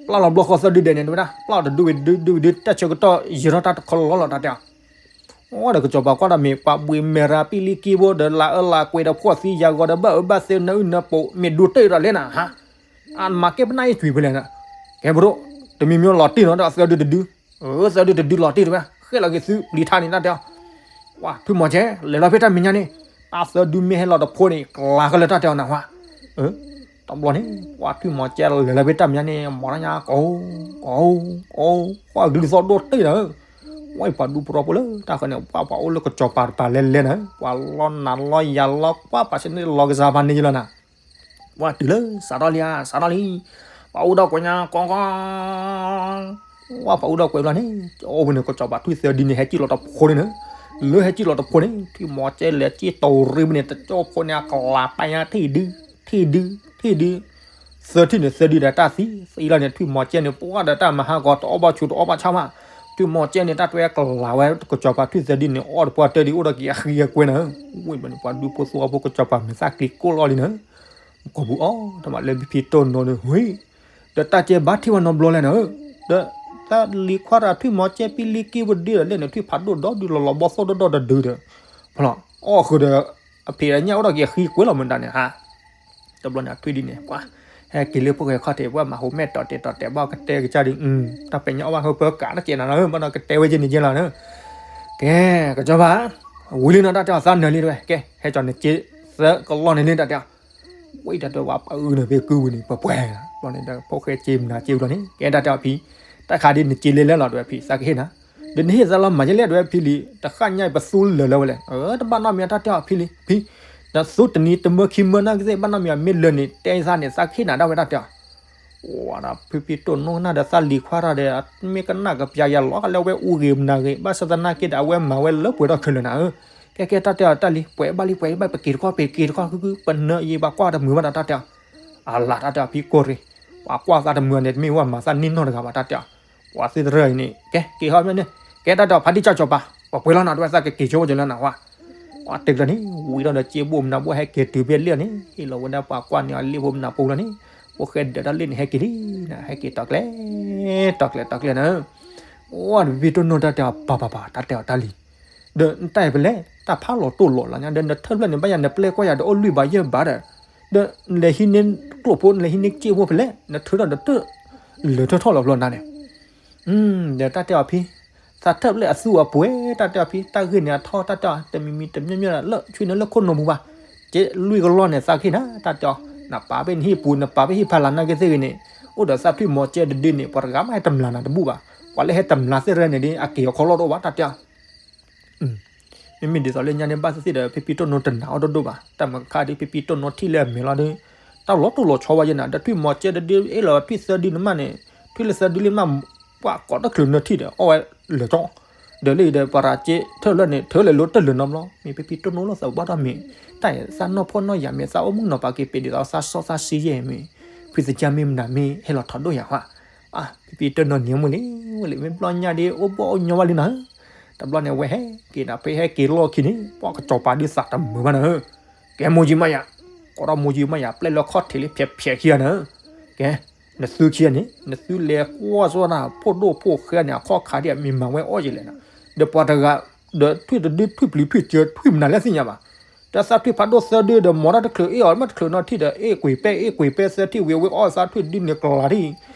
ပျၢ်လီၤဘျီဃီသၢဒုဒဲးန့ၣ် တဲဝဲဒၣ် ပျၢ်တဒုဝံၤဒုဒုဝံၤဒု တၢ်ဆၢကတီၢ်ယံာ်ထီၣ်တၢ်တခီလီၤလီၤ တၢ်တဲအီၤ. အိၣ်ဒီးကစီၤပၤကွၢ်ဒီးမ့ၢ်ပှၤဘှံးမဲာ်ရၤပံလံကံဘိဒီး လၤအၢလၤကွဲးဒီးဖှီၣ်သံယၤဂီၤဒီး ဘၣ်အၢဘၣ်သီနၢအုၣ်နၢပိာ် မ့ၢ်ဒိတ့ၢ်ဒီးလဲၣ်နၤဟါ. အမၤကဲပနၢ်အံၤသွံၣ်ဖဲလဲၣ်. ကဲဖိဒိၣ် တမံၤမ့ၢ်လီၤတံၢ်နီၤ ဒီးသၢဒုတဒု သၢဒုတဒုလီၤတံၢ်တဝဲ ဃဲလီၤက့ၤသုပျံၤထါန့ၣ် တၢ်တဲအီၤ. ဝဲ ထွံၣ်မီၤကဲ လဲၤလီၤဖဲတၢ်မဲာ်ညါန့ၣ် တၢ်သၢဒုမ့ၢ်ဟဲလီၤတဖိန့ၣ် ကလၤကလၢတၢ်တဲအီၤနၢ်ဟူဧါ. တဘျီန့ၣ် ပှၤထွံၣ်မီၤကဲလဲၤလီၤဖဲတၢ်မဲာ်ညါန့ၣ် မီၤထီၣ်ညါ ကိး ကိး ကိး ပှၤဂုၢ်သီၣ်ဒိၣ်တ့ၢ်နၤ. ဝဲပှၤဒူဖိထီၣ်ဖိလၢတၢ်ဃၢၤန့ၣ် ပှၤပှၤအိၣ်လၢကစီၤပၤတပၤလဲၤလဲၤနၤ ပှၤလီၤနၤလီၤယၤလီၤကွၢ်ပာ်စ့န့ၣ်လီၤကစၢ်ပၤန့ၣ်ယလီၤနၤ. ဝဲတုၤလၢစးထီၣ်လံဧါ စးထီၣ်လံ. ပှၤအိၣ်ဒီးကွဲးညါ ကီကီ ဝဲပှၤအိၣ်ဒီးကွဲးဘျီန့ၣ် အိၣ်ဖဲန့ၣ် ကစီၤပၤထွံၣ်သၢဒုန့ၣ် ဟဲစံၣ်လီၤတဖိန့ၣ်နၤ. လၢဟဲစံၣ်လီၤတဖိန့ၣ် ထွံၣ်မီၤကဲလဲၤစံၣ်တိၤရံမ့ၢ်န့ၣ် တကၠိဖိန့ၣ် အကလၤပာ်ညါထံၣ်ဒု ထံၣ်ဒု ထံၣ်ဒု သၢထံၣ်န့ၣ် သၢဒုဒီးတၢ်သံ သံလီၤန့ၣ် ထွံၣ်မီၤကဲန့ၣ် ပှၤဒီးတၢ်မၤဟးဂီၤ တအီၣ်ဘၣ်ဆူးတအီၣ်ဘၣ်ဆါဘၣ်. ထွံၣ်မီၤကဲန့ၣ် တၢ်တွဲကလၤဝဲ ကစီၤပၤထွံၣ်သၢဒုန့ၣ် အီၣ်တပှၢ်တၢၢ်ဒု အိၣ်ဒီးက့ၤအဃံအကွဲနၤ. ဝဲဘျီန့ၣ် ပှၤဒူဖိသဝီဖိ ကစီၤပၤမဲာ်သၣ်ကျံကိၢ်လီၤလံနၤ. ကိာ်ပူၤအီၤ တမးလၢဖံဖံတိၢ်နီၣ်န့ၣ် ဝံၤ ဒီးတၢ်ကဲဘၣ်ထံၣ်ဝဲနီတဘျီလဲၣ်နၤ. ဒီးတၢ်လံၤခွါတၢ်ထွံၣ်မီၤကဲပံလံကံပဒုဒီးလဲၣ်န့ၣ် ထွံၣ်ဖးဒိၣ်ဒီဒုလီၤလီၤဘီၣ်သိၣ်ဒီဒီတဒုဒီး ဖီလီၤ အီၣ်ဃုာ်ဒီး အဖံးအညၣ်အိၣ်ဒီးက့ၤအဃံကွဲလီၤမတၤန့ၣ်ဟါ. တဘျီန့ၣ် အထွံၣ်ဒုန့ၣ် ပှၤ ဟဲက့ၤလၢဖိၣ်ဃဲခီၣ်ထံး ပှၤမၤဟူးမဲာ်တီၤတဲာ်တီၤတဲာ်ဘၣ်ကတဲကစၢ်ဒု တၢ်ပဲာ်ညါအီၣ်ဘၣ်ဟၢဖၢကးတကဲနၤလီၤ ဘၣ်ဒီးကတဲဝဲက့ၤန့ၣ်က့ၤလီၤနၤ. ကဲ ကစီၤပၤ ဝံၤလံနီၤ တၢ်တဲအီၤသးနၢၤလံတဝဲ ကဲ ဟဲကၠီၤနစ့သၢကလီၢ်န့ၣ်လံ တၢ်တဲအီၤ. ဝဲတၢ်တဲဝဲ ပအုးန့ၣ်ဖဲကုဝံၤန့ၣ် ပပှဲၤလီၤန့ၣ်ဒီး ဖိၣ်ဃဲစ့မနၤစ့ဝံၤလီၤန့ၣ် ကဲတၢ်တဲအီၤဖံ တၢ်ခါဒ်နစ့လဲၤလဲၤလီၤတဝဲဖံ သးကဟ့ၣ်နၤ ဒီးနဟ့ၣ်သးလီၤမၤယဲလဲၣ် တဲဝဲဖံလံၤ, တဃၣ်ညါအံၤပသူလၢာ်လၢဝဲလဲၣ်. အၢ တဘၣ်နီတမံၤတၢ်တဲအီၤဖံလံၤ, ဖံ, နသူတနံၤတမၢခံမၢနာ်ကသ့ၣ် ဘၣ်နီတမံၤမ့ၢ်လၢာ်န့ၣ် တဲသးန့ၣ် သးကဟ့ၣ်နၤဒၣ်ဝဲတၢ်တဲအီၤ. ဝဲဒၣ်ဖံဖံတိၢ်နိကနၣ်ဒီးသးလံၤခွါထီၣ်ဒီး မ့ၢ်ကနၣ်ကပျးယၤလီၤ လၢအဝဲအူဂ့ၤမနၤဂ့ၤ ဘၣ်ဆၣ်သနာ်က့ဒီး အဝဲမၤဝဲလၢပှဲၤထီၣ်ခဲလၢာ်နၤဧၢ. ကဲကဲတၢ်တဲအီၤတၢ်လံၤ ပှဲၤဘၣ်လံ ပှဲၤဘၣ် ပက့ၤတခီ ပက့ၤတခီ ခုခု ပနၢအံၤ ပှၤကွၢ်တမုာ်ဘၣ်ဒီးတၢ်တဲအီၤ. အလၤတၢ်တဲအီၤဖံကိၢ်ရ့ၣ်, ပှၤကွၢ်သးတမုာ်န့ၣ် တမ့ၢ်ဝဲမၤသးန့ၢ်နီတဂၤဘၣ်တၢ်တဲအီၤ. ပှၤသ့ၣ်တရၢအံၤန့ၣ် ကဲ က့ၤဟီမ့ၢ်န့ၣ်, ကဲတၢ်တဲအီၤဖါတံၢ်ကၠီကၠီၤပၤ ပှၤပှဲၤလီၤနၤ တဝဲသးကက့ၤဆိဝဲကလၢနၤဝါ. ပှၤတ့ၢ်ကျၢၤန့ၣ် ဝံၤထီၣ်ဒီးစ့ဘိၣ်မနၤဘိၣ်ဟဲက့ၤတုၤဖဲလ့ၣ်န့ၣ် ဟ့ၣ်လီၤဝဲဒၣ်ပှၤကွၢ်န့ၢ်အီၤလ့ၣ်ဖိမနၤပူၤလီၤန့ၣ်, ဖိၣ်ဃဲဒၢးတၢ်လ့ၣ်န့ၣ် ဟဲက့ၤလံနၤ ဟဲက့ၤတီၤကျဲ, တီၤကျဲ တီၤကျဲနၤ. အိၣ်ဒီးဖံဖံတိၢ်နိတၢ်တဲအီၤ ပၤပၤပၤ တၢ်တဲအီၤတၢ်လံၤ, ဒီးနတၢ်အံၤဖဲလဲၣ် တၢ်ဖးလီၤတိၢ်လီၤလီၤညါ ဒီးနထၢၣ်ဖျၢၣ်န့ၣ် ဘၣ်ယၤနပျဲၢ်ကွၢ်ယၤဒီးအိၣ်လွံၢ်ဘးယဲၢ်ဘးဒီး, ဒီးနလဲၤဟံးန့ၢ်ကျိၣ်ဖိ နလဲၤဟံးန့ၢ်စ့ဖိဖဲလဲၣ် နထုးထီၣ်ဒီးတၢၢ် လၢာ်ထီၣ်ထီၣ်လီၤဘျီနၤန့ၣ်. ဒီးတၢ်တဲအီၤဖံ, သးထၢၣ်ဖျၢၣ်အသူအပှဲၤ တၢ်တဲအီၤဖံ တၢ်ဂ့ၢ်န့ၣ်အထီ တၢ်တဲအီၤ တမံၤမံၤတမံၤမံၤလၢ ဆွံနုာ်လၢခိၣ်နူာ်ပူၤဘၣ်, ကဲလွံၢ်ကလီၢ်န့ၣ် သးကဟ့ၣ်နၤ တၢ်တဲအီၤ, နပာ်ဖဲနဟံၣ်ပူၤ နပာ်ဖဲဟံၣ်ဖးလၢ်နာ်က့သ့ၣ်ဂ့ၤန့ၣ်, အိၣ်ဒီးသးထွံၣ်မီၤကဲတဒုန့ၣ် ပှၤတဂၤမးဟဲတမျၢ်နၤတဘူၣ်ဘၣ်, ပှၤလၢဟဲတမျၢ်သ့ၣ်တဖၣ်န့ၣ်ဒီး အက့ၤအခီလီၢ်တအိၣ်ဘၣ် တၢ်တဲအီၤ. မ့မ့ၢ်ဒ်သိးလၢညါန့ၣ် ဘၣ်သ့ၣ်သ့ၣ်ဒီးဖံဖံတိၢ်နိတနာ်အီၤဒိၣ်ဒိၣ်ဘၣ်, တၢ်မၤခါဒ်ဖံဖံတိၢ်နိထံၣ်လၢအမဲာ်လီၤဒီး, တၢ်လီၤတိၢ်လီၤဆီဝဲယဲနၤ ဒီးထွံၣ်မီၤကဲတဒု အ့ၣ်လီၤဖံသၢဒုန့ၣ်မးန့ၣ်, ထွံၣ်လၢသၢဒုလံမး, ပှၤကိးတချုးနၢထံၣ်ဒီးအီၣ်ဝဲလၢာ်ကၠီ, ဒီးလၢအံၤဒီးပှၤရၤက့ထၢၣ်ဖျၢၣ်န့ၣ် ထုးလဲၤလိတၢၢ်လၢာ်နီတဘျီ, မ့ၢ်ဖံဖံတိၢ်နိလီၤသးဘၣ်ထီၣ်မ့ၢ်, တၢ်သးနီၢ်ဖှီၣ်နီၢ်ယာ်မ့ၢ် သးအိၣ်မုၣ်နီၤပာ်က့ၤပ့ၤဒ်သိးသးစီသးဆှံယဲၢ်မ့ၢ်, ဖံသကၢ်မ့ၢ်မနုၤမ့ၢ်ဟဲလီၤထီၣ်ဒိၣ်ယၤဟါ, ဖံဖံတိၢ်နိန့ၣ်မုၢ်လံ, ဝဲလံ မ့ၢ်ဘျီညါဒ်အိၣ်ဘီၣ်အိၣ်ညီဘၣ်လံနၤ တဘျီန့ၣ် အဝဲဟဲက့ၤနၤ ဖဲဟဲက့ၤလီၢ်ခံန့ၣ် ပှၤကစီၤပၤဒုးသးတမုာ်ဘၣ်နၤဧၢ, ကဲမိၢ်ယံမးယၤ, ကိးထီၣ်မိၢ်ယံမးယၤ ပျဲၢ်လၢခီၣ်ထံးလံ ဖျဲးဖျဲးခံဂၤနၤဧၢ, ကဲ, နသုခံဂၤန့ၣ် နသုလဲၤကွၢ်စိနၤ ဖိဒိၣ်ဖိဃဲန့ၣ် အခီၣ်ခါဒ်အမ့ၢ်မၤဝဲအီၣ်ယဲလဲၣ်နၤ, ဒီးပှၤတဂၤ, ဒီးထွံၣ်တဒု ထွံၣ်ပျံၤထွံၣ်စၢၤ ထွံၣ်မနုၤလဲၣ်သ့ၣ်ညါဘၣ်, ဒီးသးထွံၣ်ဖးဒိၣ်သၢဒုဒီး မ့ၢ်တၢ်တချုးအ့ၣ်အီၤ မ့ၢ်တချုးနီၢ်ထံၣ်ဒီး အ့ၣ်ကွံာ်ပဲ အ့ၣ်ကွံာ်ပဲ သၢထံၣ်ဝံၤ အဝဲအီၣ်သးထွံၣ်ဒုန့ၣ်ကလၤဒ်,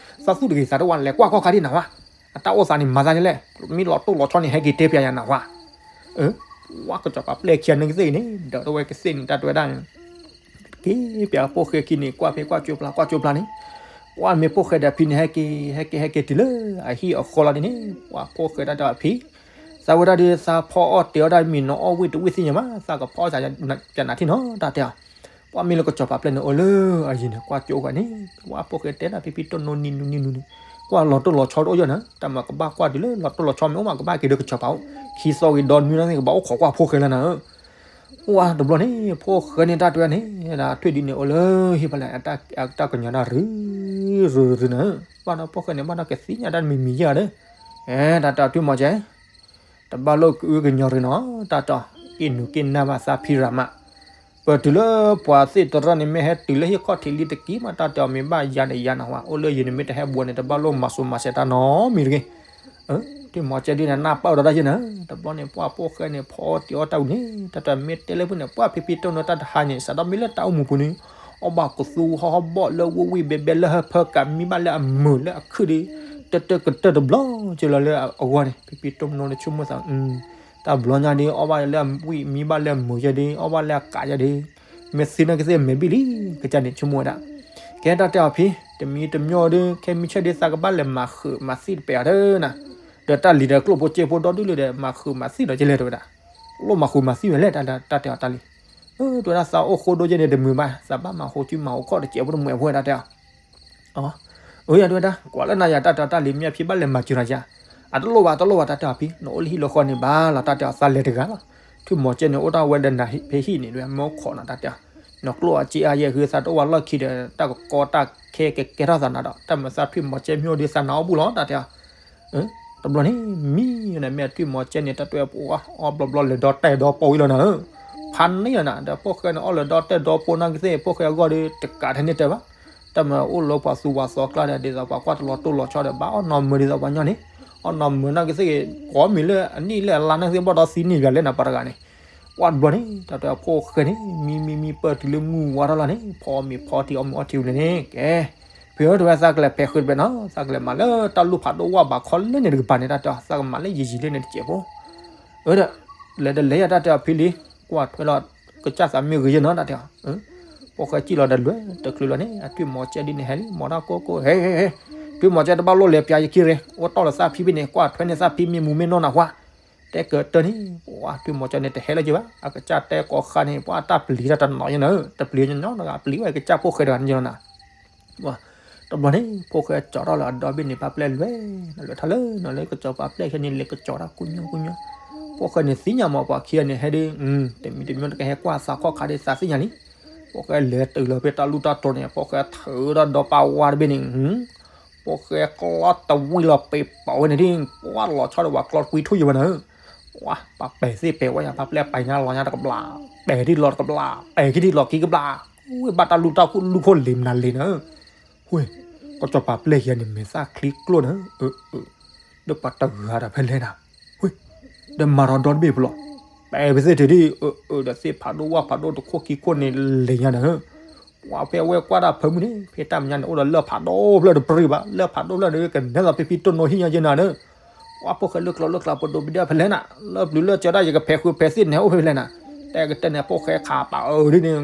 သးသူၣ်တဂ့ၤသးတဝါ လဲၤကွၢ်ခီၣ်ခါဒ်နၤဝါ, အတၢ်အိၣ်သးန့ၣ် မၤသးယဲလဲၣ်, မ့ၢ်လီၤတိၢ်လီၤဆီန့ၣ် ဟဲက့ၤတဲပျးယၤနၤဝါ, ဝါကစီၤပၤပျဲၢ်ခံဂၤန့ၣ်ကသ့ၣ်အံၤန့ၣ် ဒီးတဝဲကသ့ၣ်န့ၣ် တၢ်တဝဲဒၣ် က့ၤပျးဖိၣ်ဃဲခံန့ၣ် ကွၢ်ဖဲကွၢ်ကၠိပျၢ် ကွၢ်ကၠိပျၢ်န့ၣ်, ပှၤမ့ၢ်ဖိၣ်ဃဲဒီးဖံန့ၣ် ဟဲက့ၤ ဟဲက့ၤ ဟဲက့ၤတုၤလၢအဟံၣ်အဃီလီၤဒ်န့ၣ် ပှၤဖိၣ်ဃဲတၢ်တဲအီၤဖံ, သးဝဲဒၣ်ဒီး သးဖီအီၣ်တဲာ်အီၣ်ဒၣ်မ့ၢ်နီၤ အီၣ်ဝံၣ်တဝံၣ်သ့ၣ်ညါမး သးကဖီအီၣ်သးပျးနၤထံၣ်နီၤ တၢ်တဲအီၤ, ပှၤမ့ၢ်လၢကစီၤပၤပျဲၢ်န့ၣ် အိၣ်လၢအယံၤန့ၣ် ကွၢ်ကၠိဃာ်န့ၣ် ပှၤဖိၣ်ဃဲတဲဒၣ်ဖံဖံတိၢ်နိနံၤနူနံၤနူန့ၣ်, ကွၢ်လီၤတိၢ်လီၤဆီတအိၣ်ယဲၢ်နၤ, တၢ်မၤကဘၣ်ကွၢ်တုၤလၢလီၤတိၢ်လီၤဆီမ့ၢ်အိၣ်မး ကဘၣ်က့ၤဒီးကစီၤပၤအိၣ်, ခံသီဂ့ၤဒီနွံနၤသ့ၣ် ကဘၣ်အိၣ်ခိးကွၢ်ဖိၣ်ဃဲလၢနၤဧၢ ဝါတဘျီန့ၣ် ဖိၣ်ဃဲန့ၣ်တၢ်တဲန့ၣ် ထွံၣ်ဒုန့ၣ် အိၣ်လၢဟံၣ်ဖဲလဲၣ် တၢ်ကညီၤတၢ်ရူၤရူၤရူၤနၤ, ဘၣ်ဒီးဖိၣ်ဃဲန့ၣ် ဘၣ်ဒီးကသ့ၣ်ညါတၢ်မံၤမံၤယဲၢ်ဒီး, အဲတၢ်တဲထွံၣ်မီၤကဲ တဘၣ်လိၣ်ကအုကညီၤရူၤနီၤ တၢ်တဲ က့ၤနုာ်က့ၤနၢ်ဘၣ်သးဖံရၤမး, ပတုၤလၢပှၤသ့ၣ်တရၢန့ၣ် မ့ၢ်ဟဲတုၤလၢဟံၣ်ခီၣ်ထံးလံတက့ၢ်မး တၢ်တဲမ့ၢ်ဘၣ်ယၤန့ၣ်ယၤနၤဝါ အိၣ်လၢယံၤန့ၣ် မ့ၢ်တဟဲဘှီန့ၣ် တဘၣ်လိၣ်မၤစိၤမၤစဲးတၢ်နီတမံၤတဂ့ၤ ထွံၣ်မီၤကဲဒုန့ၣ် နၢ်ပၢၢ်ဒီးတၢ်ယဲၢ်နၤ, တဘျီန့ၣ် ပှၤဖိၣ်ဃဲန့ၣ် ဖီအီၣ်တ့ၤအီၣ်တၢ်အူန့ၣ် တၢ်တဲမ့ၢ်တဲလၢဖုန့ၣ် ပှၤဖံဖံတိၢ်နိတၢ်တဟါန့ၣ် စးထီၣ်မ့ၢ်လၢတၢ်အိၣ်မူပူၤန့ၣ် အီၣ်ဘၣ်ကသူဟီၣ်ဟီၣ်ဘီၣ်လၢဝံၣ်ဝံၣ်ဘဲဘဲလၢဟၢဖၢကးမံဘၣ်လၢအမုာ်လၢအခုၣ်ဒီး တၢၢ်တၢၢ်ကတၢၢ်တဘျီကလီၤလၢအဂီၢ်န့ၣ် ဖံဖံတိၢ်နိန့ၣ်ဆိကမိၣ်သး တၢ်ဘျီညါဒီး အီၣ်ဘၣ်လၢအဝံၣ်မံဘၣ်လၢအမုာ်ယဲဒီး အီၣ်ဘၣ်လၢအကးယဲဒီး မ့ၢ်သ့ၣ်နီၣ်ကသ့ၣ်မဲာ်ဘံၣ်လံ ကစၢ်န့ၣ်ဆိကမိၣ်ဝဲဒၣ်, ကဲတၢ်တဲအီၤဖံ တမံၤတမံၤဒီး ခဲမံဆၢၣ်ဒီး သးကဘၣ်လဲၤမၤဃုာ်မၤသံၣ်တပဲာ်အီၤတနၤ, ဒီးတၢ်လံၤဒီးကျိၣ်ဖိစ့ဖိဒီဒူၣ်လံဒီး မၤဃုာ်မၤသံၣ်ဒီးကလဲၤတဲဝဲဒၣ်, လိၣ်မၤဃုာ်မၤသံၣ်ဝဲလဲၣ် တၢ်တဲအီၤတၢ်လံၤ, တဲဝဲဒၣ်သးအိၣ်ဃိဒိယဲန့ၣ်တမုာ်ဘၣ် သးဘၣ်မၤဃိစုမၤဃိခီၣ်တစဲးဖိတမုာ်ဖိဝဲဒၣ်တဲအီၤ အၢ ယတဲဝဲဒၣ် ကွၢ်လၢနၤယၤတၢ်တဲအီၤတၢ်လံၤမ့ၢ်အဖံဘၣ်လဲၤမၤစၢၤနၤယၤ, အတလိၣ်ဘၣ်တလိၣ်ဘၣ် တၢ်တဲအီၤဖံ နအိၣ်လၢဟံၣ်လၢဃီန့ၣ်ဘၣ်လီၤ တၢ်တဲအီၤသးလဲၤတဂၤလီၤ, ထွံၣ်မီၤကဲန့ၣ် အိၣ်တၢ်ဝဲဒီးနၤဖဲဟံၣ်န့ၣ် မ့ၢ်အိၣ်ခိးနၤတၢ်တဲအီၤ, နကျိၣ်အစ့အါယဲၢ်ဃုသးတအိၣ်ဝဲလီၢ်ခံဒီး တၢ်ကကီတၢ်ခဲကကဲထီၣ်သးနၤဒီး တၢ်မၤသးထွံၣ်မီၤကဲမ့ၢ်အိၣ်ဒီးသးနၤအီၣ်ဘူၣ်လီၤ တၢ်တဲအီၤ တဘျီန့ၣ် မံန့ၣ်မ့ၢ်ထွံၣ်မီၤကဲန့ၣ် တၢ်တဲအီၤပှၤအီၣ်ဘျီဘျီလဲၤဒီတဲာ်ဒီပိာ်ဝံၤလီၤနၤဧၢ, ဖးန့ၢ်လီၤနၤ ဒီးဖိၣ်ဃဲန့ၣ် အီၣ်လၢဒီတဲာ်ဒီပိာ်နာ်ကသ့ၣ် ဖိၣ်ဃဲအဂီၢ်ဒီး တကးထဲန့ၣ်တဲဘၣ်, တၢ်မၤအိၣ်လၢပှၤသူပှၤသီကျါဒီး ဒ်သိးပှၤကွၢ်တလီၤတိၢ်လီၤဆီဒီး ဘၣ်အီၣ်နီၢ်မုာ်ဒ်သိးပှၤညီန့ၣ်, အီၣ်နီၢ်မုာ်နာ်ကသ့ၣ် ကိးမံၤလၢအနံၣ်လၢအလါနာ်ကသ့ၣ် ဘၣ်ဒီးသံန့ၢ်ဂၤလဲၣ်နၤပှၤတဂၤန့ၣ်, ပှၤတဘျီန့ၣ် တၢ်တဲအီၤဖိၣ်ဃဲန့ၣ် မံမံမံပၢၢ်တုၤလၢမုၢ်ဝါထီၣ်လီၤန့ၣ် ဖီမ့ၤဖီထံအီၣ်မ့ၤအီထံဝံၤန့ၣ်န့ၣ် ကဲ ဖံဧၢ တဝဲသးကလဲၤဖဲးဃုာ်တဘဲနီၤ သးကလဲၤမၤလၢတၢ်လူၢ်ဖးဒိၣ်ဝၣ်ဘးခီလၢန့ၣ်တကပၤန့ၣ် တၢ်တဲအီၤ သးကမၤလၢယံာ်ယံာ်လၢန့ၣ်တစဲးဖိ, အၢ ဒီး လဲၤတလဲၤယၤတၢ်တဲအီၤဖံလံ, ကွၢ်ထွဲလီၤ ကစၢ်သးမ့ၢ်ဂ့ၤယဲၢ်နီၤ တၢ်တဲအီၤ, ဖိၣ်ဃဲစံၣ်လီၤဒီးလွဲၢ်တချုးလီၤန့ၣ် အထွံၣ်မီၤကဲဒ်န့ၣ်ဟဲလံ မီၤတၢ်ကိၢ်ကိၢ် ဟဲဟဲဟဲ, ထွံၣ်မီၤကၠီတဘၣ်လိၣ်လဲၤပျးယခံရဲ အိၣ်တီၢ်လၢသးဖံဖဲန့ၣ် ကွၢ်ထွဲန့ၢ်သးဖံမ့ၢ်မူမ့ၢ်နီၢ်နၢ်ဟူဧါ. တဲကတၢၢ်န့ၣ် ပှၤထွံၣ်မီၤကၠီန့ၣ်တဟဲလၢၤက့ဘၣ် အကစၢ်တဲကိးဃာ်န့ၣ် ပှၤတၢ်ပျံၤတၢ်တနီၤယဲၢ်နၤ တပျံၤညီညီနဂၤ ပျံၤဝဲကစၢ်ဖိၣ်ဃဲတဂၤန့ၣ်လီၤနၤ. တဘျီန့ၣ် ဖိၣ်ဃဲကၠီထီၣ်လၢအဒီဘ့ၣ်န့ၣ် ဖါပျဲၢ်လဲၤ လဲၤထီၣ်လၢနီၤလၢကစီၤပၤပျဲၢ်ခဲန့ၣ် လဲၤကစီၤတၢ်ကူညီကူညီ ဖိၣ်ဃဲန့ၣ်သ့ၣ်ညါမး ပှၤခံဂၤန့ၣ်ဟဲဒ် တမံၤတမံၤတကဟဲကွၢ်သးခီၣ်ခါဒ်သးသ့ၣ်ညါလံ. ဖိၣ်ဃဲလဲၤတုၤလီၤဖဲတၢ်လူၢ်တၢ်တီၤန့ၣ် ဖိၣ်ဃဲထုးဒီးဒီပၢ်ဝါတဘ့ၣ်န့ၣ် ဖိၣ်ဃဲကျီတဝံၣ်လီၤပ့ၤပိာ်ဝဲန့ၣ်ဒ် ပှၤလီၤဆီဒီးဝဲကျီတကွံထိၣ်ယံၤဝဲန့ၣ် ပှၤပှၤပဲာ်သ့ၣ်ပဲာ်ဝဲယၤ ဖါပျဲၢ်ပဲာ်ညါလီၤညါတကဘျး ပဲာ်ထံၣ်လီၤတကဘျး ပဲာ်ခံထံၣ်လီၤခံကဘျး ဝဲဘၣ်တၢ်လူၢ်တၢ်လူၢ်ခိၣ်လ့ၤမနုၤလ့ၤနၤ ဝဲ ကစီၤပၤပျဲၢ်ခံဂၤန့ၣ် မဲာ်သၣ်ချံကျိၣ်နၤ ဒီးပှၤတဂၤဒီးဖဲလဲၣ်နၤ ဝဲ ဒီးမၤဒီးဒီတဘ့ၣ်ဖဲလီၤ ပဲာ်ဖဲသ့ၣ်ထဲဒ် ဒီးသ့ၣ်ဖးဒိၣ်ဝၣ်ဖးဒိၣ်တခိၣ်ခံခိၣ်န့ၣ်လ့ၤညါနၤ ပှၤဖဲအဝဲကွၢ်တၢ်ဖၢမုၢ်န့ၣ် ဖဲတၢ်မဲာ်ညါန့ၣ်အိၣ်ဒီးလၢၢ်ဖးဒိၣ်ဖျၢၣ်တပြံဘၣ် လၢၢ်ဖးဒိၣ်ဖျၢၣ်န့ၣ် ကနဲသိးဖံဖံတိၢ်နီၢ်ဟံၣ်ညါယဲၢ်နၤဒီး ပှၤဖိၣ်ဃဲလၢကျီလၢကျါပဒိးဘံဒၣ်ဖဲလဲၣ်နၤ လၢပျုၤလၢကၠီဒၣ်ယကဖဲးဃုာ်ဖဲးသ့ၣ်န့ၣ်အိၣ်ဖဲလဲၣ်နၤ တဲကတၢၢ်န့ၣ် ဖိၣ်ဃဲခးပာ်အၢဒ်န့ၣ်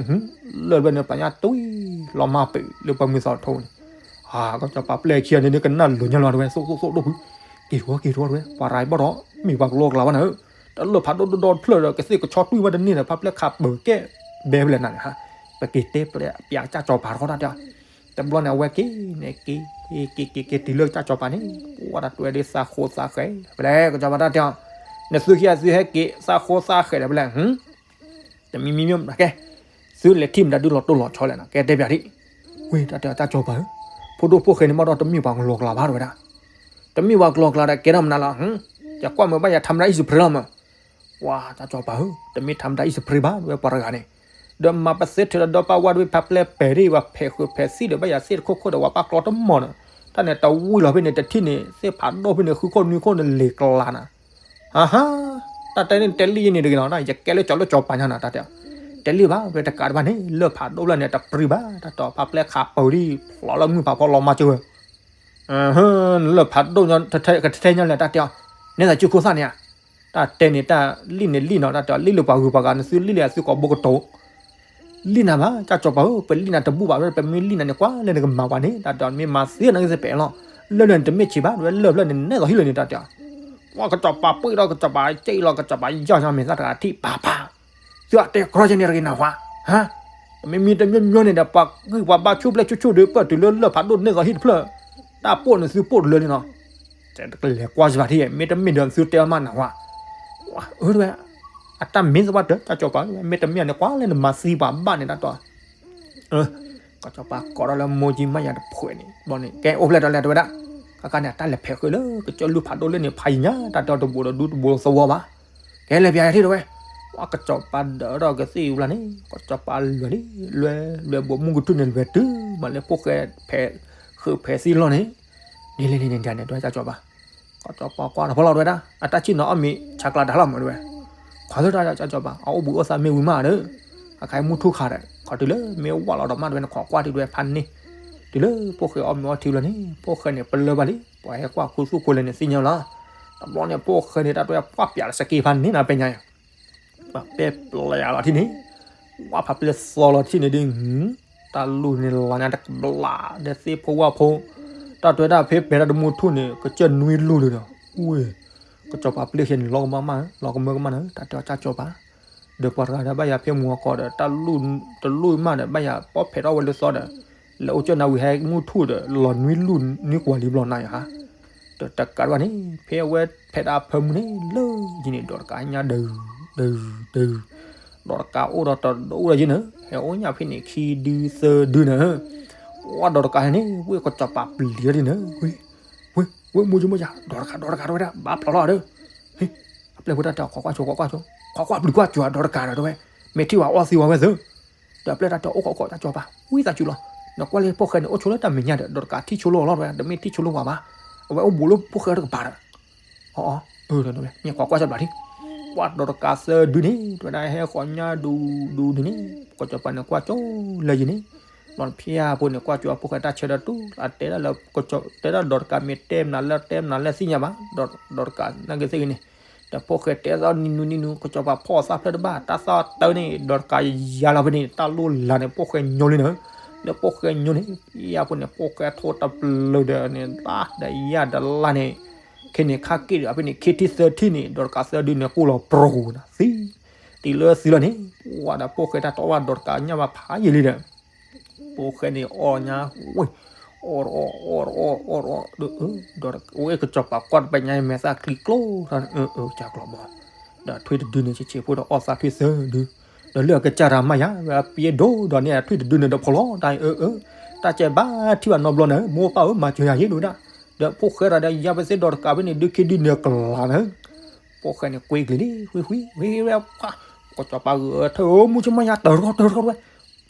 လၢၢ်ဖျၢၣ်န့ၣ် ပှၤညါတွံၢ်လီၤမၢ်ပ့ၤလၢပှၤမုၢ်သီထိန့ၣ် ကစီၤပၤပျဲၢ်ခံဂၤန့ၣ် ကနၣ်လိၤညါလီၤတဝဲ သိၣ်သိၣ်သိၣ်ဒိၣ်ဖု က့ၤထီၣ်က့ၤထီၣ်တဝဲ ပှၤရၤဘီၣ်ဒီး မ့ၢ်ပှၤကလီကလီဘၣ်နၤ တၢ်လၢၢ်ဖးဒိၣ်ဒိၣ်ဒီတဖျၢၣ်ဒီး ကသ့ၣ်ကဆီတွံၢ်ဘၣ်တန့ၢ်ဒီး ဖါပျဲၢ်ခးပၢၤကဲဘဲဖဲလဲၣ်နၤန့ၣ် ပက့ၤတဲပျဲးပျးကစၢ်စီၤပၤတခီတၢ်တဲ တဘျီန့ၣ် အဝဲက့ၤန့ၣ်က့ၤ က့ၤက့ၤက့ၤတုၤလၢကစၢ်စီၤပၤန့ၣ် ပှၤတၢ်တွဲဒ်သးဃိသးဃဲး ဖဲလဲၣ် ကစီၤပၤတၢ်တဲအီၤ နသုခံဂၤသုဟဲက့ၤသးဃိသးဃဲးဒီးဖဲလဲၣ် တမံၤမံၤမ့ၢ်ကဲ သုလဲၤထံၣ်မတၤဒုလီၤတိၢ်လီၤဆီလဲၣ်နၤ ကဲတဲပျးဒ် ဝဲတၢ်တဲအီၤ ကစၢ်စီၤပၤဧၢ ဖိဒိၣ်ဖိၣ်ဃဲန့ၣ်မ့ၢ်ဒီးတမ့ၢ်ပှၤကလီကလီဘၣ်တဝဲဒၣ် တမ့ၢ်ပှၤကလီကလီဒီးကဲထီၣ်မနုၤလီၤ ယကွၢ်မုာ်ဘၣ်ယၤထါမတၤအံၣ်စဖရ့လီၤမး ပှၤကစၢ်စီၤပၤဧၢ တမ့ၢ်ထါမတၤအံၣ်စဖရ့ဘၣ် တဝဲပှၤတဂၤန့ၣ် ဒီးမၤပသ့ထဲဒီးဒီပၢ်ဝါတဝဲဖါပျဲၢ်ပဲာ်ဒ်ဝဲဖဲးဃုာ်ဖဲးသ့ၣ်ဒီးဘၣ်ယၤသ့ၣ်တခိၣ်ခိၣ်ဒီးဝဲပၢ်ကျီတမီၤန့ၣ် တၢ်န့ၣ်တဝံၣ်လီၤဖဲန့ၣ် တထံၣ်န့ၣ် သ့ၣ်ဖးဒိၣ်ဖဲန့ၣ် ဃုခိၣ်နွံခိၣ်န့ၣ်လ့ၤကျါနၤ ဟါဟါ တၢ်တဲန့ၣ်တဲလံယဲန့ၣ်တဂ့ၤနီၤ ယကဲလၢကၠီလၢကၠီပၤညါနၤ တၢ်တဲ တဲလံဘၣ် ဝဲတကးတဘၣ်န့ၣ် လၢၢ်ဖးဒိၣ်ဖျၢၣ်န့ၣ် တပြံဘၣ် တၢ်တဲ ဖါပျဲၢ်ခးပၢၤဒ် ဖျိးလၢမုၢ်ဖးဖီလီၤမၢ်ကၢဝဲ လၢၢ်ဖးဒိၣ်ကထဲထဲညါလဲၣ် တၢ်တဲအီၤ နဲသိးစုခိၣ်သၣ်န့ၣ်ဧါ တၢ်တဲန့ၣ် တၢ်လံၣ်န့ၣ်လံၣ်နီၤ တၢ်တဲအီၤ လံၣ်လၢပှၤဂုၤပှၤဂၤ နသုလံၣ်လၢအသုကိာ်ဘိကတိၤ လံၣ်နၤဘၣ် ကစၢ်စီၤပၤဧၢ ပလံၣ်နၤတဘူၣ်ဘၣ် ပမ့ၢ်လံၣ်နၤန့ၣ် ကွၢ်လၢနကမၤပှၤန့ၣ် တၢ်တဲအီၤ မ့ၢ်မၤသ့နကစ့ပဲာ်လီၤ လၢၢ်ဖျၢၣ်န့ၣ် တမ့ၢ်ဆံးဘၣ် ဝဲလၢၢ်ဖျၢၣ်န့ၣ် နဲသိးဟံၣ်လၢာ်န့ၣ် တၢ်တဲအီၤ ပှၤကစီၤပၤပှ့ၢ်ဒီးကစီၤပၤက့ၢ်လီၤ ကစီၤပၤယီၢ်ညါမဲာ်သၣ်တဂၤထံၣ်ပၤပၤ သုအတဲကြီယဲန့ၣ်တဂ့ၤနၢ်ဟူဧါ မ့မ့ၢ်တမံၤမံၤန့ၣ်ဒီး ပှၤဂံၢ်ပှၤဘါဆူၣ်ဖျဲၣ်ဆူၣ်ဆူၣ်ဒီး ပၢၢ်တုၤလၢလၢၢ်ဖးဒိၣ်န့ၢ်သိးဟံၣ်တဖျၢၣ် တၢ်ပိာ်န့ၣ်သုပိာ်တလၢန့ၣ်နီၤ ကလဲၤကွၢ်စှၤထံၣ် မ့တမ့ၢ်ဒီးသုတဲအီၤမးနၢ်ဟူဧါ အၢ တဝဲ အတၢ်မ့ၢ်သပှၢ်တၢၢ် ကစၢ်စီၤပၤ မ့တမ့ၢ်န့ၣ် ကွၢ်လၢနမၤသံပှၤဘၣ်န့ၣ် တၢ်တဲအီၤ ကစီၤပၤကိးထီၣ်လၢမိၢ်ကၠံမးယၤတဖှဲးန့ၣ် ဘျီန့ၣ် ကဲအိၣ်ဖျဲၣ်တၢ်လဲၣ်တဝဲဒၣ် ကကန့ၣ် အတၢ်လဲၤဖဲးဃုာ်လၢ ကစၢၢ်လုၢ်ဖးဒိၣ်လၢန့ၣ် ဖးယံၤညါ တၢ်တဲအီၤတဘူးဒီးဒူတဘူးသဝီဘၣ် ကဲလဲၤပျးယၤထံၣ်တဝဲ ပှၤကစီၤပၤဒၢးထီၣ်ကသ့ၣ်ဝဲလီၤန့ၣ် ကစီၤပၤလွဲၤလံ လွဲၤ လွဲၤဘိးမုၢ်ကထူၣ်န့ၣ် လွဲၤတုၤမးလၢဖိၣ်ဃဲ ဖဲးဃုာ်ဖဲးသံလီၤန့ၣ် န့ၣ်လဲၣ်န့ၣ်န့ၣ်ဒ်န့ၣ် တဝဲကစီၤပၤ ကစီၤပၤကွၢ်ထီၣ်ဖီလီၤတဝဲဒၣ် အတၢ်ဆ့ၣ်နီၤအီၣ်မ့ၤဆါကျါတၢ်လီၤမးတဝဲ ခီၣ်လၢတၢ်ကစီၤပၤ အအိၣ်ဘှံးအိၣ်သါမ့ၢ်ဝံၤမးဒီး အခါမုၢ်ထူၣ်ခါဒီး ခီတုၤလၢမ့ၢ်ဝၢ်လီၤဒီးမးတဝဲန့ၣ် ခိးကွၢ်ထံတဝဲဖးန့ၣ် တုၤလၢဖိၣ်ဃဲအီၣ်မ့ၤအီထံလီၤန့ၣ် ဖိၣ်ဃဲန့ၣ် ပလၢၢ်ဘၣ်လံ ပှၤဟဲကွၢ်ခူသူၣ်ဖိလဲၣ်န့ၣ်သ့ၣ်ညါလီၤ တဘျီန့ၣ် ဖိၣ်ဃဲန့ၣ် တၢ်တဝဲပှၢ်ပျးလၢစက့ဖးန့ၣ်နီၤ ပဲညါ ပှၤပဲပျဲလီၤထံၣ်န့ၣ် ဝၢ်ဖးပျဲၢ်သီလီၤထံၣ်န့ၣ်ဒ် တၢ်လူၢ်န့ၣ်လီၤညါတကဘျး ဒီးသ့ၣ်ဖိဝၣ်ဖိ တၢ်တဝဲဒၣ်ဖဲပဲၤတၢ်တမူထူၣ်န့ၣ် ကစၢၢ်နွံလူၢ်လံဒီး ဝ့ၢ် ကစီၤပၤပျဲၢ်ဃဲန့ၣ် လီၤကမၢ်မး လီၤကမၢ်ကမၣ်န့ၣ် တၢ်တဲအီၤကစၢ်စီၤပၤ ဒီးပှၤတဂၤဒီးဘၣ်ယၤဖဲမူၤအကီၢ်ဒီး တၢ်လူၢ်တလူၢ်မးဒီး ဘၣ်ယၤပီၣ်ဖဲးထီၣ်ဝဲလၢသီဒီး လဲၤအိၣ်ကၢၢ်နၢ်ဝံၤဟဲမူထူၣ်ဒီး လီၤနွံလူၢ်နွံကွၢ်လံဘျီနၤယၤဟါ ဒီးတကးဒံးဘၣ်န့ၣ် ဖဲအဝဲဖဲးဒၣ်အဖၢမုၢ်န့ၣ် လၢယံၤန့ၣ် ဒီးတကးညါဒုး ဒုး ဒုး ဒီးတကးအိၣ်ဒီးတဒိၣ်ဒီးယံၤန့ၣ် ဟဲအိၣ်ညါဖဲန့ၣ် ခံဒုသၢဒုန့ၣ် ပှၤဒီးတကးဟဲန့ၣ် ဝ့ၢ်ကစီၤပၤပျံၤထံၣ်န့ၣ် ဝ့ၢ် ဝ့ၢ် မိၢ်ကၠံမိၢ်ကၠံ ဒီးတကး ဒီးတကး တဝဲဒၣ် ဘၣ်ဖျိးလီၤဒီး ဟ့ အပျဲၢ်ဖိတၢ်တဲ ခိးကွၢ်ဆိ ခိးကွၢ်ဆိ ခိးကွၢ်ပျုၤကွၢ်စူၤ ဒီးတကးဒီး တဝဲ မ့ၢ်ထံၣ်ဝဲအီၣ်သံဝဲဝဲသ့ ဒီးအပျဲၢ်တၢ်တဲ အိၣ်ခိးခိး တၢ်ကစီၤပၤ ဝံသးစူၤလီၤ နကွၢ်လၢဖိၣ်ဃဲန့ၣ် အိၣ်ဆိလၢတၢ်မဲာ်ညါဒီး ဒီးတကးထံၣ်ဆိလိာ်လီၤ တဝဲ တမ့ၢ်ထံၣ်ဆိလိာ်ဝဲဘၣ် အဝဲအိၣ်ဘူးလၢဖိၣ်ဃဲတကပၤဒီး အၢ အၢ တဝဲ မ့ၢ်ခိးကွၢ်ဆိဘျီထံၣ် ပှၤဒီးတကးသၢဒုန့ၣ် တဝဲဒၣ်ဟဲဃီၤညါဒူဒူန့ၣ် ကစီၤပၤန့ၣ်ကွၢ်ကၠိလၢယံၤန့ၣ် ဘျီဖဲအဖိန့ၣ်ကွၢ်ကၠိအဖိၣ်ဃဲတၢ်ဆၢဒီးတူၢ် အတဲဒၣ်လၢ တဲဒၣ်ဒီးတကးမ့ၢ်တဲမနုၤလၢတဲမနုၤလၢသ့ၣ်ညါဘၣ် ဒီးတကးနာ်က့သ့ၣ်ဂ့ၤန့ၣ် ဒီးဖိၣ်ဃဲတဲသီနံၤနူနံၤနူ ကစီၤပၤဖီၣ်သၣ်ဖျၢၣ်တဘၣ် တၢ်သီတၢ်န့ၣ် ဒီးတကးယၤလီၤဖဲန့ၣ် တၢ်လိၣ်လၢ်န့ၣ် ဖိၣ်ဃဲညိလံန့ၣ် လၢဖိၣ်ဃဲညိန့ၣ် ယဖိန့ၣ် ဖိၣ်ဃဲထိတပျုာ်ဒီးန့ၣ် တၢ်ဒီးယၤဒီးလၢ်န့ၣ်, ခဲန့ၣ်ခါက့ၢ်ဒီးအဖဲန့ၣ် ခံထံၣ်သၢထံၣ်န့ၣ် ဒီးတကးသၢဒုန့ၣ် ကိၢ်လီၤပြီၤဂီၤနၤသံ, တံၤလၢသံလီၤန့ၣ်, ပှၤဒီးဖိၣ်ဃဲတၢ်တီဘၣ်ဒီးတကးညၣ်ဘၣ်ဖးယံာ်လံဒီး ဖိၣ်ဃဲန့ၣ်အီၣ်ညါ, ဝ့ၢ်, အီၣ်တအီၣ် အီၣ်တအီၣ် အီၣ်တအီၣ် ဒီး, ဒီးအိၣ်ကစီၤပၤကွၢ်တပညါအမဲာ်သၣ်ချံကျိထီၣ်န့ၣ်, အၢ အၢ ကၢ်ကျီၤဘီ, ဒီးထွံၣ်တဒုန့ၣ် ဆံးဆံးဖိဒီးအီၣ်သးထွံၣ်သၢဒု, ဒီးလၢအကစၢ်တၢ်မၤယၤ ဝဲအပျဲဒိၣ်ဒီးန့ၣ် ထွံၣ်တဒုန့ၣ်ဒီးဖီလီၤတၢ်အၢ အၢ, တၢ်ကဲဘၣ်ထံၣ်ဘၣ်နီတဘျီန့ၣ် မိၢ်ပၢ်ဧၢ မၤစၢၤယၤယ့ၣ်ဒိၣ်ဒၣ်, ဒီးဖိၣ်ဃဲဒီးယၤပသ့ဒီးတကးဖဲန့ၣ် ဒုခံဒုန့ၣ်ကလၤန့ၣ်, ဖိၣ်ဃဲန့ၣ်ကွ့ကလံၤလံ ဝံၤဝံၤ ဝံၤဝံၤ ပှၤ, ကစီၤပၤဂဲၤထၢၣ်ဧၢ မုၢ်ဆ့ၣ်မးယၤတၢၢ်တခီတၢၢ်တခီဝဲ,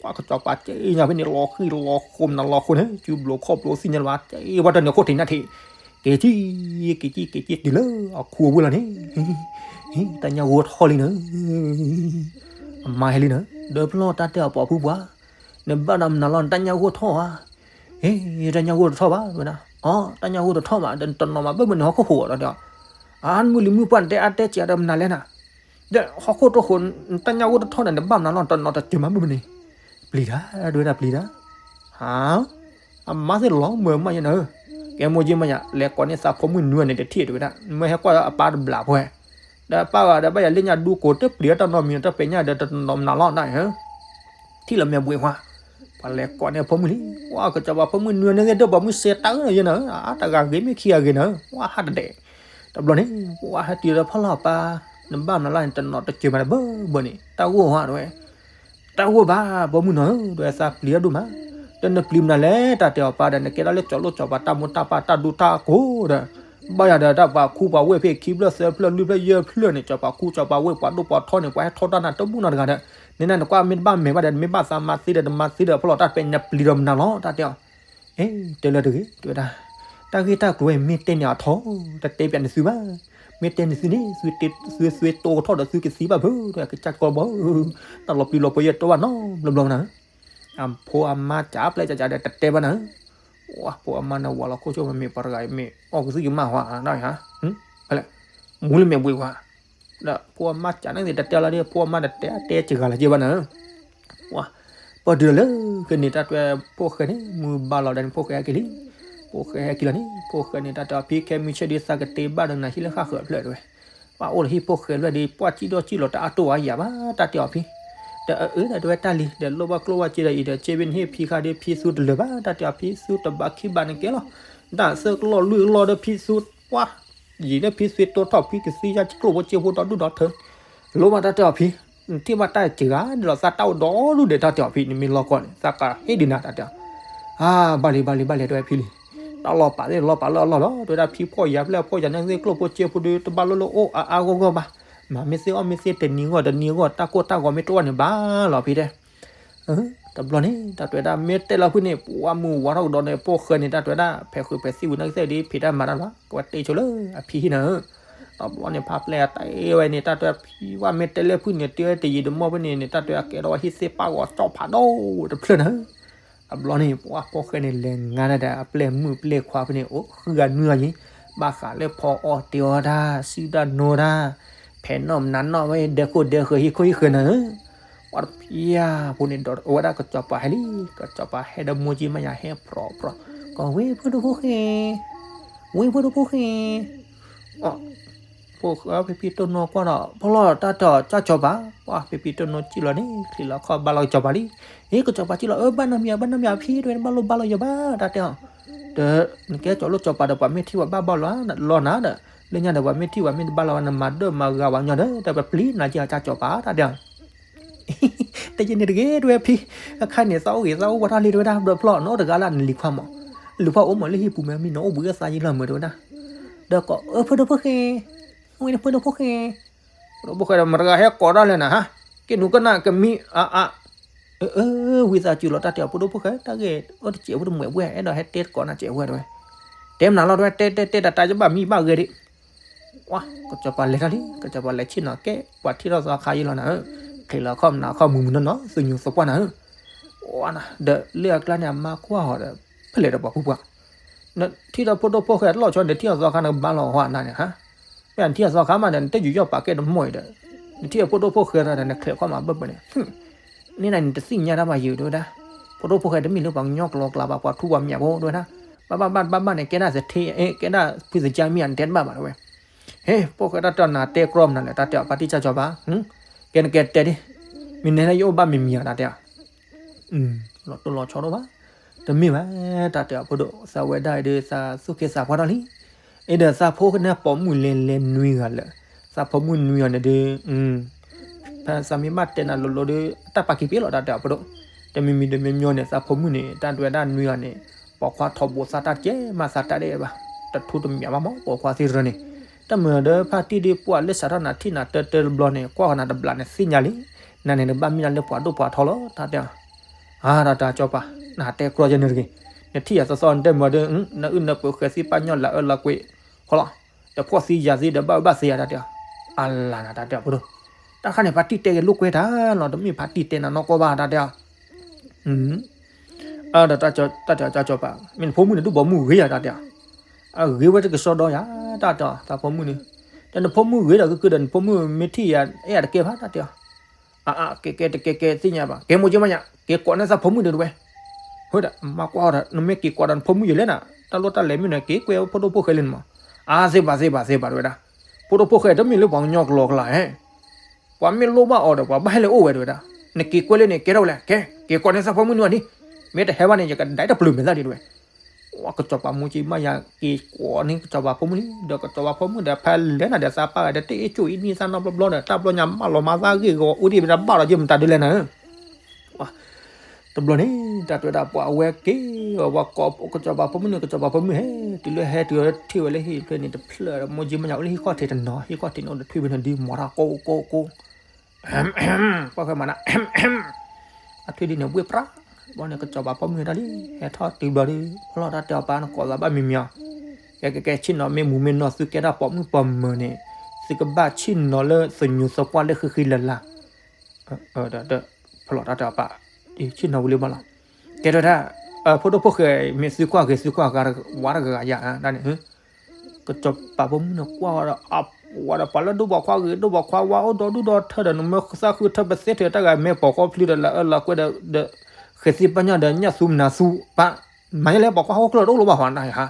ပှၤကစီၤပၤက့ညါဖဲန့ၣ် လီၤဃံၤလီၤဃိမနၤလီၤဃိန့ၣ် စုဘျိးခီၣ်ဘျိးသ့ၣ်ညါလၢၤဘၣ် က့ဝဲတၢ်န့ၣ်ခိၣ်ထံးနၢ်ထံး, က့ၤကံၣ်, က့ၤကံၣ် က့ၤကံၣ်တုၤလၢအခူအဝ့ၢ်လီၤန့ၣ်, တၢ်ညၣ်ဂိၢ်ထီၣ်လံနၤ, အမါဟဲလံနၤ, ဒီးဖျီၣ်တၢ်တဲအီၤပှၤဖုပှၤ, နဘၣ်ဒီးမနုၤလီၤ နတၢ်ညၣ်ဂိၢ်ထီၣ်ဧါ, ဟ့ တၢ်ညၣ်ဂိၢ်တထီၣ်ဘၣ် တဲဝဲဒၣ်, အီ တၢ်ညၣ်ဂိၢ်တထီၣ်ဘၣ် ဒီးနတနီၤမးဘၣ်မနုၤဟီၣ်ခိၣ်ဟိးဒီးတဲအီၤ, အါ နမုၢ်လံၤမုၢ်ပှၢ်နတဲအါတဲစဲးဒီးမနုၤလဲၣ်နၤ, ဒီးဟီၣ်ခိၣ်တဟိး နတၢ်ညၣ်ဂိၢ်တထီၣ်ဒီး နဘၣ်မနုၤလီၤ တနီၤတစၢၤမးဘၣ်မနုၤန့ၣ်, ပျံၤတၢ် တဲဝဲဒၣ်ပျံၤတၢ်, ဟါ အမါသ့ၣ်လီၤမၢ်မးယဲနၤဧၢ, ကဲမိၢ်က့မးယၤ လဲၤကိးန့ၢ်သးဖိမုၣ်နွံန့ၣ်တထံၣ်တဲဝဲဒၣ် မ့ၢ်ဟဲကွၢ်အပၢ်တဘျးဖိဟဲ, ဒီးပၢ်ဂၤဒီးဘၣ်ယၤလၢညါဒူကိးတပျံၤတၢ်နီတမံၤ တပျံၤညါဒီးတနီၤမနုၤလီၤနၤဧၢ, ထံၣ်လၢမဲာ်ဘှံးခွါ, ပှၤလဲၤကိးန့ၢ်ဖိမုၣ်လံ, ပှၤကစီၤပၤဖိမုၣ်နွံန့ၣ်သ့ၣ်ဒိၣ်ပှၤမုၣ်စဲးတၢ်ဧၢယဲနၤဧၢ, အါတဂၤဂ့ၤမ့ၢ်ခံဂၤဂ့ၤနၤဧၢ, ပှၤဟးတဒဲး, တဘျီန့ၣ် ပှၤဟဲတုၤဒီးဖီလီၤပၢ်, နဘၣ်မနုၤလီၤ နတနီၤတစၢၤမးတဘၢဘၢန့ၣ် တၢ်ဂိၢ်ဟါတဲဝဲ တၢ်ဂိၢ်ဘၣ် ပိာ်မုၣ်နီၤဧၢ တဲဝဲသးပျံၤတၢ်ဒိၣ်မး, ဒီးနပျံၤမနုၤလဲၣ် တၢ်တဲအီၤပၢ်ဒီး နကဲဒၣ်လၢစီၤလိၣ်စီၤပၤတၢ်မူတၢ်ပၢ်တၢ်ဒူတၢ်ကိးဒီး, ဘၣ်ယၤဒီးတၢ်ပှၤခူပှၤဝ့ၢ်ဖဲခံဖျၢၣ်သၢဖျၢၣ်လွံၢ်ဖျၢၣ်ယဲၢ်ဖျၢၣ်န့ၣ် စီၤပၤခူစီၤပၤဝ့ၢ်ပှၤဒိၣ်ပှၤထီန့ၣ် ပှၤဟဲထီတၢ်နၤတမူနီတဂၤဒီး, န့ၣ်နၤနကွၢ်မ့ၢ်တဘၣ်မဲာ်ဘၣ်ဒီး နမ့ၢ်ဘၣ်သးမၤသ့ဒီး တမၤသ့ဒီး ဖီလီၤတၢ်တပဲ နပျံၤဒီးမနုၤလီၤ တၢ်တဲအီၤ အ့ တဲလၢတဂ့ၤ တဲဝဲဒၣ်, တၢ်ဂ့ၢ်တၢ်ကျိၤဝဲမ့ၢ်တဲန့ၣ်အထီ, တတဲပျးန့ၢ်သုဘၣ်, မ့ၢ်တဲန့ၢ်သုန့ၣ် သုသွဲတိၢ်ကထီၣ်ဒီး သုကသံဘၣ်ဖုး တဲကစၢ်ကီဘီဧၢ, တၢ်လီၤပျံၤလီၤပှဲၤယဲၢ်တီဘၣ်နီတဘျီဘျီနၤဧၢ, အဖိအမါကၠးပျဲကၠးကၠးဒီးတတဲဘၣ်နၤဧၢ, ဝဲဖိအမါန့ၣ်ဝၤလီၤခိၣ်ဆိ မ့ၢ်ပှၤတဂၤအံၤ မ့ၢ်အီၣ်ကသံၣ်ကမၣ်ဟါ နၤဧၢ, ဖဲလဲၣ်, မူလၢမဲာ်ဘှံးဝါ ဒီးဖိအမါကၠးန့ၣ်သ့ၣ် တတဲလီၤဒီး ဖိအမါတတဲအတဲစှၤလီၤက့ဘၣ်နၤဧၢ, ပှၤ, ပှၤဒုးလၢကန့ၣ် တၢ်တဲဖိၣ်ဃဲန့ၣ် မုၢ်ဘၣ်လီၤဒီးန့ၣ် ဖိၣ်ဃဲဟဲက့ၤလံ, ဖိၣ်ဃဲဟဲက့ၤလီၤန့ၣ် ဖိၣ်ဃဲန့ၣ် တၢ်တဲအီၤဖံခဲမုၢ်ဆ့ၣ်ဒီး သးကတ့ဘၣ်ဒီးနၤဟံၣ်လၢဃၣ်ဃၢၤဖျၢၣ်တဲဝဲ, ပှၤအိၣ်လၢဟံၣ်ဖိၣ်ဃဲဖျၢၣ်ဒီး ပှၤစံၣ်ဒီၣ်စံၣ်လီၤတအါတိၢ်အါယၤဘၣ် တၢ်တဲအီၤဖံ, ဒီးအအၢဒီးတဲဝဲတၢ်လံ ဒီးလိၣ်ဘၣ်ကျိၣ်ဘၣ်စ့ဒီးအံၤဒီး စ့ဖဲန့ၣ်ဟ့ၣ်ဖံခါဒီး ဖံသူတလၢာ်ဘၣ် တၢ်တဲအီၤဖံသူတဘၣ်ခံဘၣ်န့ၣ်ကဲလီၤ, တၢ်သၢကလီၢ်လွံၢ်ကလီၢ်ဒီးဖံသူ ပှၤ ယံာ်လၢဖံသွဲတိၢ်ထီၣ်ဖံကသံယါကျိၣ်ဖိစ့ဖိဒီဒူၣ်ဒီထၢ, လိၣ်ဘၣ်တၢ်တဲအီၤဖံ, နထံၣ်ဘၣ်တၢ်စှၤဒီးလီၤ သးတၢ်အိၣ်ဒီဒူၣ်ဒီး တၢ်တဲအီၤဖံ နမ့ၢ်လီၤကီၢ်န့ၣ် သးကဟ့ၣ်ဒုးနၤ တၢ်တဲအီၤ, အါ ဘၣ်လံ ဘၣ်လံ ဘၣ်လံ တဲဝဲဖံလံ, တၢ်လီၤပာ်သ့ၣ်လီၤပာ်လၢအလီၢ်လီၤ တဲဝဲဒၣ်ဖံဖှီၣ်ယာ်ဖျၢၣ်ဖှီၣ်ယာ်န့ၣ်သ့ၣ်ကျိၣ်ဖိစ့ဖိဒီး တဘၣ်လိၣ်လိၣ်အိၣ်အါအါဂီၢ်ဂီၢ်ဘၣ်, မၤမ့ၢ်သ့ၣ်အီၣ်မ့ၢ်သ့ၣ်တနံၤဂီၢ်တနံၤဂီၢ် တၢ်ကိၢ်တၢ်ဂီၤမ့ၢ်တအိၣ်န့ၣ်ဘၣ်လီၤဖံတဲ တဘျီန့ၣ် တၢ်တဲဝဲဒၣ် မ့ၢ်တဲလၢဖုန့ၣ် ပှၤမုၢ်ဝါထီၣ်ကဒီးန့ၣ် ဖိၣ်ဃဲန့ၣ် တၢ်တဲဝဲဒၣ် ဖဲးဃုာ်ဖဲးသံဝံၤ နကသ့ၣ်ဒ်ဖံးတၢ်မၤတၢ်ဘၣ် ကဝဲတ့ဆိလၢအဖံဟံၣ်နၤဧၢ, တဘျီန့ၣ် ဖါပျဲၢ်အတၢ်အ့ဝဲန့ၣ် တၢ်တဲဝဲဖံဝဲမ့ၢ်တဲလၢဖုန့ၣ် တဲဝဲတယံာ်တမီၢ်ဖဲန့ၣ်န့ၣ် တၢ်တဲဝဲအကဲထီၣ်ဝဲဟံၣ်သ့ၣ်ပၢ်ဂီၤကၠီၣ်ဖးဒိၣ်တဖျၢၣ်နၤဧၢ, တဘျီန့ၣ် ပှၤဖိၣ်ဃဲန့ၣ် လဲၤငါဒၣ်ဒီးအပျဲၢ်မုၣ်ပျဲၢ်ခွါဖဲန့ၣ် အိၣ်ဃုဂၤနွံဂၤယံၤ, ဘၣ်ဃးလၢဖီအီၣ်တ့ၤအီၣ်တၢ် စုတၢ်နိတၢ်, ဖဲးနီၣ်မနုၤနီၣ်ဝဲ ဒဲခိၣ်ဒဲဃၢၤဟံၣ်ခိၣ်ဟံၣ်ဃၢၤနၤဧၢ, ပှၤတဖျၢၣ်ဖိန့ၣ် ဒီးအဝဲဒၣ်ကစီၤပၤဟဲလံ, ကစီၤပၤဟဲဒီးမိၢ်ကၠံမါယၤဟဲဖြီဖြီ, ကီၢ်ဝ့ၢ်ဖိဒိၣ်ဖိၣ်ဃဲ, ဝ့ၢ်ဖိဒိၣ်ဖိၣ်ဃဲ ဖိၣ်ဃဲဖံဖံတိၢ်နိကွၢ်ဒီး ဖီလီၤတၢ်တီၤကၢ်ကစီၤပၤ, ပှၤဖံဖံတိၢ်နိစံၣ်လီၤန့ၣ် ချံးလီၤခီၣ်ဘါလီၤကစီၤပၤလံ, ဟ့ၣ်ကစီၤပၤစံၣ်လီၤ အၢ ဘၣ်နီတမံၤ ဘၣ်နီတမံၤဖံ တဲဝဲ တဘၣ်လိၣ်ဘါလီၤယၤဘၣ် တၢ်တဲအီၤ, ဒီး နကဲစီၤလိၣ်စီၤပၤဒီး ပှၤမ့ၢ်ထံၣ်ပှၤဘၣ်ဘၣ်လီၤနၤဒီး, လၢညါဒီး ပှၤမ့ၢ်ထံၣ်ပှၤမ့ၢ်တဘၣ်လီၤ နမၤဒၢၣ်မၤဂၤပှၤညီဒီး တၢ်ပျံၤနၤက့ၤအကၢ်ကစီၤပၤ တၢ်တဲအီၤ တယံာ်န့ၣ်တဂ့ၤ တဲဝဲဖံ, အခါန့ၣ် သးအိၣ်ဂ့ၤသးအိၣ်ဝဲထီၣ်လံ တဲဝဲဒၣ် ဘျီဖျီၣ် နအိၣ်တဂၤလၢနလံၤခွါမး, လံၤခွါအိၣ်မးလၢဟံၣ်ပူၤမ့ၢ်မံၤ နအိၣ်ဘှံးအသးယံာ်လီၤမး တဲဝဲဒၣ်, ဒီးကိး အၢ ဖိဒိၣ်ဖိၣ်ဃဲ, ဝဲန့ၣ်ဖိဒိၣ်ဖိၣ်ဃဲ, ဖိဒိၣ်ဖိၣ်ဃဲဒီး မတၤဂၤဟဲကိးတၢ်လဲၣ်နၤဟါ, က့ၤနူၤကနၣ်ကမံအါအါ, အၢ အၢ ဝံသးစူၤလီၤ တၢ်တဲအီၤ ဖိဒိၣ်ဖိၣ်ဃဲ တၢ်ဂ့ၢ်အိၣ်တစဲးဖိတမှဲးဝဲ အဲၣ်ဒိးဟဲတဲတကိးနၤစဲးဝဲတဲဝဲ, တဲမနုၤလီၤ တဲဝဲ တဲတဲတဲတၢ်တၢ်ယဘၣ်မံဘၣ်ဂဲၤဒံး ဝါ ကစီၤပၤလဲၤတၢ်လံ ကစီၤပၤလဲၤဆ့ၣ်နီၤကဲ ပှၤထံၣ်ထီၣ်သီခါယံာ်လီၤနၤဧၢ, ချံးလီၤခီၣ်မနုၤခီၣ်မုၢ်မုၢ်နီၢ်နီၢ် သူၣ်ညူသပှၢ်နၤဧၢ, ဝါနၤ ဒီးလၢအကျါန့ၣ် အမါကွၢ်ဟီၣ်ဒီး ဖဲလဲၣ်ဒီးပှၤဖုပှၢ်, နထံၣ်ဒီးဖိဒိၣ်ဖိၣ်ဃဲတလီၢ်ဆီန့ၣ် ထံၣ်အသီခါနကဘါလီၤဟီၣ်နၤန့ၣ်ဟါ, မ့ၢ်နထံၣ်အသီခါမးဒီး နတယူးယီၣ်ပာ်ကဲတမီၢ်အံၤဒီး, နထံၣ်အဖိဒိၣ်ဖိၣ်ဃဲဒီး နချဲးခီၣ်မးဘၢၣ်ဘၢၣ်န့ၣ်, န့ၣ်နၤန့ၣ် တသ့ၣ်ညါတၢ်ဘၣ်ယုာ်တဲဝဲဒၣ်, ဖိဒိၣ်ဖိၣ်ဃဲတမ့ၢ်လၢပှၤကညီကျိာ်ကျါဘၣ် ပှၤထူပှၤမံၤဖိ တဲဝဲဒၣ်, ဘၣ်ဘၣ်ဘၣ်ဘၣ်ဘၣ်န့ၣ် ကဲဒၣ်သထ့ အဲ ကဲဒၣ်ဖုသကါမ့ၢ်ဧါ နတဲတဘၣ်ဘၣ် တဲဝဲ. ဟ့ ဖိၣ်ဃဲတၢ်တဲအီၤ နတဲကြီမနုၤလဲၣ် တၢ်တဲအီၤ ပၢ်တံၢ်ကၠီကၠီပၤ, ကဲနကဲတဲဒ်, မ့ၢ်နဲလၢယအိၣ်ဘၣ်မံၤမံၤဧါ တၢ်တဲအီၤ လီၤတိၢ်လီၤဆီဒိၣ်ဘၣ်, တမ့ၢ်ဘၣ်, တၢ်တဲအီၤဖိဒိၣ် သးဝဲဒၣ်အံၤဒီး သးသူၣ်က့သးပှၢ်ထီၣ်လံ, အံၤဒီးသးဖိကနၢ်ပိာ်မုၣ်လဲၤလဲၤနွံဂၤလၢာ်, သးဖိမုၣ်နွံဂၤန့ၣ်ဒီး ဖဲသးမ့ၢ်ဘၣ်တဲနၤလိၤလိၤဒီး တၢ်ပာ်က့ၤပ့ၤလီၤ တၢ်တဲအီၤဖိဒိၣ်, တမံၤမံၤတမံၤမံၤန့ၣ် သးဖိမုၣ်န့ၣ် တၢ်ဒွဲဒၣ်နွံဂၤန့ၣ် ပိာ်ခွါထီဘိသးတၢ်ကဲမးသးတၢ်ဒဲးဘၣ်, တထူတမံၤဘၣ်မး ပိာ်ခွါသ့ၣ်တဖၣ်န့ၣ်, တၢ်မုာ်ဒီးဖါတံၢ်ဒ်ပှၤလၢစးထီၣ်နၤထံၣ်နၤတၢတၢတဘျီန့ၣ် ကွၢ်ဃီနၤတဘျီန့ၣ်သ့ၣ်ညါလံ, နၤန့ၣ်နဘၣ်မ့ၢ်ဒၣ်လၢပှၤဒိၣ်ပှၤထီလီၤ တၢ်တဲအီၤ အါ တၢ်တဲကၠီပၤ နတဲကြီယဲန့ၣ်တဂ့ၤ, နထံၣ်ယၤသီသီနတဲမၤဒီး နအုၣ်နပၢၤဃဲၤသံပှၢ်ညီလၢအၢလီၤကွံာ်, ခီလီၤ, တဖှီၣ်သံယာ်သံဒီးဘၣ်အၢဘၣ်သီယၤ တၢ်တဲအီၤ, အလၤနၤ တၢ်တဲအီၤဖိဒိၣ်, တၢ်ခါန့ၣ် ဖါတံၢ်တဲက့ၤလိာ်ကွဲတၢ်လီၤ တမ့ၢ်ဖါတံၢ်တဲနၤနီၢ်ကီၢ်ဘၣ် တၢ်တဲအီၤ ဒီးတၢ်တဲအီၤကၠီကၠီပၤ မ့ၢ်နဖိမုၣ်န့ၣ် ဒုၣ်ပိာ်မုၣ်ဂ့ၤယၤ တၢ်တဲအီၤ, အဂ့ၤဝဲတကစီဒီယၤ တၢ်တဲအီၤ သးဖိမုၣ်န့ၣ်, ဒီးနဖိမုၣ်ဂ့ၤဒီး ကကဒီးနဖိမုၣ်မ့ၢ်ထံၣ်ယၤ အဲၣ်ယၤတကဲဘၣ် တၢ်တဲအီၤ, အါ ကဲကဲတကဲကဲသ့ၣ်ညါဘၣ် ကဲမိၢ်ကၠ့မးညါ က့ၤကိးန့ၢ်သးဖိမုၣ်န့ၣ်တဝဲ, ဟဲဒီး မၤကွၢ်အီၤဒီး နမ့ၢ်က့ၤကိးဒီးနဖိမုၣ်ယလဲၣ်နၤ တၢ်လိၣ်တၢ်လဲၤမ့ၢ်နက့ၤကွဲး ဖိဒိၣ်ဖိၣ်ဃဲလၢနမး, အါ သ့ဘၣ်သ့ဘၣ်သ့ဘၣ် တဝဲဒၣ်, ဖိဒိၣ်ဖိၣ်ဃဲတမ့ၢ်လၢပှၤကညီကျိာ်ကျါဟဲ ပှၤမ့ၢ်လိၣ်ဘၣ်အီၤဒီး ပှၤဘၣ်ဟဲလၢအအိၣ်ဝဲ တဝဲဒၣ်, နက့ၤကွဲးလၢန့ၣ် ကဲထီၣ်ဝဲလဲၣ် ကဲ က့ၤကိးန့ၢ်သးဖိမုၣ်န့ၣ်ဝဲဒၣ်, မ့ၢ်တဟဲဘၣ်န့ၣ် ယကဒဲးတပျုာ်မဲာ်သၣ်ဒံး တဝဲ, ဝဲကစီၤပၤမိၢ်ကၠ့မးယၤ က့ၤကိးန့ၢ်ကစီၤပၤဖိမုၣ်လံ ဒီးကစီၤပၤဖိမုၣ်ဒီး ဖဲလဲၣ်နၤဒီးသးပၢ်ဂၤဒီး တအ့ၣ်ကၠိၣ်အံၤနံၣ်သၣ်နီတဘျီဘျီဒီး တၢ်ဘျီညါမးလီၤမၤသးဂ့ၢ်ဂီၤ အိၣ်ဒံးမတၤဘၣ်လီၤ ယမတၤဒုးလဲၣ်နၤ တဘျီန့ၣ် တၢ်တဲဝဲဒၣ် ပှၤအဝဲက့ၤ ပှၤကိးကစီၤပၤဖိမုၣ်န့ၣ် ကစီၤပၤဖိမုၣ်ဟဲ တုၤလၢဟဲတုၤထံၣ်ဝဲလၢဟံၣ်ဖျၢၣ်န့ၣ် တဖျၢၣ်ဒီး မိၢ်ကၠ့မးယၤအိၣ်လၢဟံၣ်ခီၣ်ထံးတနီၤ ဟံၣ်ခီၣ်ထံးန့ၣ်အိၣ်ဒီးထွံၣ်ဖဲန့ၣ်ဒ်မီၤတၢ်ကိၢ်ကိၢ်ကိၢ် ပှၤဃဲမၤနၤ အထွံၣ်ဒ်န့ၣ် ဘှ့ၣ်ပြး ဘျီန့ၣ် ကစီၤပၤဖိမုၣ်ဟဲထီၣ်လံ ဟဲထီၣ်တုၤဘျီဒီး ဖီလီၤတၢ်တဲအီၤပၢ် နကိးသးဘၣ်မံၤမံၤအီၤ ကဲကဲကဲ ဆ့ၣ်နီၤမ့ၢ်မူၤမ့ၢ်နီၢ် သုကဲဒၣ်ပိာ်မုၣ်ပိာ်မၢၤန့ၣ် သုကဘၣ်ဆ့ၣ်နီၤလၢသညူးသပှၢ်လၢဃံဃံလၤလၤ ဒီး ဖီလီၤတၢ်တဲအီၤပၢ် ဆ့ၣ်နီၤဝံၤလံဘၣ်လီၤ ကဲထီၣ်ဒၣ် ဖိဒိၣ်ဖိၣ်ဃဲ မ့ၢ်သုကွၢ်ဂ့ၤ သုကွၢ်ဂၤဝါတဂၤယၤ တၢ်န့ၣ် ကစီၤပၤဖိမုၣ်န့ၣ်ကွၢ်ဝဲဒီး အဝဲဒီးပှၤလၢဒိၣ်ပှၤခွါဂ့ၤ ဒိၣ်ပှၤခွါဝါ အိၣ်ဒီဒူၣ်ဒီထၢဒီး နမ့ၢ်သးဃုထၢပသ့ထၢတၢ်ဂၤ မ့ၢ်ပိာ်ဃီဖျုးဒီး လၢအၢလီၤကွဲဒီး ဃဲၤသံပှၢ်ညီဒီး ညၣ်သူမနၤသူပၢ် မၤယဲလဲၣ် ပိာ်ခွါဟီၣ်ခိၣ်ချၢတအိၣ်လၢၤဘၣ် ဟီနၤဟါ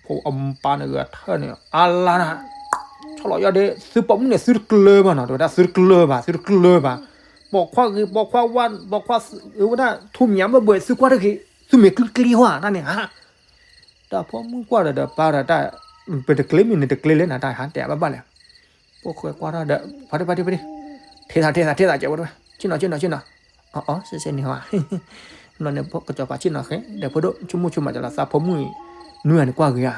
ဖိအပၢ်န့ၣ်ဂဲၤထၢၣ်န့ၣ် အလါနၤ ဆီၣ်လီၤယီၢ်ဒ့ သုပိာ်မုၣ်န့ၣ် သုတကျၢၤဘၣ်နီၤ တဲဝဲဒၣ် သုတကျၢၤဘၣ် သုတကျၢၤဘၣ် ပိာ်ခွါဂ့ၤ ပိာ်ခွါဝါ ပိာ်ခွါ ဝဲဒၣ် ထူမံၤဘၢဘှဲး သုကွၢ်တဂ့ၤ သုမ့ၢ်ကျံကျံဟီဧါ တၢ်န့ၣ်ဟါ တၢ်ဖိမုၣ်ကွၢ်ဒီး ဒီးပၢ်ဒီးတၢ် ပတကျ့မ့ၢ်နတကျ့လဲၣ်နၤ တၢ်ဟါ တဲဘၣ်ဘၣ်လဲၣ် ဖိၣ်ဃဲကွၢ်ထီၣ်ဒီး ဖါတံၢ် ဖါတံၢ် ဖါတံၢ် ထံၣ်သး ထံၣ်သး ထံၣ်သး ကဲဝဲတဝဲ ဆ့ၣ်နီၤ ဆ့ၣ်နီၤ ဆ့ၣ်နီၤ အီ အီ စဲးစဲးန့ၣ်ဟါ ဘျီန့ၣ် ကစီၤပၤဆ့ၣ်နီၤဃဲ ဒီးဖိဒိၣ် ဆိကမိၣ်ဆိကမး ကလီၤသးဖိမုၣ် နွံဂၤန့ၣ်ကွၢ်ဂ့ၤဧါ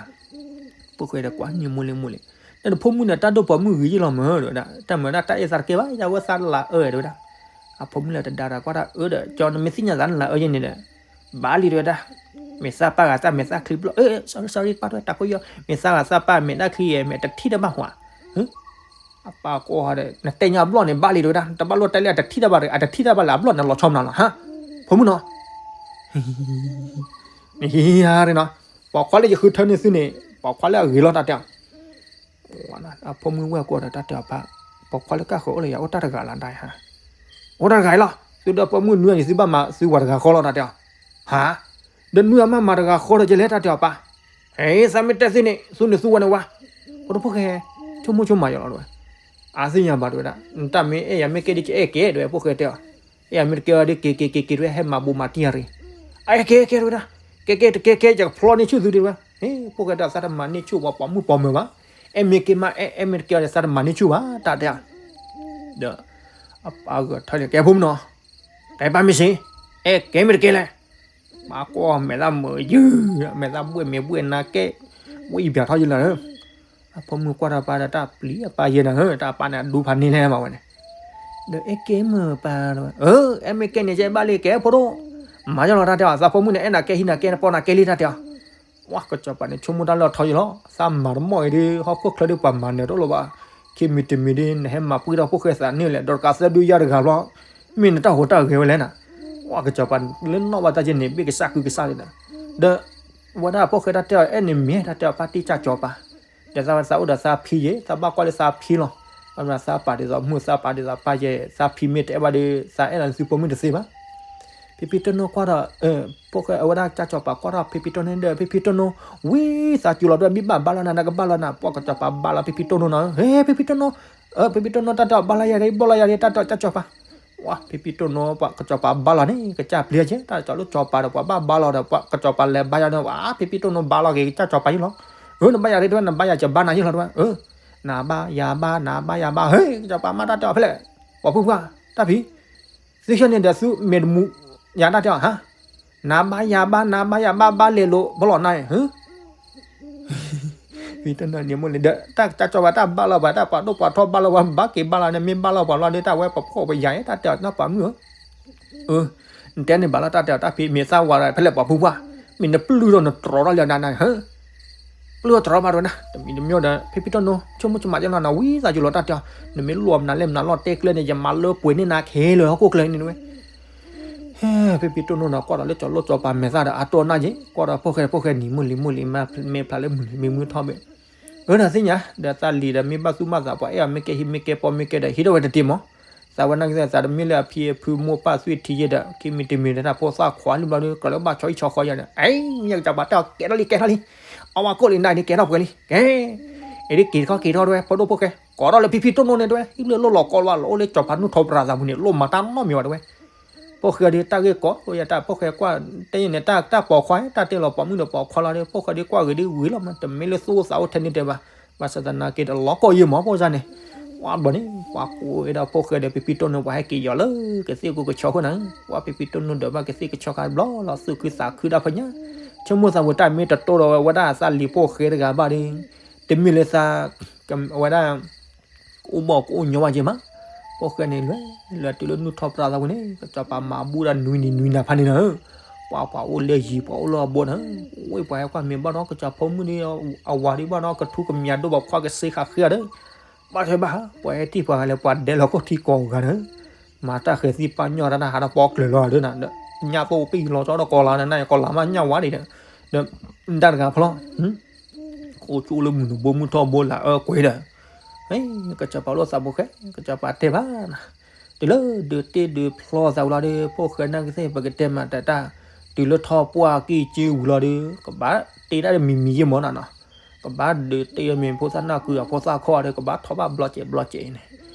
ဖိၣ်ဃဲဒီးကွၢ်န့ၢ်မိၢ်လံမိၢ်လံ ဒီးနဖိမုၣ်န့ၣ် တၢ်ဒိၣ်ပိာ်မုၣ်ဂ့ၤယ့ၣ်လီၤမး တဝဲဒၣ် တၢ်မၤဒၣ်တၢ်အဲၣ်သးတကဲဘၣ် ယဝဲသးလၤအၢ တဝဲဒၣ် အဖိမုၣ်လၢတဒါဒီးကွၢ်တၢ်အၢဒီး ကၠီနမ့ၢ်သ့ၣ်ညါသးနလၤအၢယ့ၣ်န့ၣ်ဒီး ဘၣ်လံ တဝဲဒၣ် မ့ၢ်သးပၢ်ဂၤသးမ့ၢ်သးချံဘျီ sorry sorry ပၢ်တဝဲ တၢ်ခိၣ်ယီၢ် မ့ၢ်သးဂၤသးပၢ်မ့ၢ်တၢ်ချံယဲၢ် မ့ၢ်တထံၣ်တၢ်ဘၣ်ဟူဧါ အပၢ်ကိးဟီဒီး နတဲညါဘျီန့ၣ် ဘၣ်လံ တဝဲဒၣ် တဘၣ်လိၣ်တဲလၢအတထံၣ်တၢ်ဘၣ်တဂ့ၤ အတထံၣ်တၢ်ဘၣ်လၢအဘျီန့ၣ် လီၤဆီမနုၤလီၤဟါ ဖိမုၣ်နီၤ နဟံးဟါရ့နီၤ ပိာ်ခွါလၢယဃုထၢန့ၢ်သုန့ၣ် ပိာ်ခွါလၢအဂ့ၤလီၤ တၢ်တဲအီၤ အဖိမုၣ်ဝဲၢ်ကွၢ်ဒီးတၢ်တဲအီၤပၢ် ပိာ်ခွါလၢကၢ်ဃၢၤအိၣ်လၢယၤ အိၣ်တၢ်တဂၤလၢတၢ်ဟါ အိၣ်တၢ်တဂၤအံၤလီၤ သုဒီးပိာ်မုၣ်နွံဂၤန့ၣ် သုဘၣ်မၤသုဝၤတဂၤဃီလီၤ တၢ်တဲအီၤ ဟါ ဒီးနွံဂၤမးမၤတဂၤဃီဒီးကလဲၣ် တၢ်တဲအီၤပၢ် ဟဲ သးမ့ၢ်တဲသ့န့ၣ် သုန့ၣ်သုဝဲန့ၣ်ဝါ ဖိဒိၣ်ဖိၣ်ဃဲ ဆိကမိၣ်ဆိကမးယီၤလီၤတဝဲ အါသ့ၣ်ညါဘၣ်တဝဲဒၣ် နတၢ်မ့ၢ်အဲၣ်ယၤမ့ၢ်ကဲဒ်ကအဲၣ်ကဲ တဝဲဖိၣ်ဃဲတဲအီၤ အဲၣ်ယၤမ့ၢ်တကဲအီၤဒီး က့ၤက့ၤက့ၤက့ၤတဝဲ ဟဲမၤဘူးမၤတံၢ်ယၤရ့ အအဲၣ်ကဲကဲတဝဲဒၣ် ကဲကဲတကဲကဲ ယကဖျီန့ၢ်ဆူၣ်သုတဝဲ ဟ့ ဖိၣ်ဃဲတဲအီၤ သးတမၤန့ၢ်ဆူၣ်ပှၤပိာ်မုၣ်ပိာ်မၢၤဘၣ် အဲၣ်မ့ၢ်က့ၤမး အဲၣ်အဲၣ်မ့ၢ်တကဲအီၤဒီး သးတမၤန့ၢ်ဆူၣ်ဘၣ် တၢ်တဲအီၤ ဒီး အပၢ်ဂဲၤထၢၣ်န့ၣ် ကဲဖိမုၣ်နီၤ တဲပၢ်မ့ၢ်စ့ၢ် အဲၣ်ကဲမ့ၢ်တကဲလဲၣ် ပၢ်ကွၢ်မဲာ်သၣ်မုာ်ယုၢ် မဲာ်သၣ်ဘှဲၣ်မ့ၢ်ဘှဲၣ်နၤကဲ ဝဲအံၤပၠးထီၣ်ယုၢ်လီၤ အဖိမုၣ်ကွၢ်ဒီးပၢ်ဒီးတၢ်ပျံၤအပၢ်ယဲၢ်နၤ တၢ်ပၢ်န့ၣ်အဒူဖးန့ၢ်လဲၣ်မးဝဲန့ၣ် ဒီးအဲၣ်ကဲမ့ၢ်ပၢ် အဲၣ်မ့ၢ်ကဲန့ၣ် ကဲဘၣ်လံကဲဖိဒိၣ် မၤယီၤလီၤတၢ်တဲအီၤ သးဖိမုၣ်န့ၣ် အဲၣ်နၤကဲဟံးနၤကဲနပီနၤကဲလံတၢ်တဲအီၤ ဝဲကစီၤပၤန့ၣ် ဆိကမိၣ်တၢ်လၢအထီယံၤလီၤ သးမၤတမီၢ်အံၤဒီး ဟီၣ်ခိၣ်ချၢဒီးပှၤမၤနၢၤတအိၣ်လၢၤဘၣ် ခံမံၤတမံၤဒီး နဟဲမၤပှံၢ်ထီၣ်ဖိၣ်ဃဲသးန့ၣ်လဲၣ် ဒီးတကးသၢဒုယါတဂၤဘျီ မ့ၢ်နတၢ်ဟူးတၢ်ဂဲၤဝဲလဲၣ်နၤ ဝဲကစီၤပၤလၢနီၣ်ဘၣ်တၢ်က့န့ၣ် ဘ့ၣ်ကစၢ်ကုကစၢ်လံနၤ ဒီး ဝဲဒၣ်ဖိၣ်ဃဲတၢ်တဲအီၤ အဲၣ်န့ၣ်မ့ၢ်တၢ်တဲအီၤ ပၢ်တံၢ်ကၢ်ကၠီၤပၤ ဒီးသးဝဲသးအိၣ်ဒီးသးဖံယဲၢ် သးဘၣ်ကွၢ်လၢသးဖံလီၤ ဘၣ်မနုၤသးပာ်ဒ်သိးမုၣ် သးပာ်ဒ်သိးပၢ်ယဲၢ် သးဖံမ့ၢ်တအဲၣ်ဘၣ်ဒီး သးအဲၣ်လီၤနသုပိာ်မုၣ်တသ့ဘၣ် ဖံဖံတိၢ်နိကွၢ်ဒီး ဖိၣ်ဃဲအဝဲဒၣ် ကစၢ်စီၤပၤကွၢ်ထီၣ်ဖံဖံတိၢ်နိဒီး ဖံဖံတိၢ်နိ ဝံသးစူၤလီၤဒီး မ့ၢ်ဘၣ်ဘါလီၤနၤ နကဘါလီၤနၤ ပှၤကစီၤပၤဘါလီၤဖံဖံတိၢ်နိနီၤ ဟဲ ဖံဖံတိၢ်နိ ဖံဖံတိၢ်နိ တၢ်တဲအီၤဘါလီၤယၤဒ် ဘါလီၤယၤဒ် တၢ်တဲအီၤကစၢ်စီၤပၤ ဝဲ ဖံဖံတိၢ်နိ ပှၤကစီၤပၤဘါလီၤန့ၣ် ကစၢ်ပျံၤကဲ တၢ်ကစီၤလိၣ်စီၤပၤဒီး ပှၤဘၣ်ဘါလီၤဒီး ပှၤကစီၤပၤလဲၤဘါယၤန့ၣ် ဝဲ ဖံဖံတိၢ်နိဘါလီၤက့ၤ ကစၢ်စီၤပၤယ့ၣ်လီၤ အၢ နဘါယၤဒ်တဲဝဲ နဘါယၤကဘါနၤယ့ၣ်လီၤတဲဝဲ အၢ နဘါယၤဘါ နဘါယၤဘါ ဟဲ ကစီၤပၤမၤတၢ်တဲအီၤဖဲလဲၣ် ပှၤဖုပှၢ် တၢ်ဖံး သုဆၢန့ၣ်ဒီးသုမ့ၢ်တမူ ယၤတၢ်တဲအီၤ ဟါ နဘါယၤဘါ နဘါယၤဘါ ဘါလဲၤလိာ် ဘီလီၤနၤ ဟၢ ဖံတနီၤန့ၣ်မိၢ်လံဒီး တၢ်ကစၢ်စီၤပၤတၢ်ဘါလီၤပှၤ တၢ်ပှၤဒိၣ်ပှၤထီဘါလီၤပှၤ ဘၣ်က့ၤဘါလီၤန့ၣ် မ့ၢ်ဘါလီၤပှၤလီၤဒီး တၢ်ဝဲပဖှီၣ်ပယာ် တၢ်တဲအီၤနီၢ်ပှၤမုၣ်ဧၢ အၢ နတဲန့ၣ်ဘၣ်လီၤ တၢ်တဲအီၤတၢ်ဖံး မ့ၢ်သးဝးဒီး ဖဲလဲၣ်ပှၤဖုပှၢ် မ့ၢ်နပျုၢ်ဒီးနတြီထီၣ်လံနၤနၤ ဟၢ ပျုၢ်တြီဘၣ်တဝဲနၤ တမံၤတမံၤဒီး ဖံဖံတိၢ်နိ ဆိကမိၣ်ဆိကမးကလီၤနၤ ဝံသးစူၤလီၤတၢ်တဲအီၤ နမ့ၢ်လိၣ်မနုၤလဲၣ်မနုၤလီၢ်တဲကျဲန့ၣ် ယမၤလၢပှဲၤန့ၢ်နၤခဲလၢာ်ဟီၣ်ခိၣ်ချၢန့ၣ်ဝဲ ဟဲ ဖံဖံတိၢ်နိနီၤ ကွၢ်ဒီးလၢစီၤလိၣ်စီၤပၤမဲာ်သၣ်ဒီး အတိၢ်နၢ်က့ၤ ကွၢ်ဒီးဖိၣ်ဃဲဖိၣ်ဃဲနံၤမုၢ်လံၤမုၢ်လံၤ မ့ၢ်ဖျါလၢမုၢ်လံၤမ့ၢ်မုၢ်ထီၣ်ဘ့ၣ် အၢ နသ့ၣ်ညါ ဒီးသးလံၤဒီးမ့ၢ်ဘၣ်သူၣ်မၤသး ပှၤအဲၣ်အီၤမ့ၢ်ကဲဟံးမ့ၢ်ကဲပီမ့ၢ်ကဲဒီး ဟံးထီၣ်ဝဲတတ့ၢ်မး သးဝဲနာ်က့ၤသးတမ့ၢ်လၢအဖံအဖုမိၢ်ပၢ်သွံၣ်ထံယဲဒီး ခံမံၤတမံၤဒီးတၢ်ဖိသၣ်ခွါလံဘျီဒီး ကြၢးလၢဘၣ်ဆီဟံၣ်ဆီဃီယၤန့ၣ် အဲ မ့ၢ်ကစၢ်ပှၤတဲအီၤကဲထီၣ်လံ ကဲထီၣ်လံ အဝဲကိၣ်လံနၤန့ၣ်ကဲထီၣ်ပှဲၤလံ ကဲ အံၤဒ်က့ၤတခီက့ၤထီၣ်တဝဲ ဖိဒိၣ်ဖိၣ်ဃဲ ကိးထီၣ်လၢဖံဖံတိၢ်နိန့ၣ်တဝဲ ဟံၣ်ဘျၢလိၣ်လီၤကီလီၤ လၢအိၣ်လၢစီၤပၤနူၢ်ထီၣ်ပြးသးပူၤန့ၣ် လိၣ်မၤတၢ်နီတမံၤဘၣ်တဝဲ ဖိၣ်ဃဲဒ်တၢ်ဂ့ၢ်ကီ ဖိၣ်ဃဲတၢ်ဖိၣ်ဃဲကွၢ် တဲယဲန့ၣ် တၢ်ပိာ်ခွါ တၢ်တဲလီၤပိာ်မုၣ်ဒီးပိာ်ခွါလီၤဒီး ဖိၣ်ဃဲဒ်ကွၢ်ဂ့ၤဒ်ဝံၤလီၤမး တမ့ၢ်လၢသူၣ်အိၣ်သးအိၣ်ထဲန့ၣ်တဲဘၣ် ဘၣ်ဆၣ်သနာ်က့ဒီးလီၤကီယဲမး ဖိၣ်စါန့ၣ် ဝါဘျီန့ၣ် ပှၤကိးဝဲဒၣ်ဖိၣ်ဃဲဒီးဖံဖံတိၢ်နိ ပှၤဟဲက့ၤယီၤလၢကသ့ၣ်ကိးကဆီခိၣ်နၤ ပှၤဖံဖံတိၢ်နိဒီးဘၣ်ကသ့ၣ်ကဆီခါဘျီလီၤ သူၣ်ခုသးခုတၢ်ဖဲညါ ဆိကမိၣ်သးဝဲတၢ်မ့ၢ်တတိၢ်ဒီးဝဲဒၣ်အသးလံၤဖိၣ်ဃဲတဂၤဘၣ်ဒီး တမ့ၢ်လၢသး ဝဲဒၣ် ကအိၣ်ဘီၣ်ကအိၣ်ညီဘၣ်က့ၤမး ဖိၣ်ဃဲန့ၣ် လဲၤလဲၤတုၤလၢနူၢ်ထီၣ်ပြးသးပူၤန့ၣ် ကစီၤပၤမၤဘူၣ်ဒီးနွံနံၤနွံနၤဖးန့ၣ်နၤ ပှၤပှၤအိၣ်လၢယံၤ ပှၤအိၣ်လၢအဘိနၤ ဝဲပှၤဟဲကွၢ်မ့ၢ်ဘၣ်ဒီး ကစီၤဖိမုၣ်န့ၣ် အဝၤဒ်ဘၣ်ဒီး ကထူကမံၤဒိၣ်ဘၣ်ခွါကစ့ဃာ်ဃ့အီၤဒီး ဘၣ်ထွဲဘၣ် ပှၤဟဲထံၣ်ပှၤဂၤလဲၤ ပှၤဒဲလီၤကိၢ်ထံကီၢ်ဂၤနၤ မၤတၢ်ဃဲၤသံပာ်ညီၣ်တၢ်နၢ်ဟးဒီးပီကျၢၤလီၤဒီးနၤ ညၣ်သိၣ်ပံၣ်လီၤကၠီဒီးကီၤလၤနၤ နကီၤလၤမးညၣ်ဝါဒံးဒီး ဒီးတၢ်တဂၤဖျီ ကအိၣ်ကၠိလၢမုၢ်နဘိမုၢ်ထီၣ်ဘိလၢအအၢကွဲးဒီး ကစီၤပၤလိၣ်သးဖိၣ်ဃဲ ကစီၤပၤတဲဘၣ်နၤ တုၤလၢဒုးတ့ၢ်ဒုးဖျီသးဝံၤလီၤဒီး ဖိၣ်ဃဲနာ်က့သ့ၣ် ပကတဲမးတၢ် တုၤလၢထီၣ်ပှၢ်ကံၢ်ကၠ့ဝံၤလီၤဒီး ကဘၣ်တ့တၢ်တမံၤမံၤယဲၢ်မးနၤနီၤ ကဘၣ်ဒုးတ့တမံၤဖိသၣ်နၢ်ကုၤအဖိသၣ်ခီၣ်ဒီး ကဘၣ်ထီၣ်ဘၣ်ဘျီစဲးဘျီစဲးအံၤန့ၣ်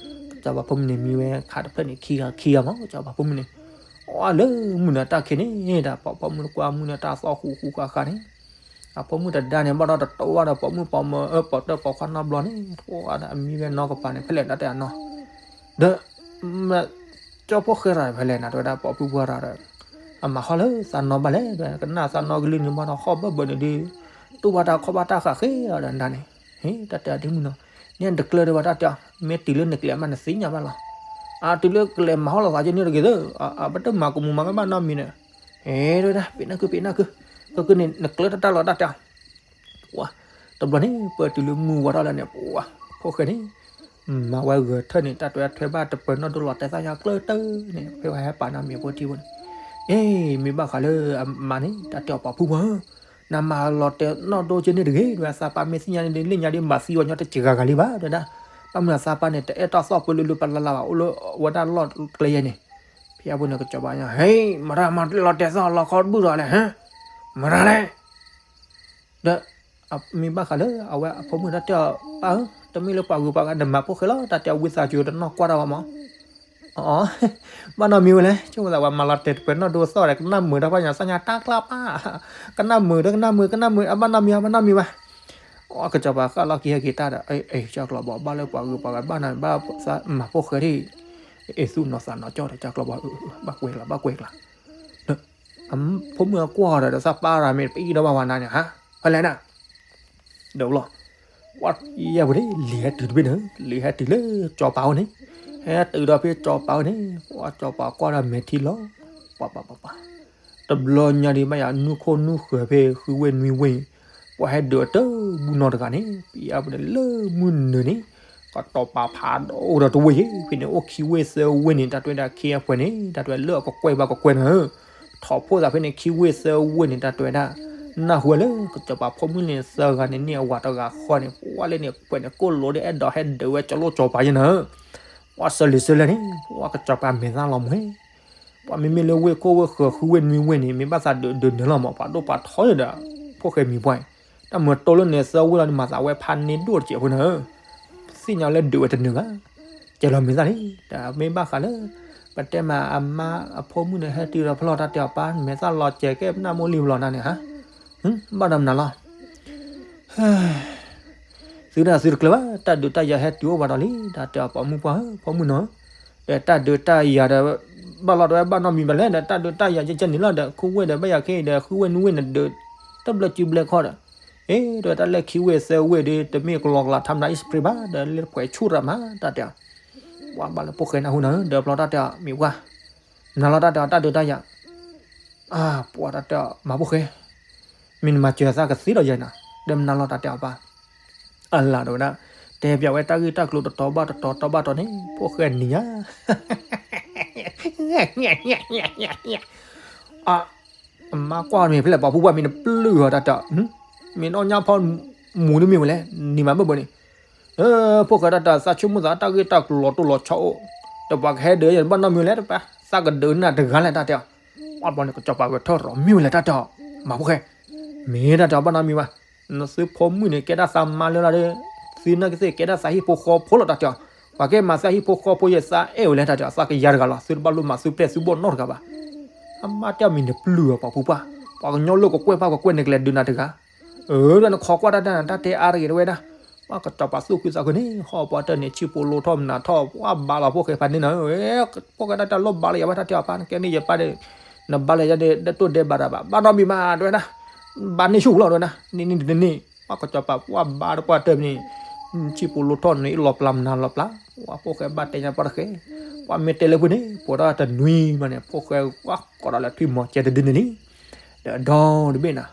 ကစီၤပၤဖိမုၣ်န့ၣ်မံဝဲခးတဖျၢၣ်န့ၣ် ခံဂၤခံဂၤမး ကစီၤပၤဖိမုၣ်န့ၣ် အီလၢမုၢ်နၤတၢ်ခံးန့ၣ် တၢ်ပှၤဖိမုၣ်တကွၢ်မုၢ်နၤတၢ်သီၣ်ဃူဃူဃာ်ဃာ်န့ၣ် အဖိမုၣ်တဒါန့ၣ် ဘၣ်ဒီးတတိၢ်ဘၣ်ဒီးပိာ်မုၣ်ပိာ်မၢၤ ပိာ်တၢ်ပိာ်ခွါနီတဘျီန့ၣ် တအိၣ်ဘၣ်ဒီးအမံဝဲနီၢ်ကပၤန့ၣ် ဖဲလဲၣ်တၢ်တဲအနီၢ် ဒီး ကၠီဖိၣ်ဃဲရၤဖဲလဲၣ်နၤ တဲဝဲဒၣ်ပိာ်ဖုပှၢ်ရၤဒီး အမၤဟီၣ်လၢသးနီၢ်ဘၣ်လဲၣ် တဲဝဲ ကနၣ်သးနီၢ်ကလုၢ်န့ၣ်ဘၣ်ဒီးဟီၣ်ဘၢၣ်ဘၢၣ်န့ၣ်ဒီး တူၢ်ဘၣ်တၢ်ခီၣ်ဘၣ်တၢ်ဃးဃ့အီၤဒီးနၤန့ၣ် ဟ့ၣ် တၢ်တဲအီၤဒ်မုၢ်နီၤ န့ၣ်တကျၢၤဒီးဝဲတၢ်တဲအီၤ မ့ၢ်တုၤလၢနကျဲမးနသ့ၣ်ညါဘၣ်လီၤ အတုၤလၢကျဲမၤဟီၣ်လီၤသးကန့ၣ်တဂ့ၤသၢ အပတမၤကမူၤမၤကဘၣ်နီတမံၤန့ၣ် ဟ့ၣ် တဲဝဲဒၣ် ပ့ၤနၢ်ကု ပ့ၤနၢ်ကု ကကန့ၣ် နကျၢၤတၢ်တၢ်လီၤတၢ်တဲအီၤ ပှၤ တဘျီန့ၣ် ပတုၤလၢမုၢ်ဝါထီၣ်လၢန့ၣ် ပှၤ ဖိၣ်ဃဲန့ၣ် မၤဝဲဂဲၤထၢၣ်န့ၣ် တၢ်တွဲထွဲဘၣ်တပၢၤနီၣ်ဒိၣ်လီၤတဲာ်သၣ်ညါကျၢၢ်တၢၢ်န့ၣ် ဖဲဝဲဟဲပာ်နီၢ်မံၤဖိထံဖိန့ၣ် အ့ မ့ၢ်ဘၣ်ဃးလၢအမၤန့ၣ် တၢ်တဲအီၤပှၤဖုပှၢ်ဧၢ နမၤလီၤတဲာ်နီၣ်ဒိၣ်က့န့ၣ်တဂ့ၤ တဲဝဲသးပၢ်မ့ၢ်သ့ၣ်ညါန့ၣ် လ့ၣ်ညါဒ်မၤသံဝဲညီတစှၤဂၤလံဘၣ် တဲဝဲဒၣ် ဘၣ်မနုၤသးပၢ်န့ၣ် တအဲၣ်တၢ်သီၣ်ပှဲၤလုၢ်လုၢ်ပလၢ်လၢ်ဘၣ် အိၣ်လၢဝဲဒၣ်လီၢ်ကျဲယဲန့ၣ် ဖဲအပူၤန့ၣ် ကစီၤပၤညါ ဟ့ၣ် မတၤမၤလီၤတဲာ်သီၣ်လီၤခီဒူၣ်ဒီးလဲၣ် ဟ့ၣ် မတၤလဲၣ် ဒီး မ့ၢ်ဘၣ်ဃးလၢအဝဲအဖိမုၣ်တၢ်တဲအီၤ ပၢ်ဧၢ တမ့ၢ်လၢပှၤဂုၤပှၤဂၤနမၤဖိၣ်ဃဲလီၤ တၢ်တဲအဝံသးစူၤတနီၢ်ကွၢ်တၢ်ဘၣ်မး အၢ ဘၣ်နီတမံၤဝဲလဲၣ် ဆိကမိၣ်သးပှၤမၤလီၤတဲာ်တပၢၤနီၣ်ဒိၣ်သီၣ်ဒီး ကနၣ်မုာ်တၢ်ပှၢ်ညါသၣ်ညါတၢ်ကျါပၢ် ကနၣ်မုာ်ဒီးကနၣ်မုာ် ကနၣ်မုာ် အဘၣ်နီတမံၤ အဘၣ်နီတမံၤဘၣ် အကစီၤပၤဃၣ်လီၤက့ၤဟဲက့ၤတၢ်ဒီး အ့ ကၠီကျီၤဘီ ဘၣ်လၢပှၤဂုၤပှၤဂၤဘၣ်နီၤ ဘၣ်မၤဖိၣ်ဃဲဒ် အ့ သူၣ်နီၤသးနီၤကၠီဒီး ကၠီကျီၤဘီ ဘၣ်ကွဲးကျါ ဘၣ်ကွဲးကျါ ဒီး အဖိမုၣ်အကွၢ်ဒီး သးပၢ်ရၤမ့ၢ်ပအံၣ်ဒီးဘၣ်ဝဲနၤန့ၣ် ဟါ ဖဲလဲၣ်နၤ ဒီးလီၤ ပှၤယဲၢ်ပူၤန့ၣ် လံာ်ဟဲတုၤတဘ့ၣ်န့ၣ် လံာ်ဟဲတုၤလၢစီၤပၤအိၣ်န့ၣ် ဟဲတုၤဒီးဖဲစီၤပၤအိၣ်န့ၣ် ပှၤစီၤပၤကွၢ်ဒီးမဲာ်ထံလီၤ ပှၤပှၤပှၤပှၤ တဘျီညါဒံးဘၣ်ယၤ နွံခိၣ်နွံဃၢၤဖဲဃုဝ့ၢ်နွံဝ့ၢ် ပှၤဟဲဒုးအတၢ်ဘူၣ်နီတဂၤန့ၣ် ပယါပူၤန့ၣ်လၢမုၢ်နုာ်န့ၣ် ကတီၤပာ်ဖးဒိၣ်ဒီးတဝ့ၢ်ယဲ ဖဲန့ၣ်အိၣ်ခံဝ့ၢ်သၢဝ့ၢ်န့ၣ် တၢ်တဲဝဲဒၣ်ခ့အပှဲၤန့ၣ် တၢ်တဲဝဲလၢအကကွဲၢ်ဘၣ်ကကွဲၢ်နၤ ထီၣ်ဖိသးဖဲန့ၣ်ခံဝ့ၢ်သၢဝ့ၢ်န့ၣ် တၢ်တဲဝဲဒၣ် နၢ်ဟူဝဲလၢကစီၤပၤဖိမုၣ်န့ၣ်သၢဂၤန့ၣ် န့ၢ်အဝၤတဂၤဃီန့ၣ် ပှၤလၢန့ၣ်ကွဲၢ်န့ၣ် ကိၣ်လိာ်ဒီးအဲၣ်ဒိးဟဲဒုးဝဲကၠီလိၣ်ကၠီပၤယဲနၤ ပှၤစၢၤလံာ်စၢၤလဲၣ်န့ၣ် ပှၤကစီၤပၤမဲာ်သၣ်လီၤမး ပှၤမ့မ့ၢ်လၢဝ့ၢ်ခိၣ်ဝ့ၢ်ဃၢၤဃုဝ့ၢ်နွံဝ့ၢ်န့ၣ် မ့ၢ်ဘၣ်သးဒုးဒုးနၢၤလီၤမး ပှၤဒိၣ်ပှၤထီယဲဒီး ဖိၣ်ဃဲမံၤပှၢ်အံၤ, တၢ်မၤတိၢ်လၢန့ၣ်သၢဝ့ၢ်လီၤန့ၣ် မၤသးဝဲဖးန့ၢ်ဒိၣ်တစဲးဖိနၤဧၢ, သ့ၣ်ညါလၢဒုးဝဲတနၢၤဘၣ်, ကဲလီၤမ့ၢ်သၣ်န့ၣ် တမ့ၢ်ဘၣ်ဃးလၢ ပတဲမးအမါအဖိမုၣ်န့ၣ် ဟဲတုၤဒီးဖျီၣ်တၢ်တဲအီၤပၢ် နမဲာ်သၣ်လီၤစဲးကဲပနၢ်မိၢ်လံဘျီနၤန့ၣ်ဧါ, ဘၣ်ဒီးမနုၤလီၤ သုဒၣ်သုတကျၢၤဘၣ် တၢ်ဒုးတၢ်ယၤဟဲတုၤအိၣ်ဘၣ်ဒီးလံ တၢ်တဲအီၤပိာ်မုၣ်ပှၢ်ဧၢ ဖိမုၣ်နီၤ, ဒီးတၢ်ဒုးတၢ်ယၤဒီး ဘၣ်လီၤတဝဲဘၣ်နီတမံၤဘၣ်လဲၣ်ဒီး တၢ်ဒုးတၢ်ယၤကဲကဲန့ၣ်လီၤဒီး ဃုဝ့ၢ်ဒီးဘၣ်ယၤခဲအံၤဒီး ဃုဝ့ၢ်နွံဝ့ၢ်န့ၣ်ဒုး တဘျီစုဘျဲခီဒီး အ့ တဝဲတၢ်လၢခံဝ့ၢ်သၢဝ့ၢ်ဒီး တမ့ၢ်ကလီကလးထါမနၤ အံၣ်စပရ့ဘၣ် ဒီးလၢတဖှဲးဆူၣ်ရၤမး တၢ်တဲအီၤ, ပှၤဘၣ်လၢဖိၣ်ဃဲနၢ်ဟူနၤဧၢ ဒီးဖျီၣ်တၢ်တဲအီၤ မံၤပှၢ် မနုၤလီၤတၢ်တဲအီၤ တၢ်ဒုးတၢ်ယၤ အါ ပှၤတၢ်တဲအီၤ မၤဖိၣ်ဃဲ မ့ၢ်နမၤစၢၤသးကသ့ဒီးယၤနၤ ဒီးမနုၤလီၤတၢ်တဲအီၤပၢ်, အလၤတဝဲဒၣ် တဲပျးဝဲတၢ်ဂ့ၢ်တၢ်ကျိၤတတီၤဘၣ်တတီၤ တီဘၣ်တီၤန့ၣ် ဖိၣ်ဃဲနံၤညါ အမါကွၢ်မ့ၢ်ဖဲလဲၣ် ပှၤဖိပှၢ်မ့ၢ်နပျုၢ်အီၤတၢ်တဲအီၤ, မ့ၢ်နီၢ်ညါဖီ မူၤတမ့ၢ်ဝဲလဲၣ် နံၤမးဘၢၣ်ဘၢၣ်န့ၣ်, ဖိၣ်ဃဲတၢ်တဲအီၤ သးဆိကမိၣ်သးတၢ်ဂ့ၢ်တၢ်ကျိၤလီၤတိၢ်လီၤဆီအိၣ်, ဒီးပှၤကဟဲဒုးယၤဘၣ်နီတမံၤလဲၣ်တပၢ် သးကဒုးနၤတဂၤလဲၣ်တၢ်တဲအီၤ, ပှၤဘျီန့ၣ် ကစီၤပၤဂဲၤထီၣ်ရီၤမ့ၢ်ဝဲလဲၣ်တၢ်တဲအီၤ, မၤဖိၣ်ဃဲ, မ့ၢ်တၢ်တဲအီၤဘၣ်နီတမံၤဘၣ်, နသုဖိမုၣ်န့ၣ် ကဲဒၣ်သးမါလၢလီၤဒီး, သုနာ်က့သ့ၣ်ကဲဒၣ်သးဟံၣ်ဖိဃီဖိလီၤတၢ်တဲအီၤ, ပှၤကဲမၤသးဟံၣ်ဖိဃီဖိယဲ သးအဲၣ်ဝဲလဲၣ်တၢ်တဲအီၤ သးကယၤတဂၤလီၤ သုတဘၣ်လိၣ်မၤသုပျဲၢ်သုဘီၣ်နီတဂၤဘၣ်, အမါတဲအီၤမ့ၢ်နပျုၢ်အီၤပှၤဖိပှၢ်, ပှၤကညီလိာ်ကကွဲၢ်ဘၣ်ကကွဲၢ်န့ၣ် ကလဲၤဒုးနၤတဂၤ အၢ ဒီးနခိးကွၢ်တၢ်တၢ်နတၢ်တဲအါတဂ့ၤတဝဲဒၣ်, ပှၤကစီၤပၤသူၣ်ခုသးခုန့ၣ် ဟီၣ်ပှၤတၢၢ်န့ၣ် ဆံၣ်ပူၤလိထီၣ်မနၤထီၣ် ပှၤဘါလီၤဖိၣ်ဃဲဖးန့ၣ်နၤ, ဖိၣ်ဃဲတၢ်တဲအီၤလီၤဘါလီၤယၤဘၣ်တၢ်တဲအီၤပၢ် နကဲန့ၣ်ယပၢ်ဒီး, နဘါလီၤယၤဒီး တတိၢ်ဒဲးဘးတၢ်ဘၣ် ဘၣ်နီတမံၤဘၣ်တဝဲဒၣ်, ဘါန့ၢ်ဆူၣ်လီၤတဝဲဒၣ် န့ၢ်န့ၢ်တန့ၢ်, ပှၤကစီၤပၤပှၤဘါတပှၢ်တၢၢ်န့ၣ်, ဆံၣ်ပူၤလိထီၣ်န့ၣ် အလီၤပျၢ်မနၤလီၤပျၢ်, ပှၤဖိၣ်ဃဲဘၣ်တဲညါပှၤတဃဲ, ပှၤမ့ၢ်တဲလၢဖုန့ၣ် ပိာ်ထီၣ်တနွံမးန့ၣ် ဖိၣ်ဃဲဝဲကိးဒီးလၢထွံၣ်မီၤကဲတဒုန့ၣ်လံ, ဒီးဒီတဘ့ၣ်နၤ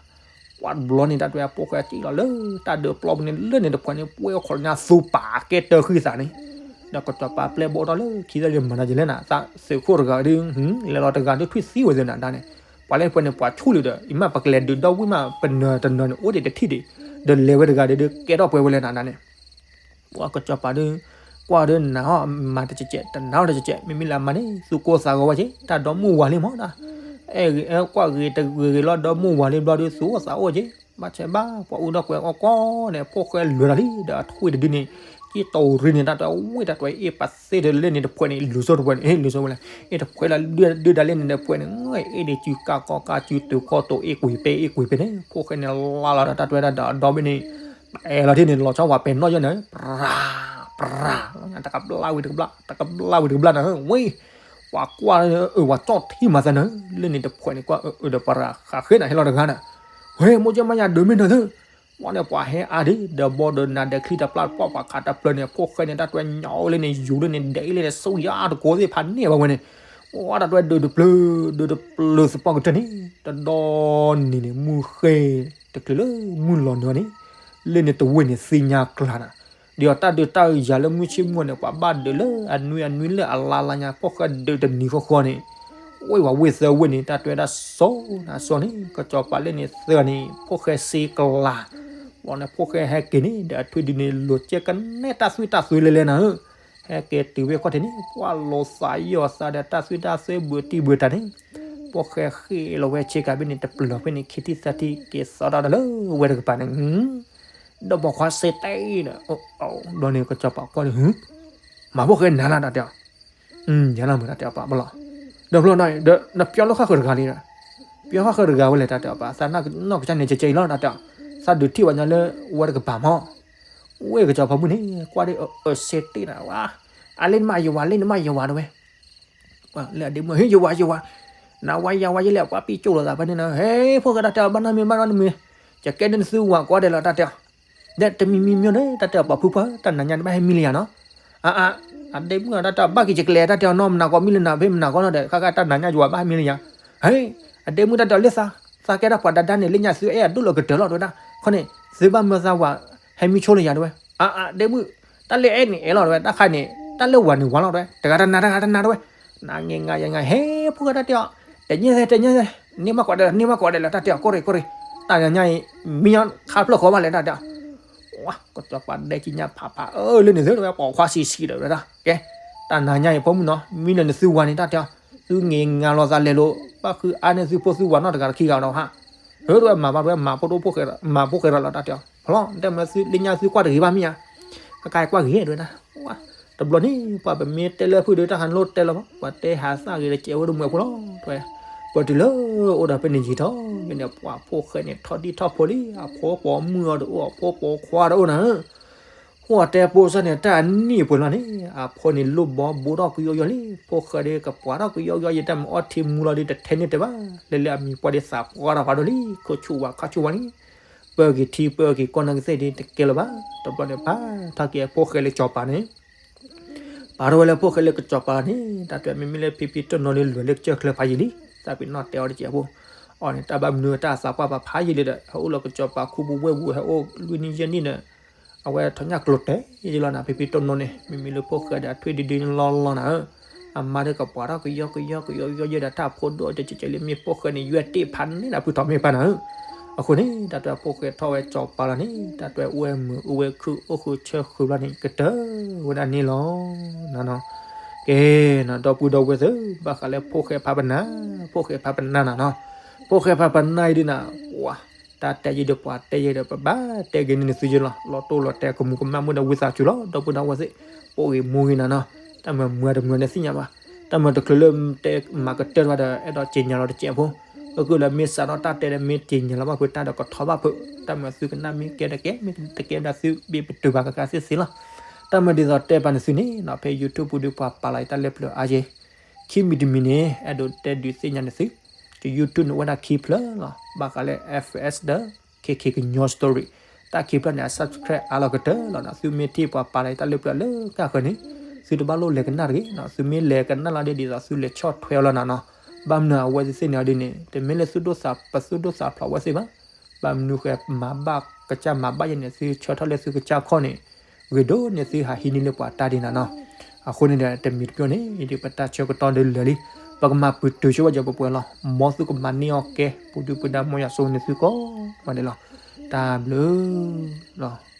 ပှၤတဘျီန့ၣ် တၢ်တဲအဖိၣ်ဃဲစံၣ်လီၤလၢ တၢ်ဒုးပျီပူၤန့ၣ် လၢန့ၣ်တဖှဲးန့ၣ် ပှဲၤအိၣ်ခိးညါသူပာ်ကဲတၢဃံသးန့ၣ်, ဒီးကစီၤပၤပျဲဘီထီၣ်လၢခံသၢယမၤနၤယလဲၣ်နၤ သးသုးခိၣ်တဂၤဒီး, လဲၤလီၤတဂၤဒီးထွံၣ်သံဝဲသ့ၣ်နၤဒၣ်န့ၣ်, ပှၤလၢဖှဲးန့ၣ် ပှၤဆူၣ်လံဒီး အံၤမးပကလဲၤဒုးဒီဝံၣ်မး ပနၢၤတနၢၤန့ၣ် အိၣ်ဒံးတထံၣ်ဒံး, ဒီးလဲၤဝဲတဂၤဒီး ကဲထီၣ်ပှဲၤဝဲလဲၣ်နၤဒၣ်န့ၣ် ပှၤကစီၤပၤဒီး, ကွၢ်ဒီးနၤဟီၣ်မၤတကဲးကဲး တနၤဟီၣ်တကဲးကဲး မ့မ့ၢ်လၢအမါန့ၣ် သူၣ်ကိၢ်သးဂီၤဝဲက့ၤ တၢ်ဒီမုၢ်ဝၤလံမးဒၣ်, အဲၣ်ဂ့ၤအဲၣ်ကွၢ်ဂ့ၤတဂ့ၤဂ့ၤလီၤ ဒီမုၢ်ဝၤလံဘျီဒီး သူၣ်အိၣ်သးအိၣ်က့ၤ, ဘၣ်ဆဲးဘၣ် ပှၤအူဒီးကွဲးအီၣ်ကွီၢ်န့ၣ် ဖိၣ်ဃဲလွဲၤလီၤလံ ဒီးအထွံၣ်တဒုန့ၣ်, ကံၣ်တီရံန့ၣ် တၢ်တဲဝဲတၢ်အ့ၣ်ပာ်သ့ဒီးလၢန့ၣ်တဖှဲးန့ၣ် လူၤစိတဖှဲးန့ၣ် လူၤစိဝဲလဲၣ်, အ့ၣ်တဖှဲးလၢဒုးဒၣ်လၢန့ၣ်တဖှဲးန့ၣ် အ့ၣ်ဒံးစုကါကီကါစုတုၤခီတိၤအ့ၣ်ကွံာ်ပဲအ့ၣ်ကွံာ်ပဲန့ၣ် ဖိၣ်ဃဲန့ၣ်လါလီၤဒီးတၢ်တဲဝဲဒၣ်ဒီးအဒီဘ့ၣ်န့ၣ် အဲၣ်လီၤထံၣ်န့ၣ် လီၤဆီဝဲပဲနီၣ်ယဲၢ်န့ၣ် ပြၤ ပြၤ တကဘျါဝံၤတကဘျါ တကဘျါဝံၤတကဘျါန့ၣ် ဝ့ၢ် ပှၤကွၢ် အၢ ပှၤကၠီၣ်ထံမၤသးန့ၣ် လၢန့ၣ်တဖှဲးန့ၣ် ကွၢ်အၢ အၢ ဒီးပှၤရၤဃးဃ့နၤဟဲလီၤတဂၤန့ၣ် ဝ့ၢ် မိၢ်ကၠီမါယၤဒုးမ့ၢ်နၤသု ဝဲန့ၣ်ပှၤဟဲအါဒံး ဒီးဘီဒီးနၤဒီးချံတပျၢ်တပီၢ်ပှၤခးတပျၢၤန့ၣ် ဖိၣ်ဃဲန့ၣ် တၢ်တဲဝဲညါအိၣ်လၢန့ၣ် ယူၤလၢန့ၣ် ဒဲးလၢန့ၣ် ဆူယါတကိးသ့ၣ်ဖးန့ၢ်ဘၣ်ဝဲန့ၣ် ဝဲတၢ်တဲဝဲဒုးတပျၢၤ ဒုးတပျၢၤသပှၢ်ကတၢၢ်န့ၣ် တဒီနံၤန့ၣ် မုၢ်ဃ့ တချုးလၢမုၢ်လီၤနုာ်န့ၣ် လၢန့ၣ်တဝ့ၢ်န့ၣ် သ့ၣ်ညါကျါနၤ ဒီးတၢ်ဒုးတၢ်ယၤလၢမုၢ်ဆ့ၣ်မုၢ်ဂီၤန့ၣ် ပှၤဘၣ်ဒုးလၢအနွံအနွံလၢအလါလါညါ ဖိၣ်ဃဲဒုးတနံၤဃီဃီန့ၣ် ဝ့ၢ်ဝဲဝ့ၢ်သၢဝ့ၢ်န့ၣ် တၢ်တဲဝဲဒၣ်စီၤနၤစီၤန့ၣ် ကစီၤပၤလၢန့ၣ်သၢဂၤန့ၣ် ဖိၣ်ဃဲစ့ကျါ ဝဲန့ၣ်ဖိၣ်ဃဲဟဲက့ၤန့ၣ် ဒီးအထွံၣ်ဒုန့ၣ် လိာ်ကဲကနဲတၢ်သွံၣ်တၢ်သွဲလဲၤလဲၤနၤဧၢ ဟဲက့ၤတုၤဝဲခီၣ်ထံးန့ၣ် ပှၤလိာ်သးယီၤသးဒီးတၢ်သွံၣ်တၢ်သွဲဘုးတံၢ်ဘုးတၢ်န့ၣ် ဖိၣ်ဃဲဃ့ၢ်လီၤဝဲဆ့ကၤဘ့ၣ်န့ၣ် တပျၢၤဖဲန့ၣ် ခံထံၣ်သၢထံၣ် က့ၤသီထီၣ်ဒီးလၢဝဲတကပၤန့ၣ် ဒီးပိာ်ခွါစ့တဲဒီး ဒီးန့ၣ်ကစီၤပၤကွၢ်န့ၣ် မၤဖိၣ်ဃဲနၤလၢတၢ်တဲအီၤ ယၤလီၤမုာ်တၢ်တဲအီၤပာ်ဘၣ်လီၤ ဒီးဖျီၣ်ဒီး နပျီလၢဃၣ်ဃၢၤတဂၤလံဒီး ပျီဃၣ်ဃၢၤတဂၤဝဲလဲၣ်တၢ်တဲအီၤပာ် သးနီၢ်ကစၢ်န့ၣ်ကဲကဲအံၤလီၤတၢ်တဲအီၤ သးဒုးထံၣ်ဝဲညါလၢဝဲတကပၤမး ဝ့ၢ်ကစီၤပၤမုၣ်န့ၣ် ကွၢ်ဒီး အၢ စ့တဲနၤဝဲ အလ့ၣ်နမးယဝၤ လ့ၣ်နမးယဝၤတဝဲ လၢအဒ့မုၣ် ဟ့ၣ်ယဝၤယဝၤ နဝၤယဝၤယလဲၣ် ကွၢ်ပံၣ်ကၠိလိာ်သးဖဲန့ၣ်နၤ ဟဲ ဖိၣ်ဃဲတၢ်တဲအီၤ ဘၣ်နီတမံၤ ဘၣ်နီတမံၤ ယကဲန့ၣ်နသုဝၤကိးဂၤဒဲးလီၤ တၢ်တဲအီၤ ဒီးတမံၤမံၤမံၤဒီး တၢ်တဲအီၤပှၤဖုပှၢ် တၢ်နၤညါတဘၣ်ဟဲမံလၢယၤနီၤ အါအါ အဒ့မုၣ်တၢ်တဲအီၤ ဘၣ်က့ၤယကလဲၤ တၢ်တဲအီၤနီၤ မနၤကိးမံလၢနၤ ဖဲမနၤကိးနီၤဒီး ခါခါတၢ်နၤညါယဝၤဘၣ်ဟဲမံလၢယၤ ဟဲ အဒ့မုၣ်တၢ်တဲအီၤ လၢသး သးကဲတၢ်ပှၤဒါဒါန့ၣ် လၢညါသုအဲၣ်အဒိၣ်လီၤကတၢၢ်လီၤ တဝဲဒၣ် ခီန့ၣ် သုဘၣ်မၢသးဝၤ ဟဲမံဆိလၢယၤတဝဲ အါအါ ဒ့မုၣ် တၢ်လၢအဲၣ်န့ၣ်အဲၣ်လီၤတဝဲ တၢ်ခါန့ၣ် တၢ်လၢဝၤန့ၣ်ဝၤလီၤတဝဲ တဂၤတနၤ တဂၤတနၤတဝဲ နၤငဲငါယဲငါ ဟဲ ဖိၣ်ဃဲတၢ်တဲအီၤ တညဲၣ်သဲ တညဲၣ်သဲ န့ၢ်မးကိးဂၤဒဲး န့ၢ်မးကိးဂၤဒဲးလီၤ တၢ်တဲအီၤ ကိးရ့ၣ် ကိးရ့ၣ် တၢ်နၤညါအံၤ မံညီခါဖျၢၣ်ဃီဘၣ်လဲၣ် တၢ်တဲအီၤ ကစီၤပၤဒဲက့ၤညါဖးဖး အၢ လၢန့ၣ်သုတဝဲ ပိာ်ခွါဆံးဆံးဒီးဝဲဒၣ် ကဲ တၢ်နၤညါအံၤ ဖိမုၣ်နီၤ မံလၢနသုဝၤန့ၣ် တၢ်တဲအီၤ သုင့ၤငါလီၤသးလဲၤလိာ် ဘၣ်ဃုအါန့ၢ်သုဖိသုဝၤနီတဂၤတခံဂၤဒီးဟါ, ဟၢတဝဲမၤဘၣ်တဝဲမၤဖိဒိၣ်ဖိၣ်ဃဲ မၤဖိၣ်ဃဲဒီးလီၤတၢ်တဲအီၤ, ဖီလီၤ တဲမ့ၢ်သုလၢညါသုကွၢ်တဂ့ၤဘၣ်မ့ၢ်ဧါ, ကကါကွၢ်ဂ့ၤတဝဲဒၣ်, တဘျီန့ၣ် ပှၤပမ့ၢ်တဲလၢဖုဒုးတၢ်ဟးလိၣ်တဲလီၤမး ပှၤတဲဟးသၣ်ဂ့ၤတကဲးဝဲတမုာ်ဖိလီၤ တဝဲ, ပတုၤလၢအိၣ်ဒီးဖဲန့ၣ်ယံာ်ထီၣ် ဖဲန့ၣ်ပှၤဖိၣ်ဃဲန့ၣ် ထီၣ်ဒံၣ်ထီၣ်ဖိလံ အဖိပိာ်မုၣ်အီၤတအိၣ် အဖိပိာ်ခွါတအိၣ်နၤဧၢ ဟိၣ်တဲပိစၢ်န့ၣ် တၢ်အနံၣ်အပှဲၤလီၤန့ၣ် အဖိန့ၣ်လိၣ်ဘီဘိထီၣ်ကယီကယီလံ ဖိၣ်ဃဲဒီးကပှၤထီၣ်ကယီကယီယတၢ်မ့ၢ်အီထံမူလီၤဒီး တထဲန့ၣ်တဲဘၣ် လဲၤလၢအမံၤပှၢ်ဒီးသးပှၢ်ထီၣ်ဖးဒိၣ်လံ ခိၣ်ဆူၣ်ဝါခါဆူၣ်ဝါလံ ပၢက့ၤထံပၢက့ၤကီၢ်နာ်ကသ့ၣ်ဒီးတကဲလၢၤဘၣ် တဘျီန့ၣ် ပာ်ထီၣ်က့ၤအဖိၣ်ဃဲလၢကစီၤပၤန့ၣ် ပာ်ထီၣ်ဝဲလၢဖိၣ်ဃဲလၢကစီၤပၤန့ၣ် တၢ်တဲမ့မ့ၢ်လၢဖံဖံတိၢ်နီၢ်န့ၣ် လဲၤလၢကစၢၢ်ချၢဖးယံာ်လံ သးပ့ၤနီၣ်တဲအီၤတကဲးဖိ အီၤန့ၣ် တၢ်ဘၣ်မနုၤတၢ်သးပှၢ်ပာ်ဖးယံာ်လံဒီး ဟဲအိၣ်လၢကစီၤပၤခူပူၤဝဲၢ်ပူၤ ဟဲအိၣ်လွံၢ်နံၣ်ယဲၢ်နံၣ်ဒီး အဝဲထီၣ်ညၣ်ကျိၤတဲာ်ယံာ်လီၤနၤ ဖံဖံတိၢ်နီၢ်န့ၣ် မ့မ့ၢ်လၢဖိၣ်ဃဲဒီးအထွံၣ်ဒုဒုလီၤလီၤနၤဧၢ အမါဒီးကပှၤထီၣ်ကယီကယီကယီကယီယဲဒီးတၢ်ဖိဒိၣ်တကဲးကဲးလံ မ့ၢ်ဖိၣ်ဃဲန့ၣ် ယွဲၢ်တ့ၢ်ဖးန့ၢ်ဒၣ်ဖုထီၣ်မ့ၢ်ပၢ်နၤဧၢ အဃိန့ၣ် တၢ်တဲဖိၣ်ဃဲထီၣ်ဝဲကစီၤပၤလီၤန့ၣ် တၢ်တဲအိၣ်ဝဲမုာ်အိၣ်ဝဲခုၣ်အိၣ်ဃုာ်ဆၢဃုာ်ဘျီန့ၣ် ကတၢၢ်ဝဲဒၣ်န့ၣ်လီၤနၤနီၤ ကဲနီၤ ဒီပုၢ်ဒီဝဲၢ်သ့ၣ် ဘၣ်ဃးလၢဖိၣ်ဃဲဖးပနၢ် ဖိၣ်ဃဲဖးပနၢ်နၤနီၤ ဖိၣ်ဃဲဖးပနၢ်အံၤဒုးနၤ ပှၤ တၢ်တဲယံာ်ဒီးပှၤတဲယံာ်ဒီး ပဘၣ်တဲဂ့ၤန့ၢ်နသုယဲလီၤ လီၤတိၢ်လီၤတဲာ်ကမူၤကမၣ်မုၢ်ဒီးဝံသးစူၤလီၤ ဒီပုၢ်ဒီဝဲၢ်သ့ၣ် ပိာ်ဂ့ၤမူဂ့ၤနၤနီၤ တၢ်မၤမုာ်တမုာ်န့ၣ်သ့ၣ်ညါဘၣ် တၢ်မၤတချုးလၢတဲမၤကတၢၢ်တဖၣ်ဒီး အဲၣ်ဒိးက့ၤညါလီၤတကဲးဖိ အဃိလၢမ့ၢ်စးထီၣ်တၢ်တဲဒီးမ့ၢ်က့ၤညါလီၤဘၣ်ဖုတၢ်ဒီးကထီဘၣ်ဖု တၢ်မၤသုကနၣ်မ့ၢ်ကဲတကဲ မ့ၢ်တကဲဒၣ်သုဘ့ၣ်ပတုာ်ဘၣ်ကကါသ့ၣ်သ့လီၤ တၢ်မၤဒ်သိးတဲပာ်နသုန့ၣ်နီၤ ဖဲ YouTube ပူၤဒုးပှၤပာ်လီၤအံၤတၢ်လၢပျၢၤအါယဲ ခံမံၤတမံၤန့ၣ် အဲၣ်ဒိးတဲဒုးသ့ၣ်ညါနသု က YouTube န့ၣ်အိၣ်ဝဲဒၣ်ခံဖျၢၣ်လီၤ ဘၣ်ဃးလၢ FS ဒီး KK ကညီ Story တၢ်ခံဖျၢၣ်န့ၣ် အ subscribe အါလီၤကတၢၢ်လီၤနီၤ သုမ့ၢ်ထံၣ်ပှၤပာ်လီၤအံၤတၢ်လၢပျၢၤလၢကါဃၢၤန့ၣ် သုတဘၣ်လိၣ်လဲၤကနၣ်တဂ့ၤနီၤ သုမ့ၢ်လဲၤကနၣ်လီၤဒ်သိးသုလဲၤဆီၣ်ထွဲအီၤလီၤနၤနီၤ ဘၣ်မနုၤအဝဲသ့ၣ်သ့ၣ်န့ၣ်အီၤဒ်န့ၣ် တမ့ၢ်လၢသုဒိၣ်သးပသုဒိၣ်သးဖျိးဝဲသ့ၣ်ဘၣ် ဘၣ်မနုၤဃဲမၤဘၣ်ကစၢ်မၤဘၣ်ယဲန့ၣ် သုဆၢထၢၣ်လၢသုကစၢ်ခီၣ်န့ၣ် ဂ့ၤဒိၣ်န့ၢ်သုဟးဟံးန့ၢ်လၢပှၤတၢ်ဒ်နၤနီၤ အဃိန့ၣ်ဒီး တမံၤတပျီန့ၣ် ယဒုးပတၢ်ဆၢကတီၢ်ဒုးလၢာ်လံ ပကမၤပတုာ်ဆိဝဲယပှဲၤပှဲၤလီၤ မ်သုကမၤန့ၢ်အီၣ်ကဲ ပူၤဒုပူၤဒါမ်ယွၤဆိၣ်ဂ့ၤန့ၢ်သုကိးဂၤဒဲးလီၤ တၢ်ဘျုးလီၤ